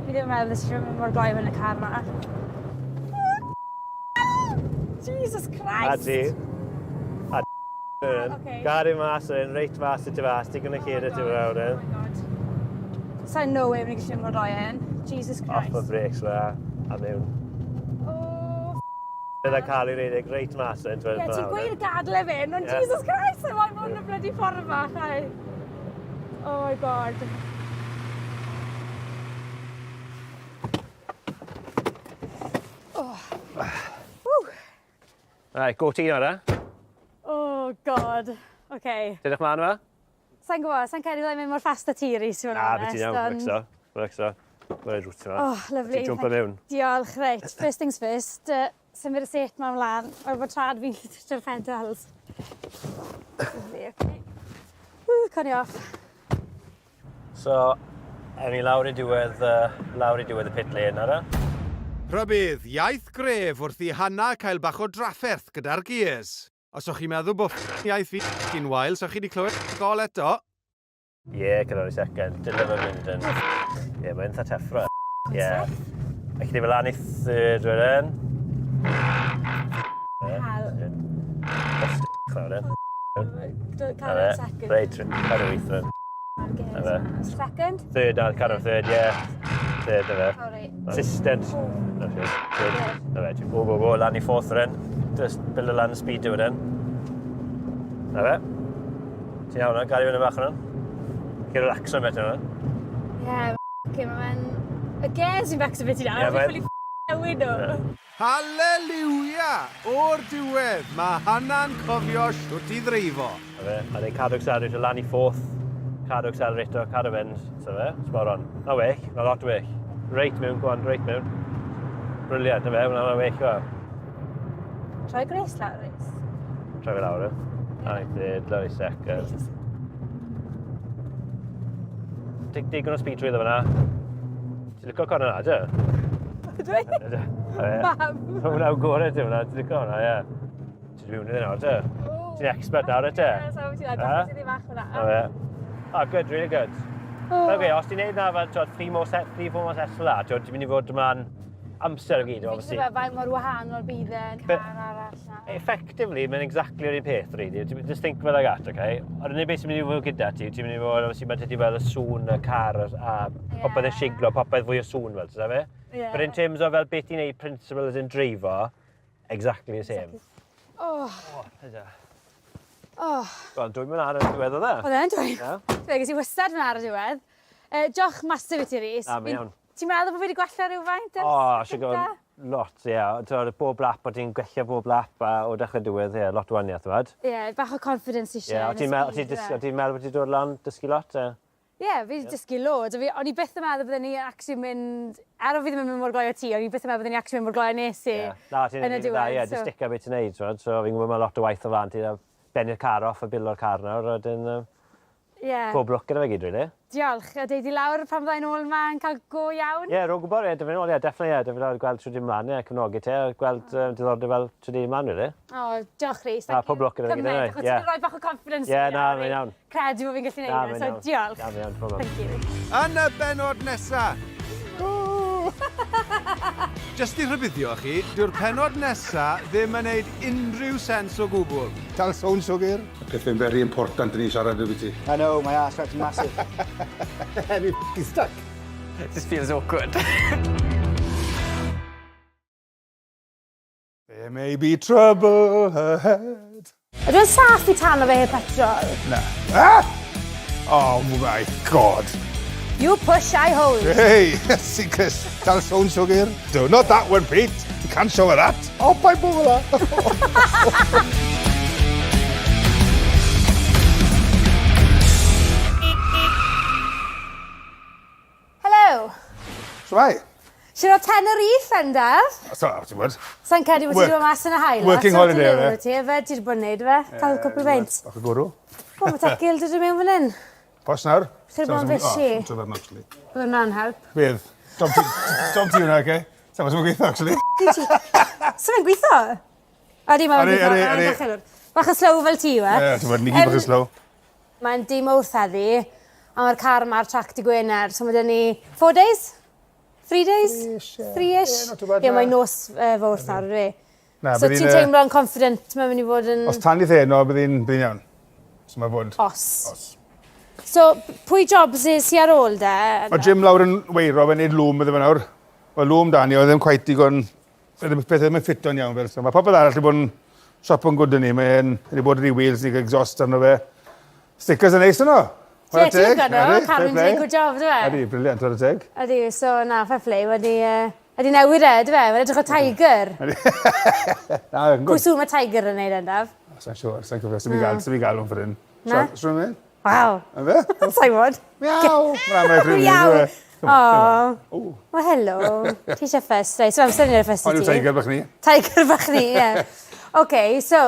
Fi ddim yn meddwl nes i mynd mor gloi yn y car ma. Jesus Christ! A ti. A Okay. Gad i mas yn reit mas i ti fas, ti'n gwneud lle i ti fewn yn. Sa'n no way mynd i gallu mynd mor gloi hyn. Jesus Off Christ. y brakes fe, a mewn. Oh, Bydda cael ei redeg reit mas yn. Ie, ti'n gweud gadle fe, ond Ie. Jesus Christ, mae'n bod yn y bloody ffordd bach, ai. Oh my God. Oh. Woo. Right, go ti nawr, eh? Oh God. Okay. Ti'n edrych mlaen yma? Sa'n gwybod, sa'n credu byddai'n mynd mor fast a ti, Rhys, i fod yn Na, beth onest. ti'n iawn, ond- Rexo. Rexo. Mae'n rwt yma. Oh, lovely. Ti'n jumpo Thank- mewn. Diolch, reit. First things first, symud y set ma ymlaen. O'r bod trad fi'n toucho'r pedals. Lovely, okay. Woo, con i off. So, Ewn ni lawr i diwedd, lawr i diwedd y pit lane nawr e. Rhybudd, iaith gref wrth i Hannah cael bach o drafferth gyda'r gears. Os o'ch chi'n meddwl bod iaith fi yn wael, so chi 'di clywed gol eto. Ie, cyrraedd i second. Dyle fe fynd yn... Ie, mae'n eitha teffro. Ie. Felly ni fel lan i third wedyn. Cael. Nawr Cael second. Reit, cadw wyth wedyn. Second? Third, na, cadw third, ie. Third, na fe. Sorry. Assistant. Third, na fe. Go, go, go, lan i fourth wedyn. Just build lan speed wedyn. Na fe. Ti'n iawn na, gael i fynd yn bach yna. Ti'n relaxo beth yna. Ie, okay, mae fe'n... Y gears fi'n becso beth i nawr, fi'n ffili newid nhw. Haleliwia! O'r diwedd, mae Hannah'n cofio shwt i ddreifo. Na fe, a wedyn cadw accelerator lan i fourth, cadw accelerator, cadw fynd, so fe, spot on. Na well, na lot well. Reit mewn, go on, reit mewn. Brilliant, na fe, na well, go. Troi Grace lawr, Rhys. Troi fe lawr, e. Lan i third, lawr i second. Dig, digon o speed trwyddo fyna. Ti'n licio corner na, dy? Dwi? Ydw. Mam. Hwna'n gorau ti hwnna, ti'n licio hwnna, ie. Ti'n mewn iddyn nawr, dy? Ti'n expert nawr, dy? Ie, so ti'n edrych ti ddim bach hwnna. Na Oh, good, really good. Oh. Okay, os ti'n neud na fel, twod, three more set, three, four more sets fel that, twod, ti'n mynd i fod ymlaen amser o gyd, obviously. Fi'n faint mor wahanol bydd e'n car arall na. Effectively, mae'n exactly yr un peth, really. Just think about like that, okay? Ond unig beth sy'n mynd i fod gyda ti, ti'n mynd i fod, obviously, mae ti fel y sŵn, y car, a popeth yn siglo, popeth fwy o sŵn fel, ti'n fe? Yeah. But in terms of fel beth ti'n neud principle as in dreifo, exactly the same. Oh. Oh, yda. Oh. Wel, dwi'n mynd ar y diwedd oedd e. Oedd e'n dwi. Fe, ges i wastad fyna ar y diwedd. Diolch massive i ti, Rhys. Na, mae'n iawn. Ti'n meddwl bod fi wedi gwella rhywfaint ers O, eisiau gwybod lot, ie. Yeah. Bob lap, o ti'n gwella bob lap a o dechrau diwedd, ie, yeah, lot o waniaeth, ti'n Ie, yeah, bach o confidence eisiau. Ie, yeah, o ti'n meddwl bod ti'n dod lan, dysgu lot, ie? Ie, yeah, fi wedi dysgu loads. O'n i byth yn meddwl bydden ni actually mynd... Er o fi ddim yn mynd mor gloi o ti, o'n i byth yn meddwl bydden ni actually mynd mor gloi o nes i. Yeah. Na, ti'n mynd dda, ie, just stick ar beth ti'n neud, so fi'n gwybod mae lot o waith o flaen ti, bennu'r car off a bilo'r car nawr, a wedyn... Ie. Pob lwc gyda fe gyd, really. Diolch. A deud i lawr pan fydda i'n ôl 'ma yn cael go iawn? Ie, rho gwybod, ie, dyfyn ôl, ie, definitely, ie, dyfyn ôl, gweld trwy dim mlaen, ie, cefnogi ti, a gweld um, diddordeb fel trwy dim mlaen, really. O, oh, diolch Rhys. Na, pob lwc gyda fe gyd, anyway. Ie. Ti'n rhoi bach o confidence Ie, na, mae'n iawn. Credu bod fi'n gallu neud e, so diolch. Na, mae'n iawn, problem. Thank you. Yn y bennod nesa, Jyst i rhybuddio chi, dyw'r pennod nesa ddim yn neud unrhyw sens o gwbl. Dal sôn siwgr. Y pethau'n very important i ni siarad ambyti. I know, my arse crack's massive. Heavy f***ing stuck. It just feels awkward. There may be trouble ahead. Ydy o'n saff i tano fe heb petrol? Na. Ah! Oh my God. You push, I hold. Hey, see Chris, dal sôn siwgr. Do, not that one, Pete. You can't show her that. Oh, paid bod fel 'na. Helo. Shwmae? Siarad Tenerife, Endaf. So, ti'n gwybod? Sa'n credu bod ti wedi bod mas yn y haul. Working holiday, oedd e? Ti, efe, ti wedi bod yn neud, efe? Cael cwpl o beint. Bach o gwrw. O, mae tecil dod i mewn fan hyn. Pos nawr? Chi wedi bod yn busy. Dwi'n meddwl, actually. Bydd hwnna'n help. Bydd. Job ti, job ti hwnna, oce? Sa'n meddwl gweithio, actually. Sa'n fe'n gweithio? Ydy, mae'n gweithio. Bach yn slow fel ti, yw e? Ie, ti'n bod, ni gyd bach yn slow. Mae'n dim wrth heddi, a mae'r car yma ar trac dy Gwener, so mae dyn ni 4 days? 3 days? Three-ish, ie. Three-ish? Ie, not too bad, Ie, na. mae'n nos uh, fawrth nawr, ydy. Na, So bydd ti'n hi'n, yy, teimlo'n confident mae'n mynd i fod yn... Os tan i heno, bydd hi'n bydd hi'n iawn. So mae fod. Os. Os. So, pwy jobs sy ar ôl de? Mae Jim lawr yn weiro, fe'n neud lŵm iddo fe nawr. Wel, lŵm da ni, oedd ddim cweit digon... Oedd y pethau ddim yn ffito'n iawn fel. So mae popeth arall wedi bod yn siopa'n good i ni. Mae'n wedi bod yn ei wheels, ni gael exhaust arno fe. Stickers yn neis yno. Ie, ti'n licio nhw? Carwyn 'di neud good job, do fe? Ydy, brilliant, chwarae teg. Ydy, so na, fair play, wedi, wedi newid e, do fe? Mae'n edrych o tiger. Na, yn good. Pwy sŵn mae tiger yn neud endaf? Sa'n siŵr, sa'n cofio, sy'n fi gael, sy'n fi gael hwn fan hyn. Na? Swn i'n mynd? Waw. Yn fe? Sa'n gwybod. Miaw! Na, mae'n rhywun. Miaw! O. O. Wel, helo. Ti eisiau ffys? Reit, so amser ni'n ffys i ti. Ond yw tiger bach ni. Tiger bach ni, ie. OK, so,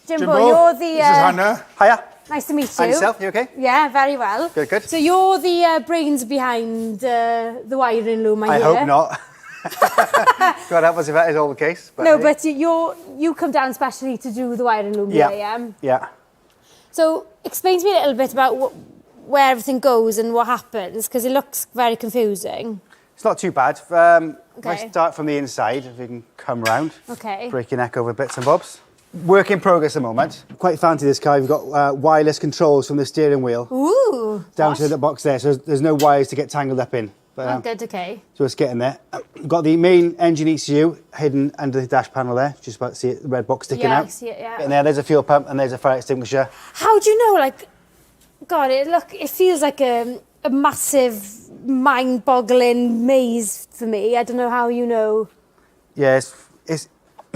Jimbo, Jimbo, you're the... This is Hannah. Hiya. Nice to meet you. And yourself, you okay? Yeah, very well. Good, good. So you're the brains behind the wiring loom, I I hear. hope not. God help us if that is all the case. But no, hey. but you come down specially to do the wiring loom Yeah. here, yeah? Yeah. So explain to me a little bit about where everything goes and what happens, because it looks very confusing. It's not too bad. If I Okay. start from the inside, if you can come round. Okay. Break your neck over bits and bobs. Work in progress at the moment. Quite fancy this car. You've got wireless controls from the steering wheel Ooh. down what? to the box there, so there's no wires to get tangled up in. But, Oh, good, okay. So it's getting there. Got the main engine ECU hidden under the dash panel there. Just about to see it, the red box sticking Yeah, I out. see it, yeah. And there's a fuel pump and there's a fire extinguisher. How do you know, like, God, it look, it feels like a massive, mind-boggling maze for me. I don't know how you know. Yeah, it's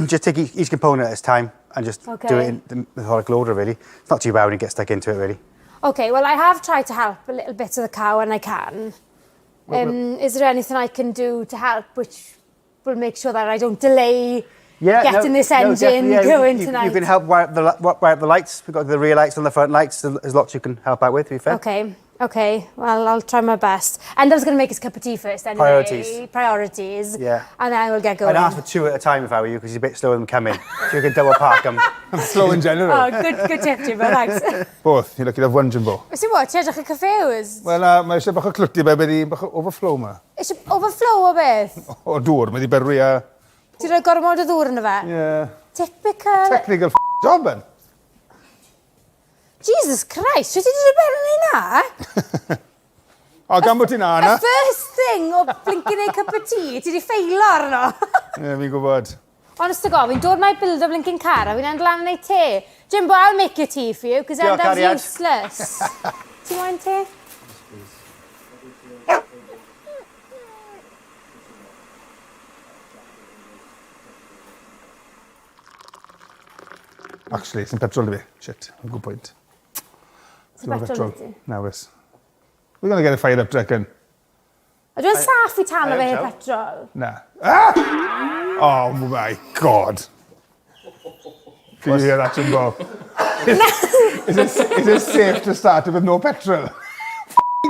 just take each component at a time and just do Okay. it in the methodical order, really. It's not too bad when you get stuck into it, really. Okay, well, I have tried to help a little bit of the cow when I can. Is there anything I can do to help which will make sure that I don't delay Yeah, getting no, this no, engine definitely, yeah, going tonight? You can help wire up the lights. We've got the rear lights and the front lights. There's lots you can help out with, to be fair. Okay, okay. Well, I'll try my best. And I was going to make his cup of tea first anyway. Priorities. Priorities. Yeah. And then we'll get going. I'd ask for two at a time if I were you, because he's a bit slower than coming. So you can double park him. I'm slow in general. Oh, good tip, Jimbo, thanks. Both, you're lucky to have one, Jimbo. Wyt what, ti'n edrych yn confused? Wel, mae eisiau bach o clwti fe, wedi bach o overflow ma. Eisiau overflow o beth? O dŵr, mae wedi berwi a... Ti'n rhoi gormod o ddŵr yno fe? Yeah. Typical. Technical f*** job, Ben. Jesus Christ, sut ti wedi dod ben yn ei na? O, gan bod ti'n na, na. Y first thing o blinking a cup of tea, ti wedi ffeilo arno. Ie, fi'n gwybod. Honest to God, fi'n dod mae build o blinking car a fi'n end lan yn ei te. Jimbo, I'll make your tea for you, because Diolch, Endaf's cariad. useless. Ti moyn te? Actually, sy'n petrol i fi. Shit, good point. Sy'n petrol i ti? Na, wys. We're gonna get it fired up, do you reckon? Ydw i'n saff i tan I o fe hope heb so. petrol? Na. Ah! Oh my God. Did you hear that, Jimbo? Is it safe to start it with no petrol?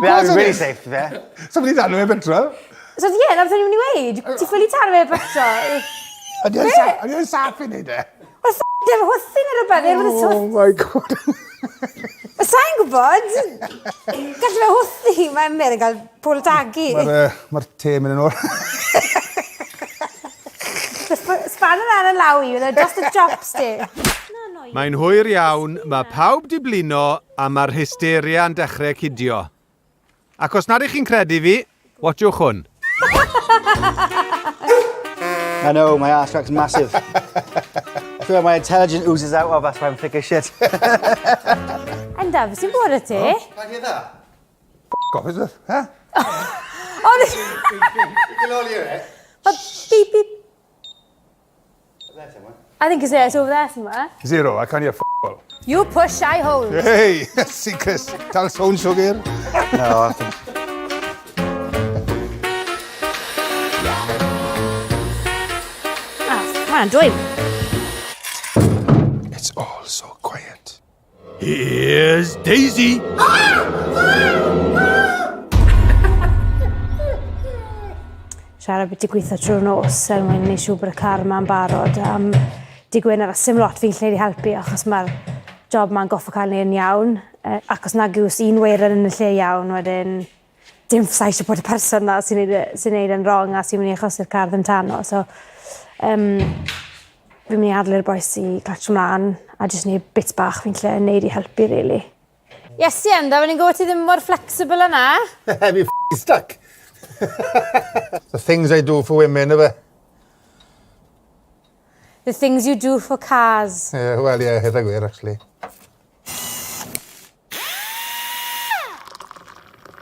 Yeah, it'd be really safe, yeah. Somebody done with petrol. So ie, yeah, na beth o'n i'n mynd i weud. Ti ffili tan o fe heb petrol? Ydy o'n saff i wneud e? Wel, dim hwthyn neu rhywbeth, neu rhywbeth Oh my God. Sa'n gwybod? Gallu fe hwthu, mae Emyr yn cael pwl tagu. Mae'r te mynd yn ôl. Span yr ar y law i, with just a chopstick. Mae'n hwyr iawn, mae pawb di blino a mae'r hysteria'n dechrau cydio. Ac os nad ych chi'n credu fi, watchwch hwn. I know, my arse crack's massive. That's where my intelligence oozes out of, that's why I'm thick as shit. Endaf, sy'n bod y ti? Can I hear that? Off, is it? Huh? Ond... You can all hear it. Beep, beep. I think it's there, it's over there somewhere. Zero, I can't hear f*** all. You push, I hold. Hey, see Chris, tal sôn siwgr. No, I think... Ah, mae'n dwym. It's all so quiet. Here's Daisy. Siarad beth i gweithio trwy'r nos er mwyn neud siŵr bod y car yma'n barod am dydd Gwener a sim lot fi'n lle i helpu achos mae'r job ma'n goffo cael ei yn iawn. Ac os nag yw un weiren yn y lle iawn wedyn dim sa eisiau bod y person na sy'n neud, sy neud yn wrong a sy'n mynd i achosi'r car ddim tano. So, fi'n mynd i adael i'r bois i clatsio mlaen a jyst neud bits bach fi'n lle neud i helpu, really. Yes, Endaf, o'n i'n gwybod ti ddim mor flexible yna. Fi f***ing stuck. The things I do for women, yfe? The things you do for cars. Yeah, well, yeah, eitha gwir, actually.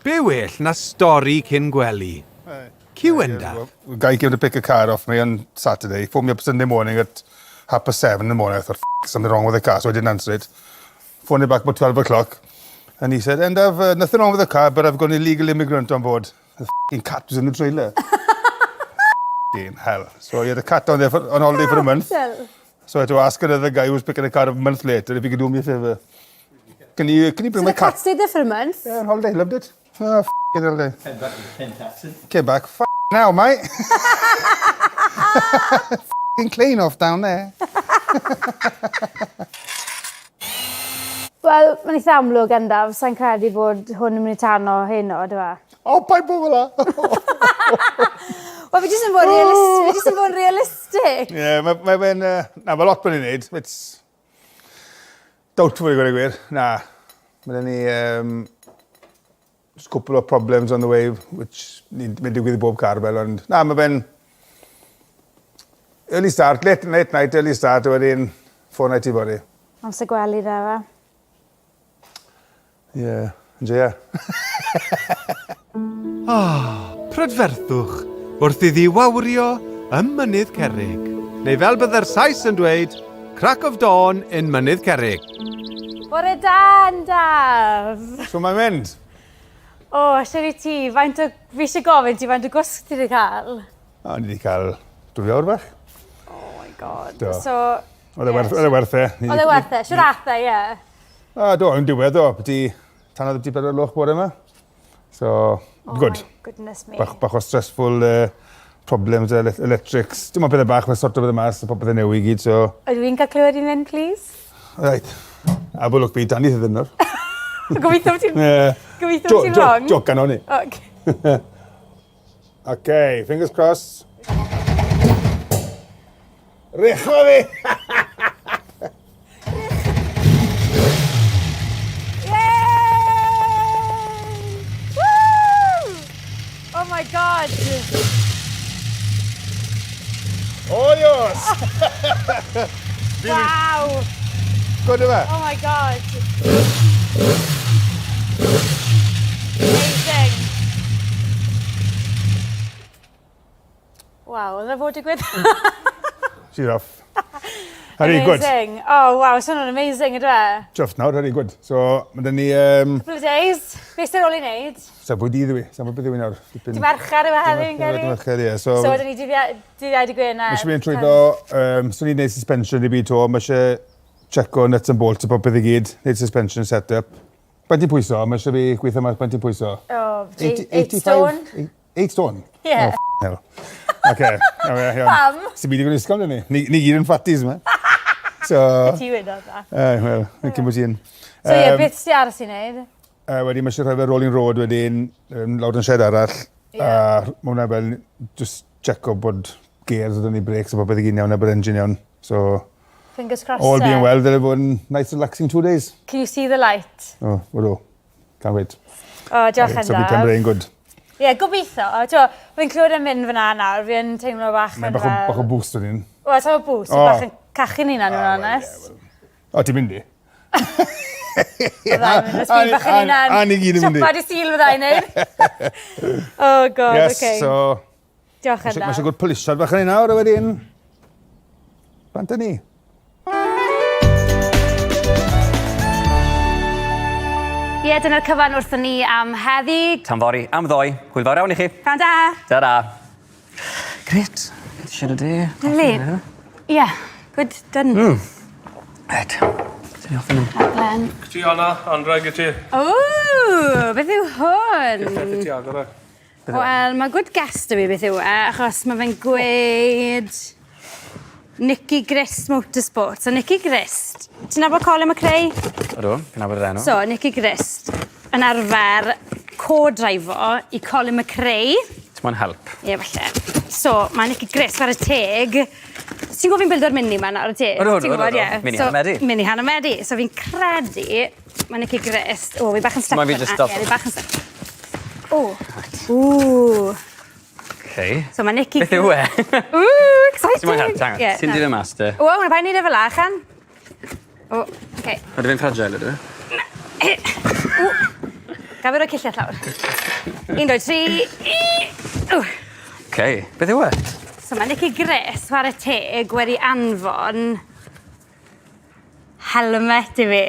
Be well na stori cyn gwely? Cyw Endaf. The guy came to pick a car off me on Saturday. He phoned me up Sunday morning at 7:30 in the morning. I thought, F something wrong with the car, so I didn't answer it. Phoned him back about 12 o'clock. And he said, Endaf, nothing wrong with the car, but I've got an illegal immigrant on board. The f***ing cat was in the trailer. F***ing hell. So he had a cat down there on holiday for a month. So I had to ask another guy who was picking the car up a month later if he could do me a favour. Can you, can you bring so my cat? So the cat stayed there for a month? Yeah, on holiday, loved it. Oh, f***ing holiday. Came back with 10 taxes. Came back, f*** now, mate. F***ing clean off down there. Wel, mae'n eitha amlwg Endaf, sa'n credu bod hwn yn mynd i tano heno, ydw e? O, paid bod fel 'a! Wel, fi jyst yn bod yn realis- fi jyst yn bod yn realistig. Ie, mae ma fe'n... Uh, na, mae lot bod ni'n neud. It's doubtful i gweud y gwir. Na, mae 'da ni um, just cwpl o problems on the way, which ni'n mynd digwydd i bob car fel, ond na, mae fe'n early start, late, late night, early start, a wedyn four night i fory. Amser gwely da, fe? Ie, yeah, enjoia. Ah, prydferthwch wrth iddi wawrio ym Mynydd Cerrig. Neu fel bydde'r Sais yn dweud, crack of dawn in Mynydd Cerrig. Bore da, Endaf! So mae'n mynd? O, siwr i ti, faint o... Fi eisiau gofyn ti faint o gwsg ti wedi cael? O, ni wedi cael dwy awr bach. Oh my god. Do. So... Oedd e werth, oedd e werth e. Oedd e werth e, siwr ath e, ie. O, do, yn diwedd o, byti tan oedd byti bedwar gloch bore yma. So, oh good. My goodness me. Bach, bach o stressful problems ele electrics. Dim ond pethau bach, mae'n sorto pethau mas, a popeth yn newid i gyd, so... Ydw i'n cael clywed un hyn, please? Right. A bod lwc fi, Danny sydd ddim nawr. Gobeithio bod ti'n... Ie. Gobeithio bod ti'n wrong. Jocan o'n i. Okay. Okay, fingers crossed. Recho fi! Yay! Woo! Oh my god! Oh, yes! Wow! Good yma? Oh my god! Amazing! Waw, oedd yna fod digwydd? She's off. Harry, good. Amazing. Oh, waw, so hwnna'n amazing, ydw e? Chuffed nawr, Harry, good. So, mae dyn ni... Couple of days. Beth sy'n ôl i wneud? Sa bwy dydd yw i, sa beth yw i nawr. Dy Mercher yw e heddiw, fi'n credu. Dy Mercher, ie. So, so wedyn ni dydd Iau, dydd Gwener. Mae eisiau mynd trwyddo, so ni'n gwneud suspension i byd to, mae eisiau checo nuts and bolts a popeth i gyd, gwneud suspension set-up. Faint ti'n pwyso? Mae eisiau fi gweithio mas faint ti'n pwyso. Oh, 8 stone. 8 stone? Yeah. Oh, hell. Oce, iawn. Pam? Sy'n byd i gwneud ysgol, ni. Ni gyd yn fatties, ma. So... Ti wedodd na. Wel, cyn bod ti'n... So ie, beth sy'n aros i wneud? Wedyn mae eisiau rhoi fe rolling road wedyn, lawr yn shed arall. Yeah. A mae hwnna fel, just checo bod gears o ni brakes a popeth i gyd iawn a bod engine iawn. So, Fingers crossed. All being well, dyle fod yn nice relaxing two days. Can you see the light? Oh, o. Can't wait. O, diolch yn So fi Cymru yn good. Ie, yeah, gobeithio. T'wo, fi'n clywed e'n mynd fyna nawr, fi'n teimlo bach yn fel... Bach o boost o'n un. Wel, teimlo boost, oh. bach yn cachu'n hunan, yn honest. O, ti'n mynd i? Byddai'n mynd, os fi'n bach yn hunan. A ni gyd yn mynd i. Siopa di Sul fyddai'n neud. Oh, God, yes, okay. so... Diolch yn Mae eisiau gwrdd polisiad bach yn ei nawr, a wedyn... Bant â ni. Ie, dyna'r cyfan wrthon ni am heddi. Tan fory, am ddoe. Hwyl fawr iawn i chi. Pnawn da. Ta-ra. Grêt. Ti eisiau dy Lyfli. Ie, good, done. Reit. Ti'n off yn Rhaglen. Ti Anna, anrheg i ti. O, beth yw hwn? Beth i ti agor e? Wel, mae good guess 'da fi beth yw e, achos mae fe'n gweud Nicky Grist Motorsport. So Nicky Grist, ti'n nabod Colin McRae? Ydw, fi'n nabod yr enw. So, Nicky Grist yn arfer co-drifo i Colin McRae. Ti moyn help? Ie, falle. So, mae Nicky Grist, whare teg. Ti'n gwybod fi'n bildo'r mini 'ma nawr, wyt ti? Ydw, ydw, Ti'n gwybod, ydw. ie. Mini So, Hannah Medi. Mini Hannah Medi. So fi'n credu mae Nicky Grist... O, fi bach yn stuck Moyn fi fan'na. jyst stop. Ie, fi bach yn stuck. O. Ww. Okay. So mae Nicky... Beth yw e? Ww, exciting! Ti'n moyn help? Hang on. Ie, Ti'n na. dod mas de? Wel, na paid neud e fel 'a, chan. O, oce. Ydy fe'n fragile ydw e? Ww. Gaf fi roi cillell lawr? Un, doi, tri. Ww. Okay. Beth yw e? So mae Nicky Grist, whare teg, wedi anfon helmet i fi.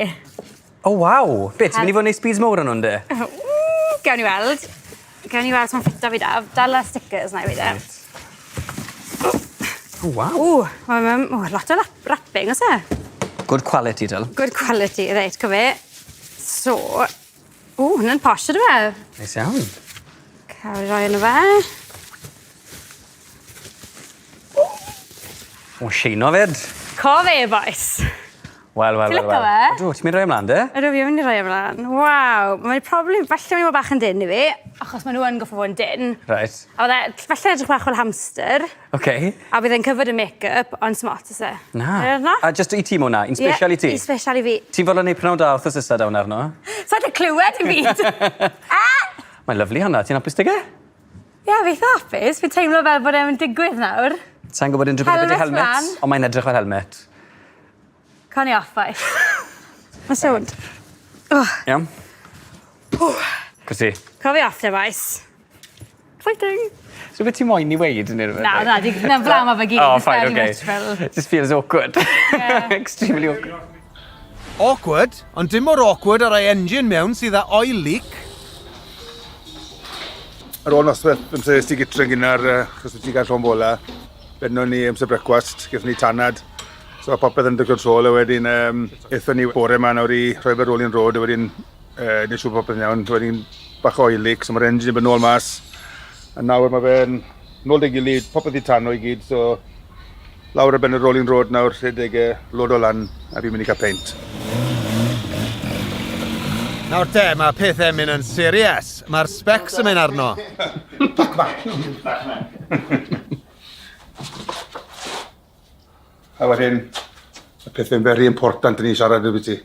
O waw! Be, ti'n mynd i fod yn neud speeds mowr arno de? Ww, gawn ni weld. Gawn ni weld os ma'n ffito fi da. Dal y stickers na i fi de. O waw! Ww, ma' ma' o lot o lap- wrapping o's e? Good quality dal. Good quality, reit, co fe. So, o, hwnna'n posh ydw e? Neis iawn. Cael ei roi yno fe. O, sheino fyd. Co fe, bois. Wel, wel, Ti'n wel, lico wel. fe? Ydw, ti'n mynd roi ymlaen, de? Ydw, fi'n mynd i roi ymlaen. Waw, mae'n probably, falle mae'n bach yn dyn i fi, achos maen nhw yn goffo fod yn dyn. Right. A fydde, falle edrych bach fel hamster. OK. A bydd e'n covered in make-up, ond smart oes e. Na. Na. A just i ti mo hwnna, un special i ti? Ie, un special i fi. Ti'n fodlon neud prynawn da wrthos nesa da hwnna arno? Sa i'n clywed dim byd. Mae'n lyfli hwnna, ti'n hapus 'da ge? Ie, fi eitha hapus. Fi'n teimlo fel bod e'n digwydd nawr. Sai'n gwybod unrhyw beth ambyti Helmet helmets, mlan. ond mae'n edrych fel helmet. Co ni off bois. Mae'n sownd. Oh. Iawn? Cwrs ti. Co fi off te bois. Exciting. So beth ti moyn i weud neu rwbeth? Na, na, di, na, fel 'a ma' fe gyd. Oh, It's fine, very okay. much fel... Just feels awkward. Yeah. Extremely awkward. Awkward, ond dim mor awkward â rhoi engine mewn sydd â oil leak. Ar ôl noswaith amser es ti gytre yn gynnar achos wyt ti'n cael llond bola, bennon ni amser brecwast, gaethon ni tanad, so popeth under control a wedyn um, aethon ni bore 'ma nawr i rhoi fe rolling road a wedyn uh, neud siŵr popeth yn iawn, wedyn bach o oil leak, so mae'r engine yn mynd nôl mas, a nawr mae fe'n nôl 'da'i gilydd, popeth i tano i gyd, so Lawr ar ben y rolling road nawr, rhedeg e load o lan a fi'n mynd i cael peint. Nawr te, mae pethau'n mynd yn serious. Mae'r specs yn mynd arno. Pac-Man. Pac-Man. A wedyn, y pethau'n very important i ni siarad ambyti.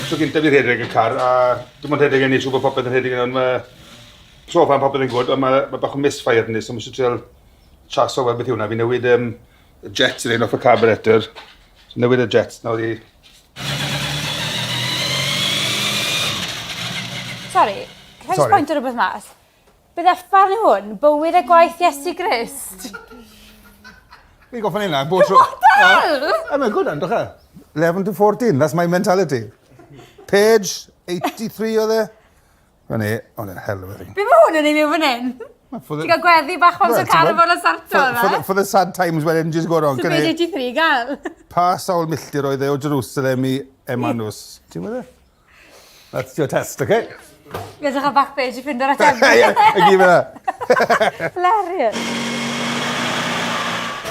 Tro gyntaf i rhedeg y car a dim ond rhedeg e neud siŵr bod popeth yn rhedeg yn iawn ma' so far popeth yn good ond ma' ma' bach o misfire 'da ni so ma' isie trial traso weld beth yw wnna. Fi newid yym y jets yn un off y carburetor. So newid y jets nawr i... Sori, can I just pwyntio rhywbeth mas? Bydd effarn yw hwn, bywyd a gwaith Iesu Grist. Fi'n gorffen hynna, bob tro. What the hell? I'm a good one, doch e? 11 to 14, that's my mentality. Page 83 oedd e. O'n i, o'n i'n hell of a thing. Be mae hwn yn ei wneud fan hyn? Ti'n cael gweddi bach pan sy'n car yn fod yn sarto yma? For the sad times when engines go wrong. So page 83 gael? Pa sawl milltir oedd e o Jerusalem i Emmaus? Ti'n gwybod e? That's your test, okay? Fi edrych ar back page i ffindo'r ateb. Ie, i gyd fyna. Hilarious.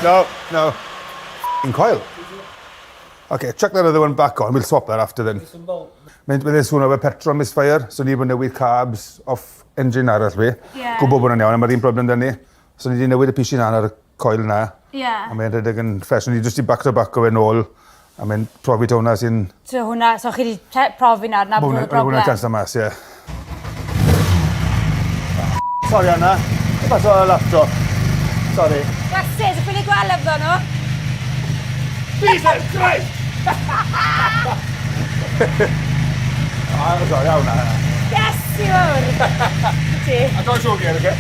No, no. F***ing coil. Okay, chuck that other one back on, we'll swap that after then. Mae'n mae'n swnio fel petrol misfire, so ni wedi bod newid carbs off engine arall fi. Ie. Gwybod bod hwnna'n iawn, a mae'r un problem 'da ni. So ni wedi newid y pishyn 'na ar y coil 'na. Ie. A mae'n rhedeg yn ffres. Ni jyst 'di back to back o fe nôl, a mae'n profi taw hwnna sy'n... So hwnna, so chi 'di te- profi nawr 'na bod y broblem? Hwnna'n canslo mas, ie. Sori Anna, paso y laptop. Sori. Glasses, y ffili gweld efo nhw. Jesus Christ! Ah, sorry, iawn Anna. Yes, i fawr. Ti. A don't joke here, okay?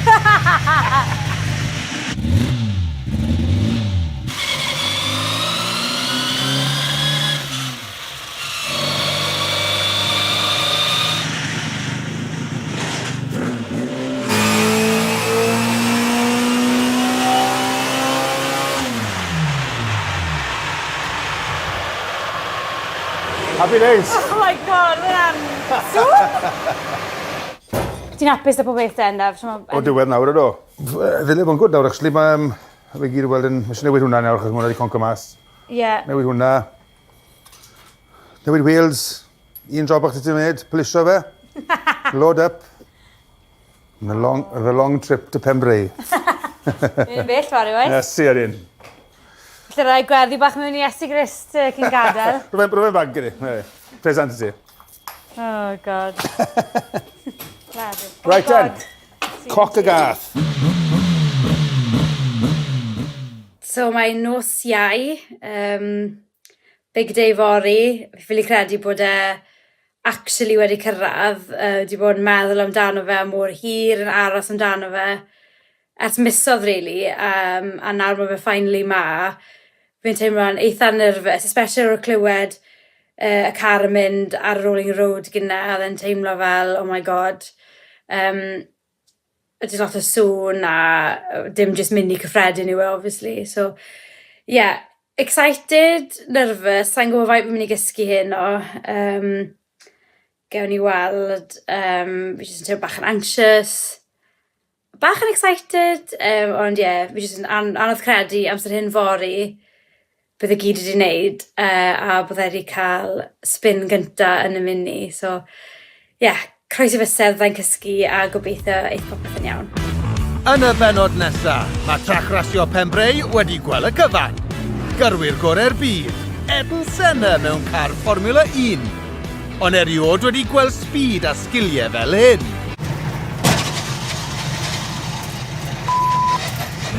Happy days! Oh my god, ma' wnna'n sŵn! Ti'n hapus 'da pob beth te Endaf? O diwedd nawr ydw. Ddyle fod yn good nawr actually ma' yym fe gyd i weld yn ma' isie newid hwnna nawr achos ma' wnna 'di conco mas. Ie. Newid hwnna. Newid wheels. Un job bach 'da ti wneud, polisio fe. Load up. And the long, the long trip to Pembrey. Yn bell ffordd i oes? Iesu ar un. Felly rhaid gweddi bach mewn i Iesu Grist cyn gadael. Rwy'n rhoi bag gyda. Present i ti. Oh god. Oh right then. Coc y gath. So mae'n nos Iau, um, big day fory. Fi ffili credu bod e actually wedi cyrraedd. Yy 'di bod yn meddwl amdano fe am mor hir, yn aros amdano fe ers misodd rili, yym a nawr ma' fe finally 'ma. Fi'n teimlo'n eitha nervous, especially ar ôl clywed y car yn mynd ar y rolling road gynne a odd e'n teimlo fel oh my god yym jyst lot o sŵn a dim jyst mini cyffredin yw e obviously so ie excited, nervous, sai'n gwbo faint fi'n myn' i gysgu heno yym gewn ni weld yym fi jyst yn teimlo bach yn anxious. Bach yn excited yym ond ie fi jyst yn an- anodd credu amser hyn fory bydd e gyd wedi neud yy a bydde 'di ca'l spin gynta yn y mini so ie croesi fysedd fyddai'n cysgu a gobeithio eith popeth yn iawn. Yn y bennod nesa, mae trac rasio Pembrey wedi gweld y cyfan. Gyrwyr gorau'r byd, Ayrton Senna mewn car Formula 1. Ond eriôd wedi gweld speed a sgilie fel hyn.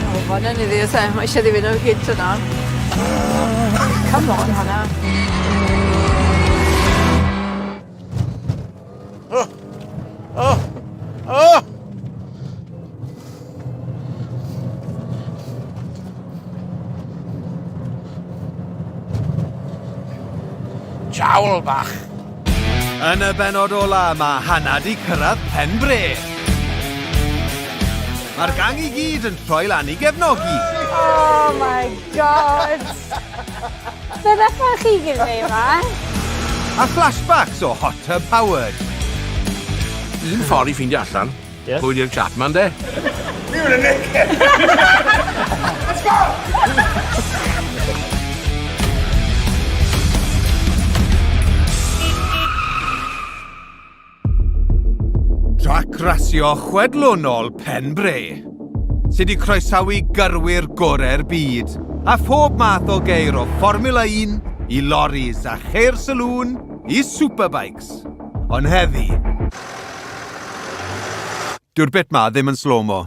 O, ma' wnna'n iddi o's e? Ma' isie iddi fyn' am hit yna. Come on Hannah. Oh! Oh! Oh! Jawl bach. Yn y bennod ola, mae Hannah 'di cyrraedd Pen Bre. Mae'r gang i gyd yn troi lan i gefnogi. Oh my god! Dyna ffordd chi gyd yn neud 'ma. A flashbacks o Hot Tub Howard. Un ffordd i ffeindio allan pwy 'di'r chap 'ma ynde? Fi mynd i nick it! Let's go! Trac rasio chwedlonol Pen Bre, sy 'di croesawu gyrwyr gorau'r byd, a phob math o geir o Fformiwla Un i loris a cheir saloon i superbikes. Ond heddi... Dyw'r bit 'ma ddim yn slow-mo.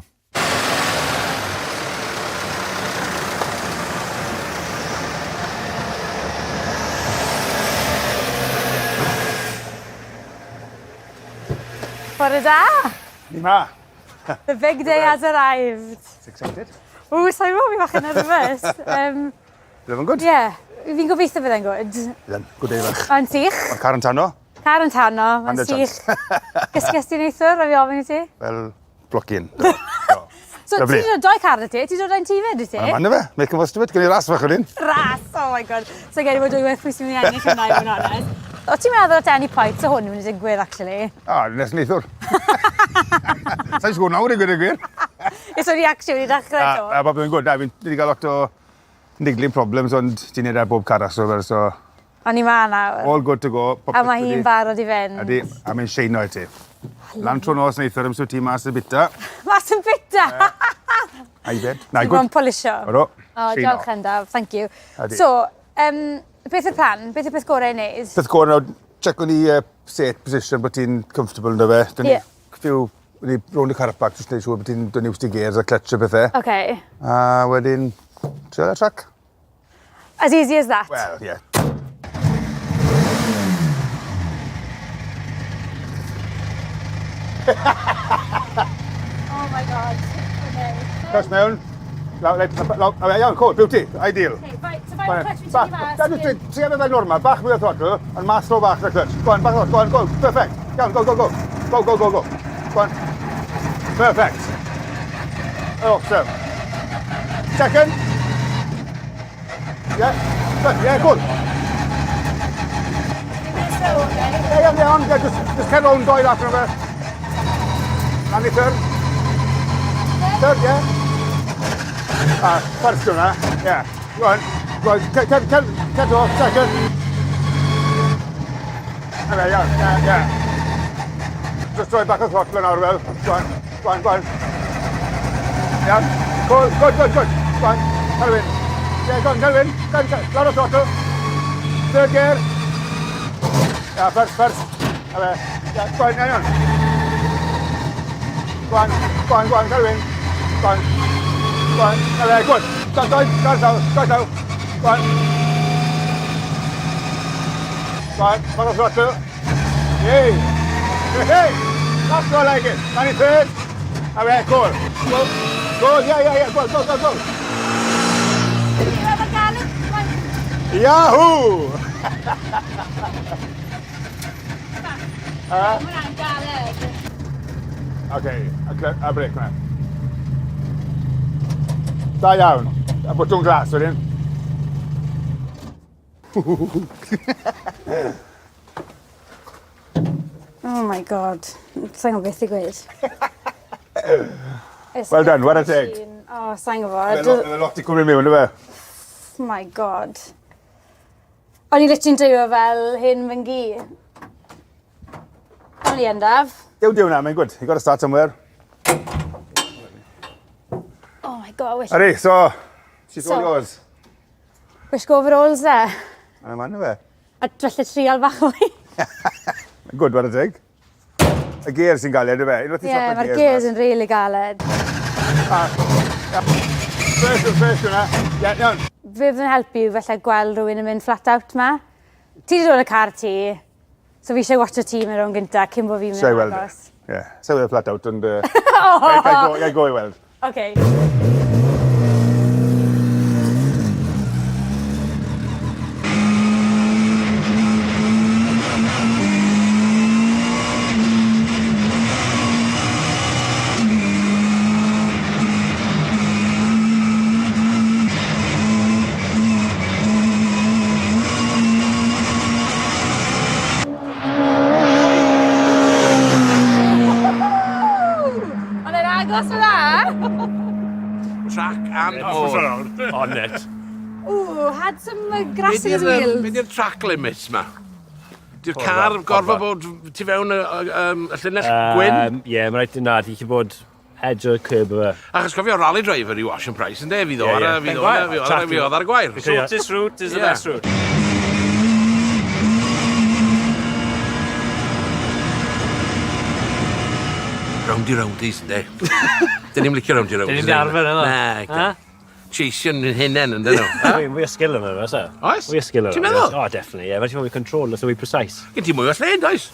Bore da! Ni 'ma. The big day has arrived. Excited? Ww, sai'n gwbo, fi bach yn nervous. Um, Bydd e'n good? Ie, yeah, fi'n gobeithio bydd e'n good. Bydd e'n good day fach. Mae'n sych. Mae'r car yn tano. Car yn tano, mae'n sych. Gysges ti neithiwr, rhaid fi ofyn i ti? Fel blocyn. Do. So, ti wedi dod doi car 'da ti? Ti wedi dod ein ti fyd, wyt ti? Mae'n fe, make a most of it, gen i ras fach wedyn. Ras, oh my god. So gen i fod dwy waith pwy sy'n mynd i ennill hwnna, i fod yn onest. O ti'n meddwl at any point, so hwn yn mynd i digwydd, actually? O, nes neithiwr. Sa'n siŵr nawr i gweud y gwir. Ie, so ni actually wedi dechrau to. A, a bob yn good. Na, fi'n wedi cael lot o niggling problems, ond ti'n neud ar bob car aso fel, so... O'n i ma nawr. All good to go. A mae hi'n barod i fynd. Ydy, a mae'n sheino i ti. Lan tro nos neithiwr amser ti mas yn bita. Mas yn bita? A i fed. Na, good. Ti'n polisio. Oro. O, diolch Endaf, thank you. Ydy. So, beth yw'r plan? Beth yw'r peth gorau i wneud? Peth gorau nawr, check o'n i set position bod ti'n comfortable ynddo fe. Dyn ni few, ni rownd y car park, jyst neud siŵr bod ti'n dod used i gears a clutch a pethau. Okay. A wedyn, trio ar y track. As easy as that? Well, yeah. Oh my god. Okay. Clutch mewn. Law, law, law, law, iawn, cool, beauty, ideal. Okay, right, so faint o clutch fi'n tynnu mas? Bach, just trio fe fel normal, bach mwy o throttle, ond mas o bach na clutch. Go on, bach o, go on, go, perfect. Iawn, go, go, go. Go, go, go, go. Go on. Perfect. Awesome. Second. Yeah, good, yeah, good. Yeah, yeah, yeah, on, yeah, just cer rownd doi lap yna fe. Lan i third. Third, yeah. Ah, first hwnna, yeah. Go on, go on, cer, cer, cer, cer to, second. Okay, iawn, yeah, yeah. Just roi bach o throttle nawr fel. Go on, go on, go on. Iawn, cool, good, good, good. Go on, Calvin. Yeah, go on, Calvin. Go on, lawr o throttle. Third gear. Yeah, first, first. Okay. Yeah, go on, iawn. Go on, go on, go on, Calvin. Go on. Go on, okay, good. Go, go, go, go, go, go. Go on. Go on, bach o throttle. Hey! Hey! That's more like it. Lan i third. Okay, cool. Go, go, yeah, yeah, yeah, go, go, go, go. Yahoo! Ah. Mae hwnna'n galed. Oce, a brêc hwnna. Da iawn. A botwm glas wedyn. Oh my god. Sa'n gwybod beth i gweud. Well done, what a teg. Oh, sa'n gwybod. Mae lot i cwmni mewn, yw e? Oh my god. O'n i literally'n dreifo fel hyn fy nghi. O'n i endaf. Dew dew na, mae'n good. You got to start somewhere. Oh my god, wish... Ydy, so, she's So- all yours. Wish go overalls e. A man fe. A falle trial bach mwy. Good, what a teg. Y gears sy'n galed, yw fe? Unwaith Ie, ti'n mae'r gears yn really galed. Fresh, fresh hwnna. Ie, iawn. Fe fydd yn helpu yw falle gweld rhywun yn mynd flat out ma. Ti 'di dod yn y car ti, so fi eisiau watcho ti mynd rownd gynta cyn bo fi'n Sa i mynd weld e. agos. Ie, sa i weld e flat out, ond... Gai go i weld. Okay. Oedd e'n agos fel 'a? Track and all. On it. Ooh, had some grass in his wheels. Be di'r track limits ma? Di'r car gorfod bod tu fewn y, y, y llinell gwyn? Ie, mae'n rhaid i na, ti gallu bod edge o'r curb o fe. Achos cofio rally driver i Osian Price, yndê? Fi ddod ar y fi ddod ar y fi oedd ar y gwair. Shortest route is the best route. Roundy roundies, yndê? Dyn ni'n licio roundy roundies. Dyn ni'n arfer yna. Na. Chasio'n hunain, yndyn nhw. Mwy o skill yma, fe, oes? Oes? Mwy o skill yma. Ti'n meddwl? O, definitely, ie. Mae'n ti mwy control, so mwy precise. Gen ti mwy o lle, does?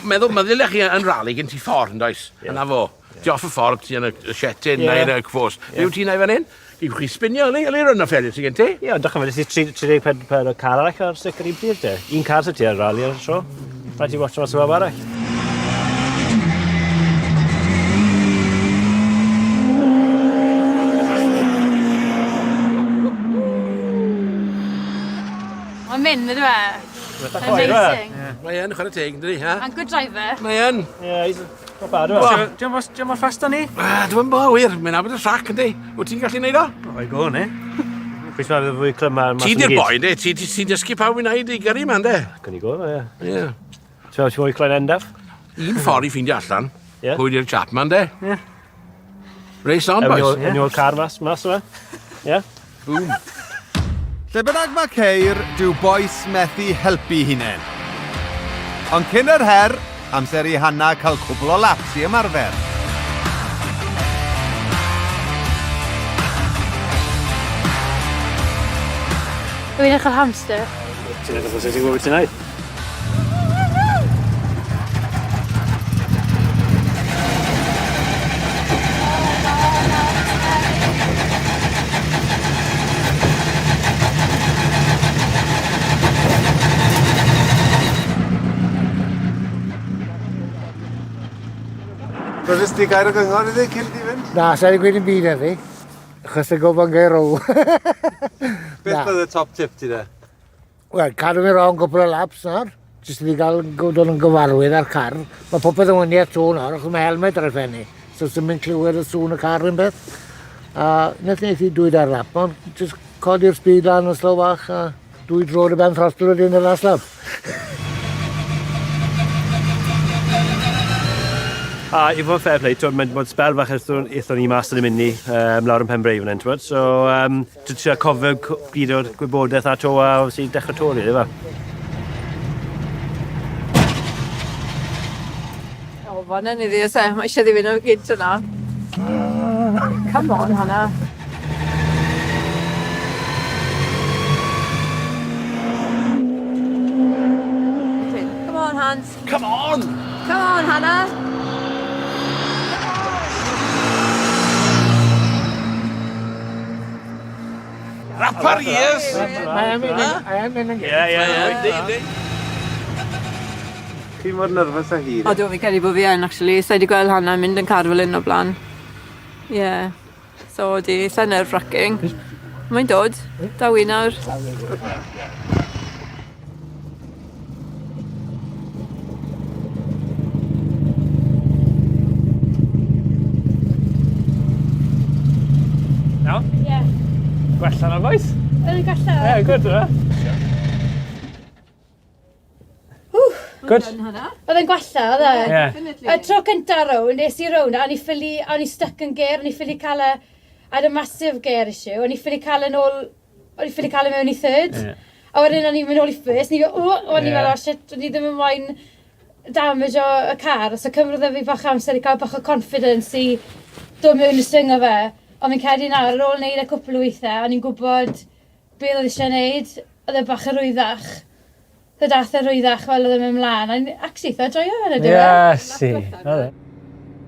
Meddwl, meddylia chi yn rally, gen ti ffordd, yn does? Yna fo. Ti off y ffordd, ti yn y shetyn, neu yn y cfos. Be wyt ti'n neud fan hyn? I chi spinio, yli, yli run o fferydd sy'n gen ti? Ie, ond dechrau fe, ti 34 o car arall ar stick yr un pryd, de. Un car sy'n ti ar rally ar y tro. Rhaid ti watch mas o bawb arall. Mae'n mynd, ydw e? Amazing. Mae yn, chwarae teg, ynddi, ha? And good driver. Mae yn. Ie, he's not bad, yw e? Diolch mor fast â ni? Dwi'n bo, wir. Mae'n abod y trac, yndi? Wyt ti'n gallu neud o? O, i go, ne? Pwys mae fwy clymar mas Ti di'r boi, yndi? Ti ti dysgu pawb i wneud i gyrru ma, yndi? Gwn i go, ie. Ie. Ti'n meddwl ti'n fwy cloen endaf? Un ffordd i ffeindio allan. Ie. Pwy di'r chap ma, yndi? Ie. Race on, boys. Yn ôl car mas, mas yma. Ie. Boom. Lle bynnag mae ceir, dyw bois methu helpu hunain. Ond cyn yr her, amser i Hannah cael cwbl o laps i ymarfer. Dwi'n edrych fel hamster. Ti'n edrych fel ti'n gwybod beth ti'n neud? Rydys ti gair o gyngor iddi cyn di fynd? Na, sa'i wedi gweud yn byd heddi. Achos y gofon gair row. Beth oedd y top tip ti de? Wel, cadw fi rong cwpl o laps nawr. Jyst i fi gael dod yn gyfarwydd â'r car. Mae popeth yn waniaeth to nawr, achos mae helmet ar ei phen i. So sy'n mynd clywed y sŵn y car yn beth. A wnaeth wnaeth i dwy dair lap, ond jyst codi'r speed lan yn slow bach a dwy dro dy ben throttle wedyn y last lap. A i fod yn fair play, twyd, mae'n bod spel fach aethon ni mas yn y mini lawr yn Penbreu fan hyn, twyd. So, dwi'n trio cofio gyd o'r gwybodaeth a to a obviously dechrau to, rili, fe. O, fan hyn iddi, oes e? Mae eisiau ddifyn o gynt yna. Come on, Hannah. Come on, Hans. Come on! Come on, Hannah. Gap ar years. Mae'n mynd yn Ie, ie, ie. Chi mor nervous â hi? O, do, fi credu bod fi yn, actually. Sa i 'di gweld Hannah yn mynd yn car fel hyn o blaen. Ie. Yeah. So, di, eitha nerve-wracking. Mae'n dod. Daw i nawr. Iawn? Ie. Gwella nawr, boys? Yn gwella. Ie, good, yna. Good. Oedd e'n gwella, oedd e? Ie. Y tro cynta rownd, es i rownd, a o'n i ffili, o'n i stuck yn gear, o'n i ffili cael e, I had a massive gear issue, o'n i ffili cael yn ôl, o'n i ffili cael e mewn i third. Ie. A wedyn o'n i'n mynd ôl i first, ni fel, o, o'n i Ie. fel, oh shit, o'n i ddim yn moyn damage o y car, so cymrodd e fi bach o amser i cael bach o confidence i dod mewn i swing o fe. Ond fi'n credu nawr, ar ôl wneud e cwpl o weithiau, o'n i'n gwybod beth oedd eisiau wneud, oedd e bach yn rwyddach. Fe dath e rwyddach fel oedd e'n mynd mlaen. O'n i'n actually eitha joio fe yn y diwedd. Yes, i.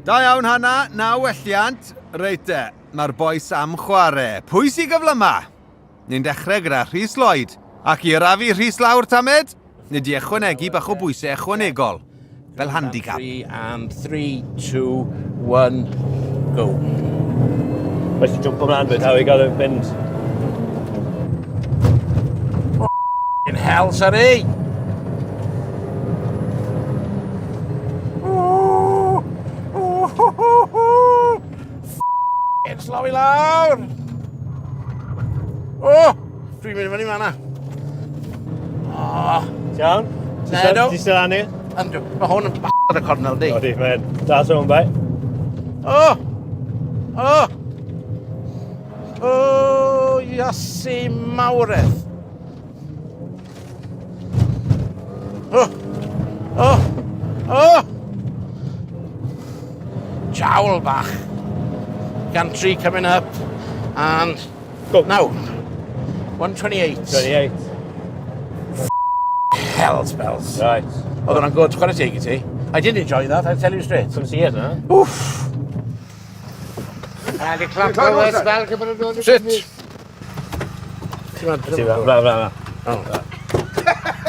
Da iawn, Hanna. Na welliant. Reit te, mae'r bois am chwarae. Pwy sy'n gyflyma? Ni'n dechrau gyda Rhys Lloyd. Ac i arafu Rhys lawr tamed, ni di ychwanegu bach o bwysau ychwanegol, fel handicap. 3 and 3, 2, 1, go. Mae eisiau jump ymlaen byd, how i gael y mynd. In hell, sorry! F***ing slow i lawr! O! Dwi'n mynd i fyny fan'na. O! Ti iawn? Na, do. Ti still arni? Yndw. Mae hwn yn b*** ar y cornel, di. Odi, mae'n da sôn bai. O! O! O, Iesu mawredd. O! O! O! Jowl bach. Gantry coming up. And... Go. Now. 128. 28. Hell spells. Right. Oedd hwnna'n good, chwarae teg i ti. I did enjoy that, I'll tell you straight. Come see it, huh? Oof! A di clamp o spel cyn bod yn dod. Sit! Ti'n Ti fa, bla, bla, bla.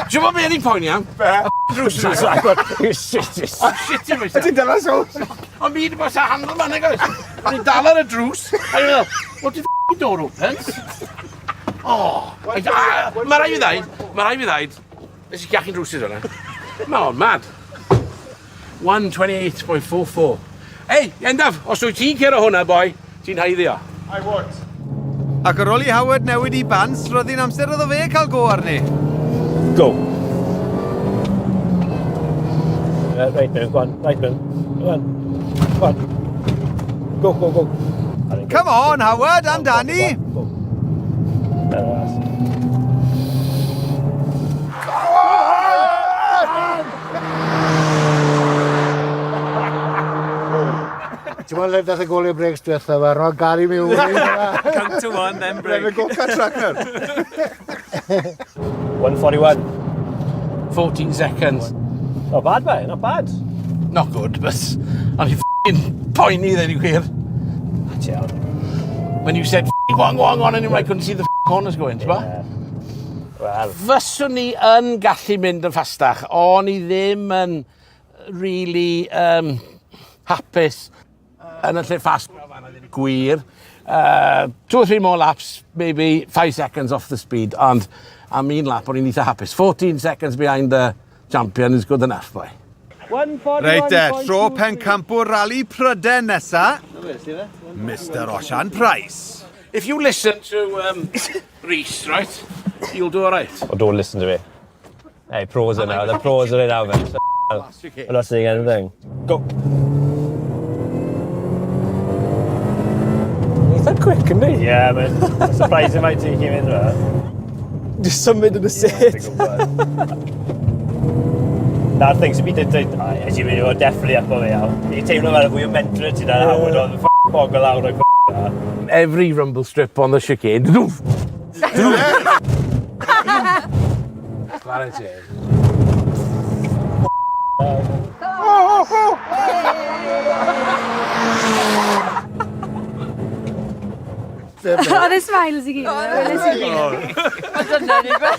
Ti'n gwybod beth ni'n poeni am? Be? Drws Drws agor. You shit, shit. I'm shitting myself. Ti'n dala sos? Ond mi wedi bod sa handle man, nag oes? O'n i'n dal ar y drws. A i'n meddwl, what the f***ing door opens? Oh, mae rai fi ddaid, mae rai fi ddaid, nes i gachu'n drwsus o'na. Mae o'n mad. 128.44. Ei, Endaf, os wyt ti'n curo hwnna, boi, ti'n haeddu o. I won't. Ac ar ôl i Howard newid i bants, roedd hi'n amser iddo fe cael go arni. Go. Right mewn, go on, right mewn. Go on, go on. Go, go, go. Come on, Howard, amdani! Better ass. Ti'n meddwl dath y goliau breaks diwetha fe, rhoi Gary mewn. Count to one, then break. Mae'n go-kart track nawr. 141. 14 seconds. Not bad, mate, not bad. Not good, but o'n i'n f***ing poeni ddweud i gwir. Ti iawn. When you said f***ing go on, go on, go on, and I couldn't see the f***ing corners going, ti'n bo? Wel. Fyswn ni yn gallu mynd yn ffastach, o'n i ddim yn really hapus yn y lle fast. Gwir. 2 or 3 more laps, maybe 5 seconds off the speed, ond am un lap o'n i'n eitha hapus. 14 seconds behind the champion is good enough, boy. Reit te, tro pencampwr rali Pryden nesa. Mr Osian Price. If you listen to Rhys, right, you'll do all right. Or don't listen to me. Hey, pros are now. The pros are in now, man. I'm not saying anything. Go. Eitha quick, yndi? Yeah, man. Surprising faint ti'n mynd fe. Just symud yn y set. Na'r thing sy'n byd yn dweud, as you mean, definitely up o fe iawn. I'n teimlo fel y fwy o mentor ti dan Howard, oedd y bogol lawr o'i Every rumble strip on the chicane. Dwf! Dwf! Chwarae teg. Oh, oh, oh! Oedd e smiles i gyd. Weles i. Ond dyna ni fe.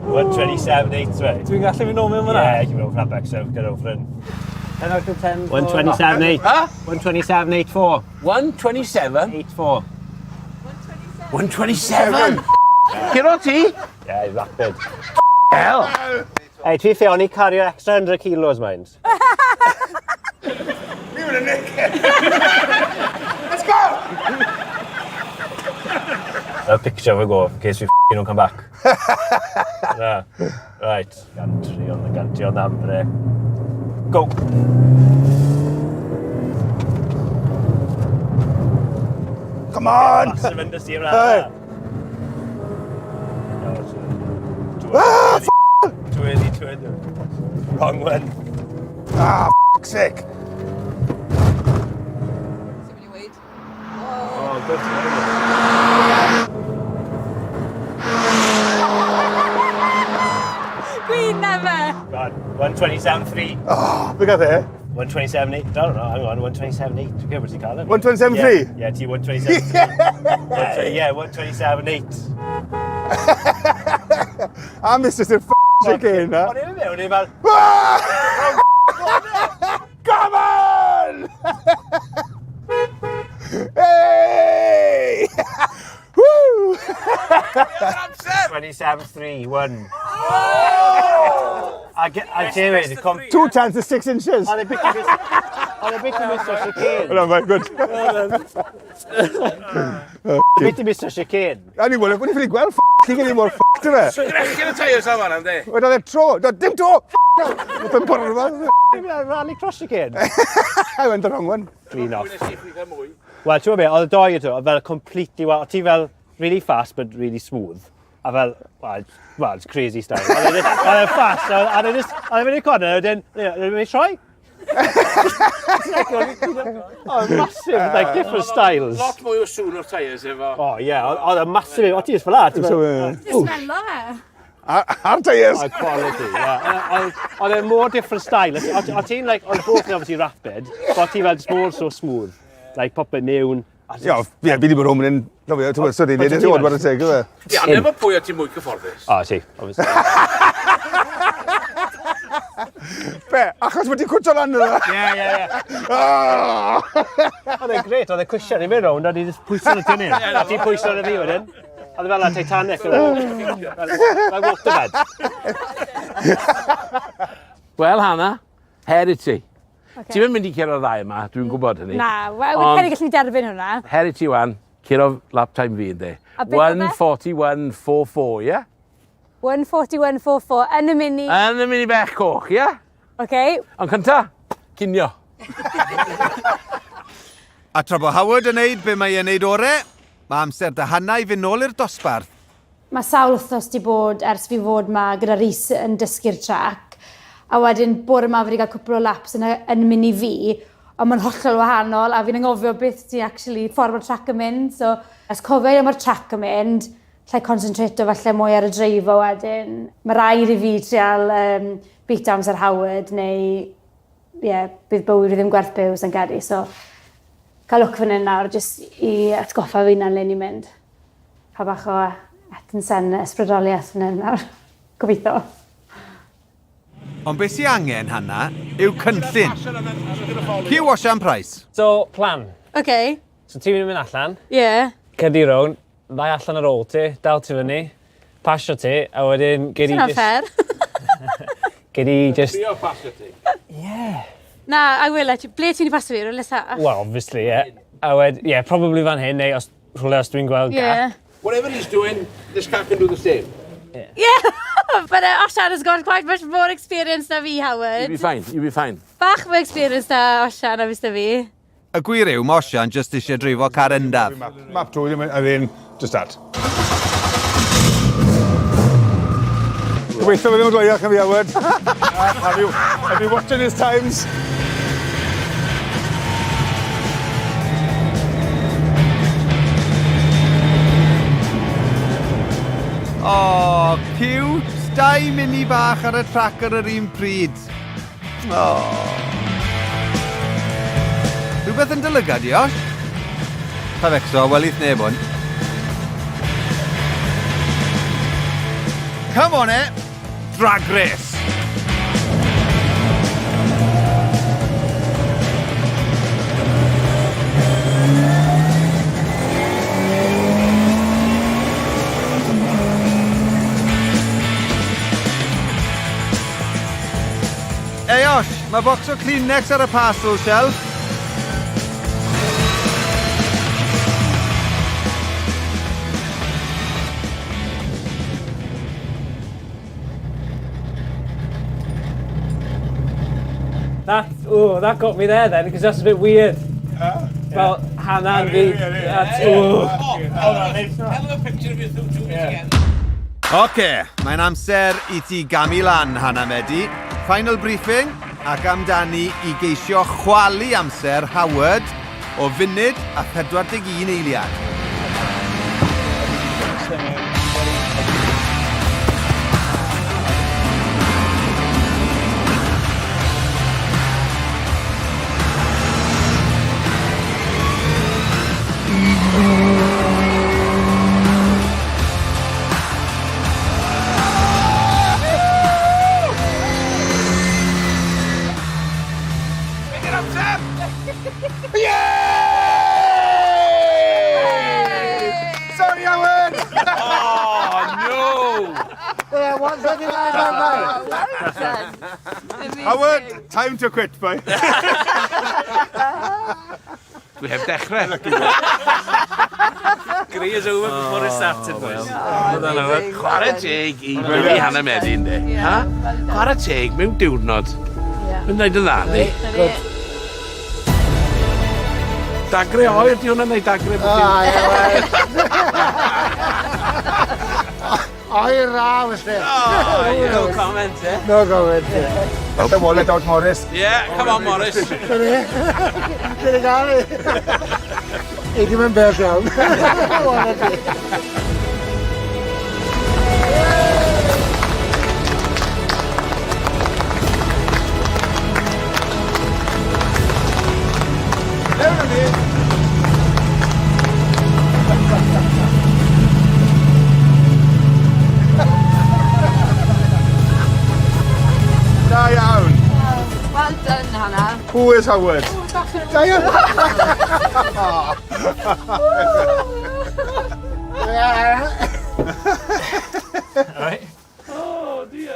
127.8, right? Dwi'n gallu mynd nôl mewn fyna? Yeah, you can go flat back, so get over it. 10 out of 10. 127.8. Huh? 127.84. 127? 84. 127? Curo ti? Yeah, rapid. Hell! Hey, to be fair, o'n i cario extra 100 kilos, mind. Ni mynd yn nick Let's go! A picture of a go, in case we f***ing don't come back. yeah. Right. Gantry on the gantry on the handbrake. Go! Come on! Massive understeer Hey. hey. No, it's, too Ah, early. Too early, too early. Wrong one. Ah, f***'s sake. Oh, good. Gwyn na fe. God, 127.3. Oh, we got there. 127.8. No, no, hang on, 127.8. Dwi'n gwybod ti'n cael e. 127.3? Yeah, yeah, ti 127.3. Yeah, 127.8. A Mrs. F*** chicane na. O'n i'n mewn, o'n i'n fel, Come on! Hey! Woo! 27.3, 1. A Jerry, Two times the 6 inches. Oedd e bit i mis... Oedd e bit i Mr Chicane. Well, right, good. Bit i Mr Chicane. O'n i'n gweld, o'n i'n ffili gweld, f***, ti'n gweld mor f*** ti fe? Sgrechian y tyres am fan, ynddi? Wedodd e tro, do, dim to! F***, pen bwrdd. Rally cross chicane. I went the wrong one. Clean off. Wel, ti'n gwybod be, oedd y doi ydw, oedd fel completely, well, ti fel really fast but really smooth. A fel, well, well, it's crazy style. Oedd e just- oedd e fast, a oedd e just, oedd e fynd i'r corner, wedyn, oedd e'n mynd i troi. It's like, oh, massive, like different styles. Lot mwy o sŵn o'r tyres efo. Oh, yeah, oedd e massive, o ti just fel la. ti'n So, fel- Smelo fe. Ar tyres. Oh, quality, yeah. Oedd e more different style. O ti'n, like, oedd both yn obviously rapid, but o ti fel just more so smooth. Like, pop it mewn. a Ie, fi wedi bod home yn un, ti'n gwybod, sorry, nid ydw i bod yn teg, yw e? Ie, ond efo pwy o ti'n mwy cyfforddus? O, ti, obviously. Be, achos bod ti'n cwtio lan yna? Ie, ie, ie. Oedd e'n gret, oedd e'n cwisiau, ni'n mynd rownd, a ni just pwyso ar y dynnu. A ti'n pwyso ar y fi wedyn. Oedd e fel la Titanic. Fel fel waterbed. Wel, Hannah, her i ti. Ti'n mynd i curo'r ddau yma, dwi'n gwybod hynny. Na, wel, wy'n credu gallwn ni derbyn hwnna. Her i ti wan, curo lap time fi, ynddi. A beth oedd e? 141.44, ie? 141.44 yn y mini. Yn y mini bech coch, ie? Okay. Ond cynta, cinio. A tra bo Howard yn neud be mae e'n neud ore, mae amser dy Hannah i fynd nôl i'r dosbarth. Mae sawl wythnos di bod ers fi fod ma gyda Rhys yn dysgu'r trac. A wedyn bore yma fi wedi cael cwpl o laps yn, yn mini fi, ond mae'n hollol wahanol a fi'n anghofio beth ti actually ffordd mae'r trac yn mynd. So, os cofio mae'r trac yn mynd, llai concentrato falle mwy ar y dreifo wedyn. Mae rhaid i fi trial beat amser Howard neu yeah, bydd bywyd fi ddim gwerth byw sy'n credu. So, cael look fan hyn nawr jyst i atgoffa fi na'n le ni'n mynd. Cael bach o Ayrton Senna ysbrydoliaeth fan hyn nawr. Gobeithio. Ond beth sy'n angen, Hannah, yw cynllun. Cue Osian Price. So, plan. Okay. So ti'n mynd allan, Yeah. cedi rown, ddau allan ar ôl ti, dal ti fyny, pasio ti, a wedyn gei di Dyna'n just... fair. Gei di just... Trio pasio ti. Yeah. Na, I will let you. Ble ti'n i pasio fi? Rhywle saff? Well, obviously, yeah. A wed, yeah, probably fan hyn, neu os rhywle os dwi'n gweld gap. Yeah. Whatever he's doing, this car can do the same. Yeah. But Osian has got quite much more experience na fi, Howard. You'll be fine, you'll be fine. Bach mwy experience na Osian, obviously fi. Y gwir yw, mae Osian jyst eisiau dreifo car endaf. Map 2 ddim yn un, just that. Gobeithio fe ddim yn gloiach na fi, Howard. Have you watching his times? O, oh, cute! Dau mini bach ar y trac ar yr un pryd. O. Rhywbeth yn dy lygad i, Osh? Pa fecso, welith neb hwn. Come on e, drag race! Ei Osh, mae box o Kleenex ar y parcel shelf. That, oh, that got me there then, because that's a bit weird. Huh? Fel Hannah and fi. That's, oh. Hell of a picture of you two again. Oce, mae'n amser i ti gamu lan, Hannah Medi. Final briefing, ac amdani i geisio chwalu amser Howard o funud a 41 eiliad. Be di'r amser? Sorry, Owen! Oh, no! Yeah, 139.9. Howard, time to quit, boy. Dwi heb dechrau. Grey is over before it started, boys. Oh, Chwarae teg i Billy Hannah Medi, ynddi? Ha? Chwarae teg mewn diwrnod. Mae'n dweud yn dda, ni. Dagre oer di hwnna neu dagre bod Ah, ie, wel. Oer ra, felly. No comment, eh? No comment, eh. Get the wallet out, Morris. Yeah, come on, Morris. Dyna ni. Dyna ni. Ei, dim yn bell iawn. Wallet i. Mewn â ni. Da iawn. Well done, Hannah. Who is Howard? Da iawn. Right. Oh, dear.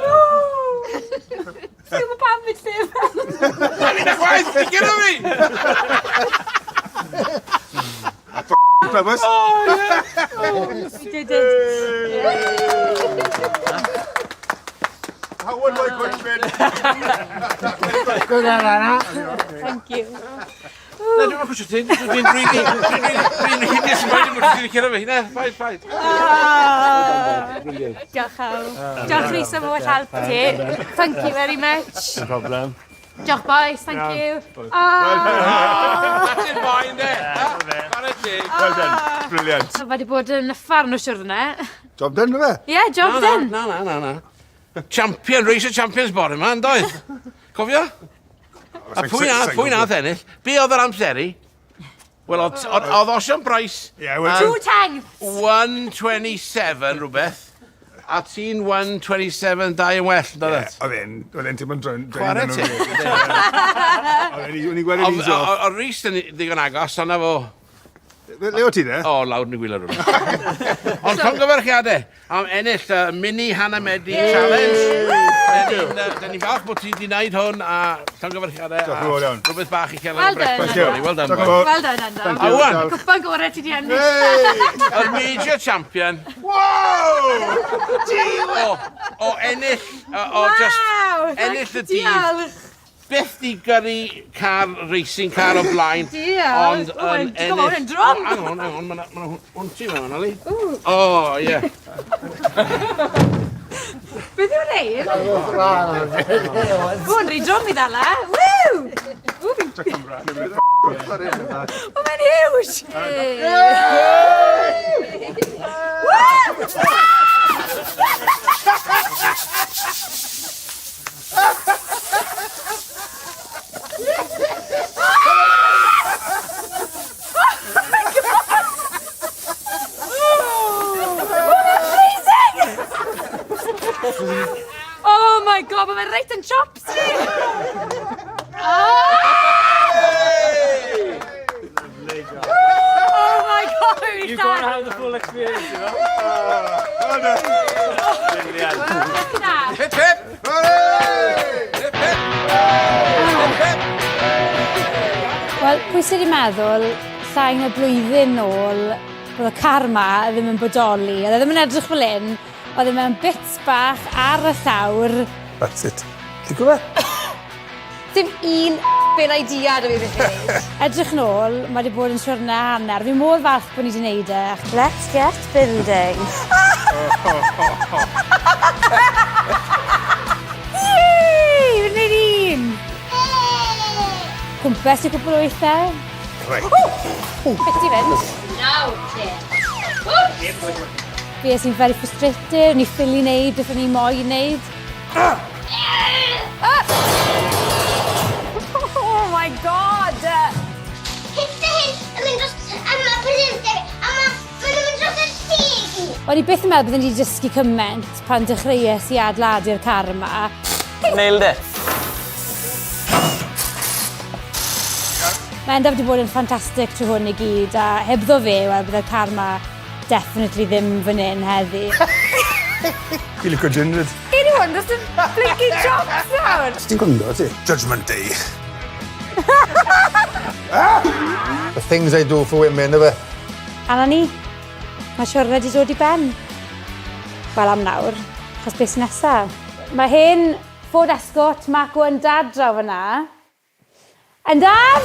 Ti'n gwybod pam fi'n lle Ni'n chwaith, ti'n gyda fi! Clywes? Oh, yeah. Oh, you did it. Howard, my equipment. Good on, Hannah. Thank you. Na, dwi'n cwsio ti. Dwi'n really, dwi'n really disappointed bod ti wedi cyrraedd fi. Na, paid, paid. Ah. Diolch awr. Diolch Rhys am holl help ti. Thank you very much. No problem. Diolch boys, thank you. Ah. That's it, boy, yndê? Chwarae teg. Well done. Brilliant. Mae wedi bod yn ffarn o siwrne. Job done, fe? Ie, job done. Na, na, na, na. Champion, Race of Champions bore yma, yn doedd? Cofio? A pwy nath ennill? Be oedd yr amseru? Wel, oedd Osian Price... Yeah, well, Two tenths. 127 rhywbeth. A ti'n 127 dau yn well, yn dod? Oedd e'n teimlo'n drön. Chwarae ti. O'n i'n gweld yn easy off. Oedd Rhys yn ddigon agos, ond na fo. Le o ti de? O, lawr yn y gwaelod rhywbeth. Ond llongyfarchiadau am ennill y Mini Hannah Medi Challenge. Da ni'n falch bod ti wedi gwneud hwn a llongyfarchiadau. Diolch yn fawr iawn. Rhywbeth bach i cael Well done. Thank you. Well done, Diolch yn boy. fawr. Well done, Enda. Thank A you. wan, Cwpan gorau ti di ennill. Yr major champion Wow! o ennill, o just Wow, ennill y dydd. Diolch. Byth di gyrru car, racing car o blaen. Diolch. Ond O, mae'n- yn ti'n gwbod, ennill... hwn yn drwm. O, hang on, hang on, mae 'na hwn ti mewn, Ali. O, ie. Beth yw'r rhain? Hwn rhy drwm i ddala. Woo! Ww, O, mae'n huge! Woo! Oh, mae'n freezing! my god, mae fe reit yn chops fi! Oh my god, fi'n You've got to have the full experience, you know? Well done. Brilliant. Hip hip! Hooray! Hip hip! Hip hip! Wel, pwy sydd wedi meddwl llai na blwyddyn nôl bod y car 'ma ddim yn bodoli. Oedd e ddim yn edrych fel hyn, oedd e mewn bits bach ar y llawr. That's it. Lico fe? Dim un f***ing idea 'da fi beth i neud. Edrych nôl, mae wedi bod yn siwrne a hanner. Fi mor falch bod ni wedi neud e. Let's get building. Yay! Fi'n neud un! Cwmpas i cwpl o weithiau. Reit. Beth ti fynd? Nawr te. Fues i'n very frustrated, o'n i ffili neud beth o'n i moyn neud. Oh my god! Hyd a hyn yn mynd dros... A mae presidente... A mae... Maen nhw'n mynd dros y tŷ i gyd. O'n i byth yn meddwl bydden i wedi dysgu cymaint pan dechreuais i adeiladu'r car yma. Nailed it. Mae Endaf wedi bod yn ffantastig trwy hwn i gyd a hebddo fe, wel, bydde'r car 'ma definitely ddim fan hyn heddi. Fi lico gin 'fyd. Anyone, there's some blinking chops nawr! Ti'n gwrando, ti? Judgment Day. The things I do for women, yfe. A 'na ni. Mae siwrne wedi dod i ben. Wel, am nawr, achos beth sy'n nesa? Mae hen Ford Escort Mark 1 Dad draw fyna. Endaf!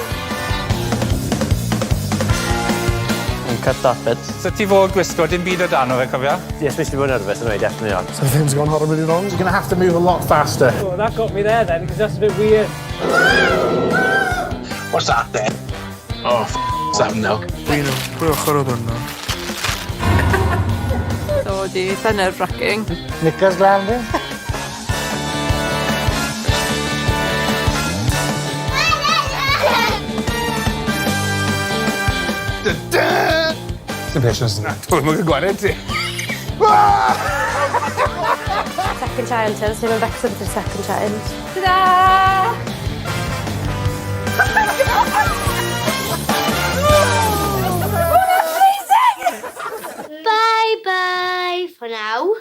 And cut that bit. So ti fod gwisgo dim byd o dano fe, cofio? Yes, fi bod yn nervous anyway, definitely not. Something's gone horribly wrong. You're going to have to move a lot faster. Oh, that got me there then, because that's a bit weird. What's that then? Oh, f***, something now. Pwy pwy ochr oedd hwnna? So, di, eitha nerve-wracking. Knickers glan di? Dim patience na. Dwi'n mynd gwared ti. Second child, te, sy'n mynd becso beth yw'r second child. Ta-da! Bye bye for now.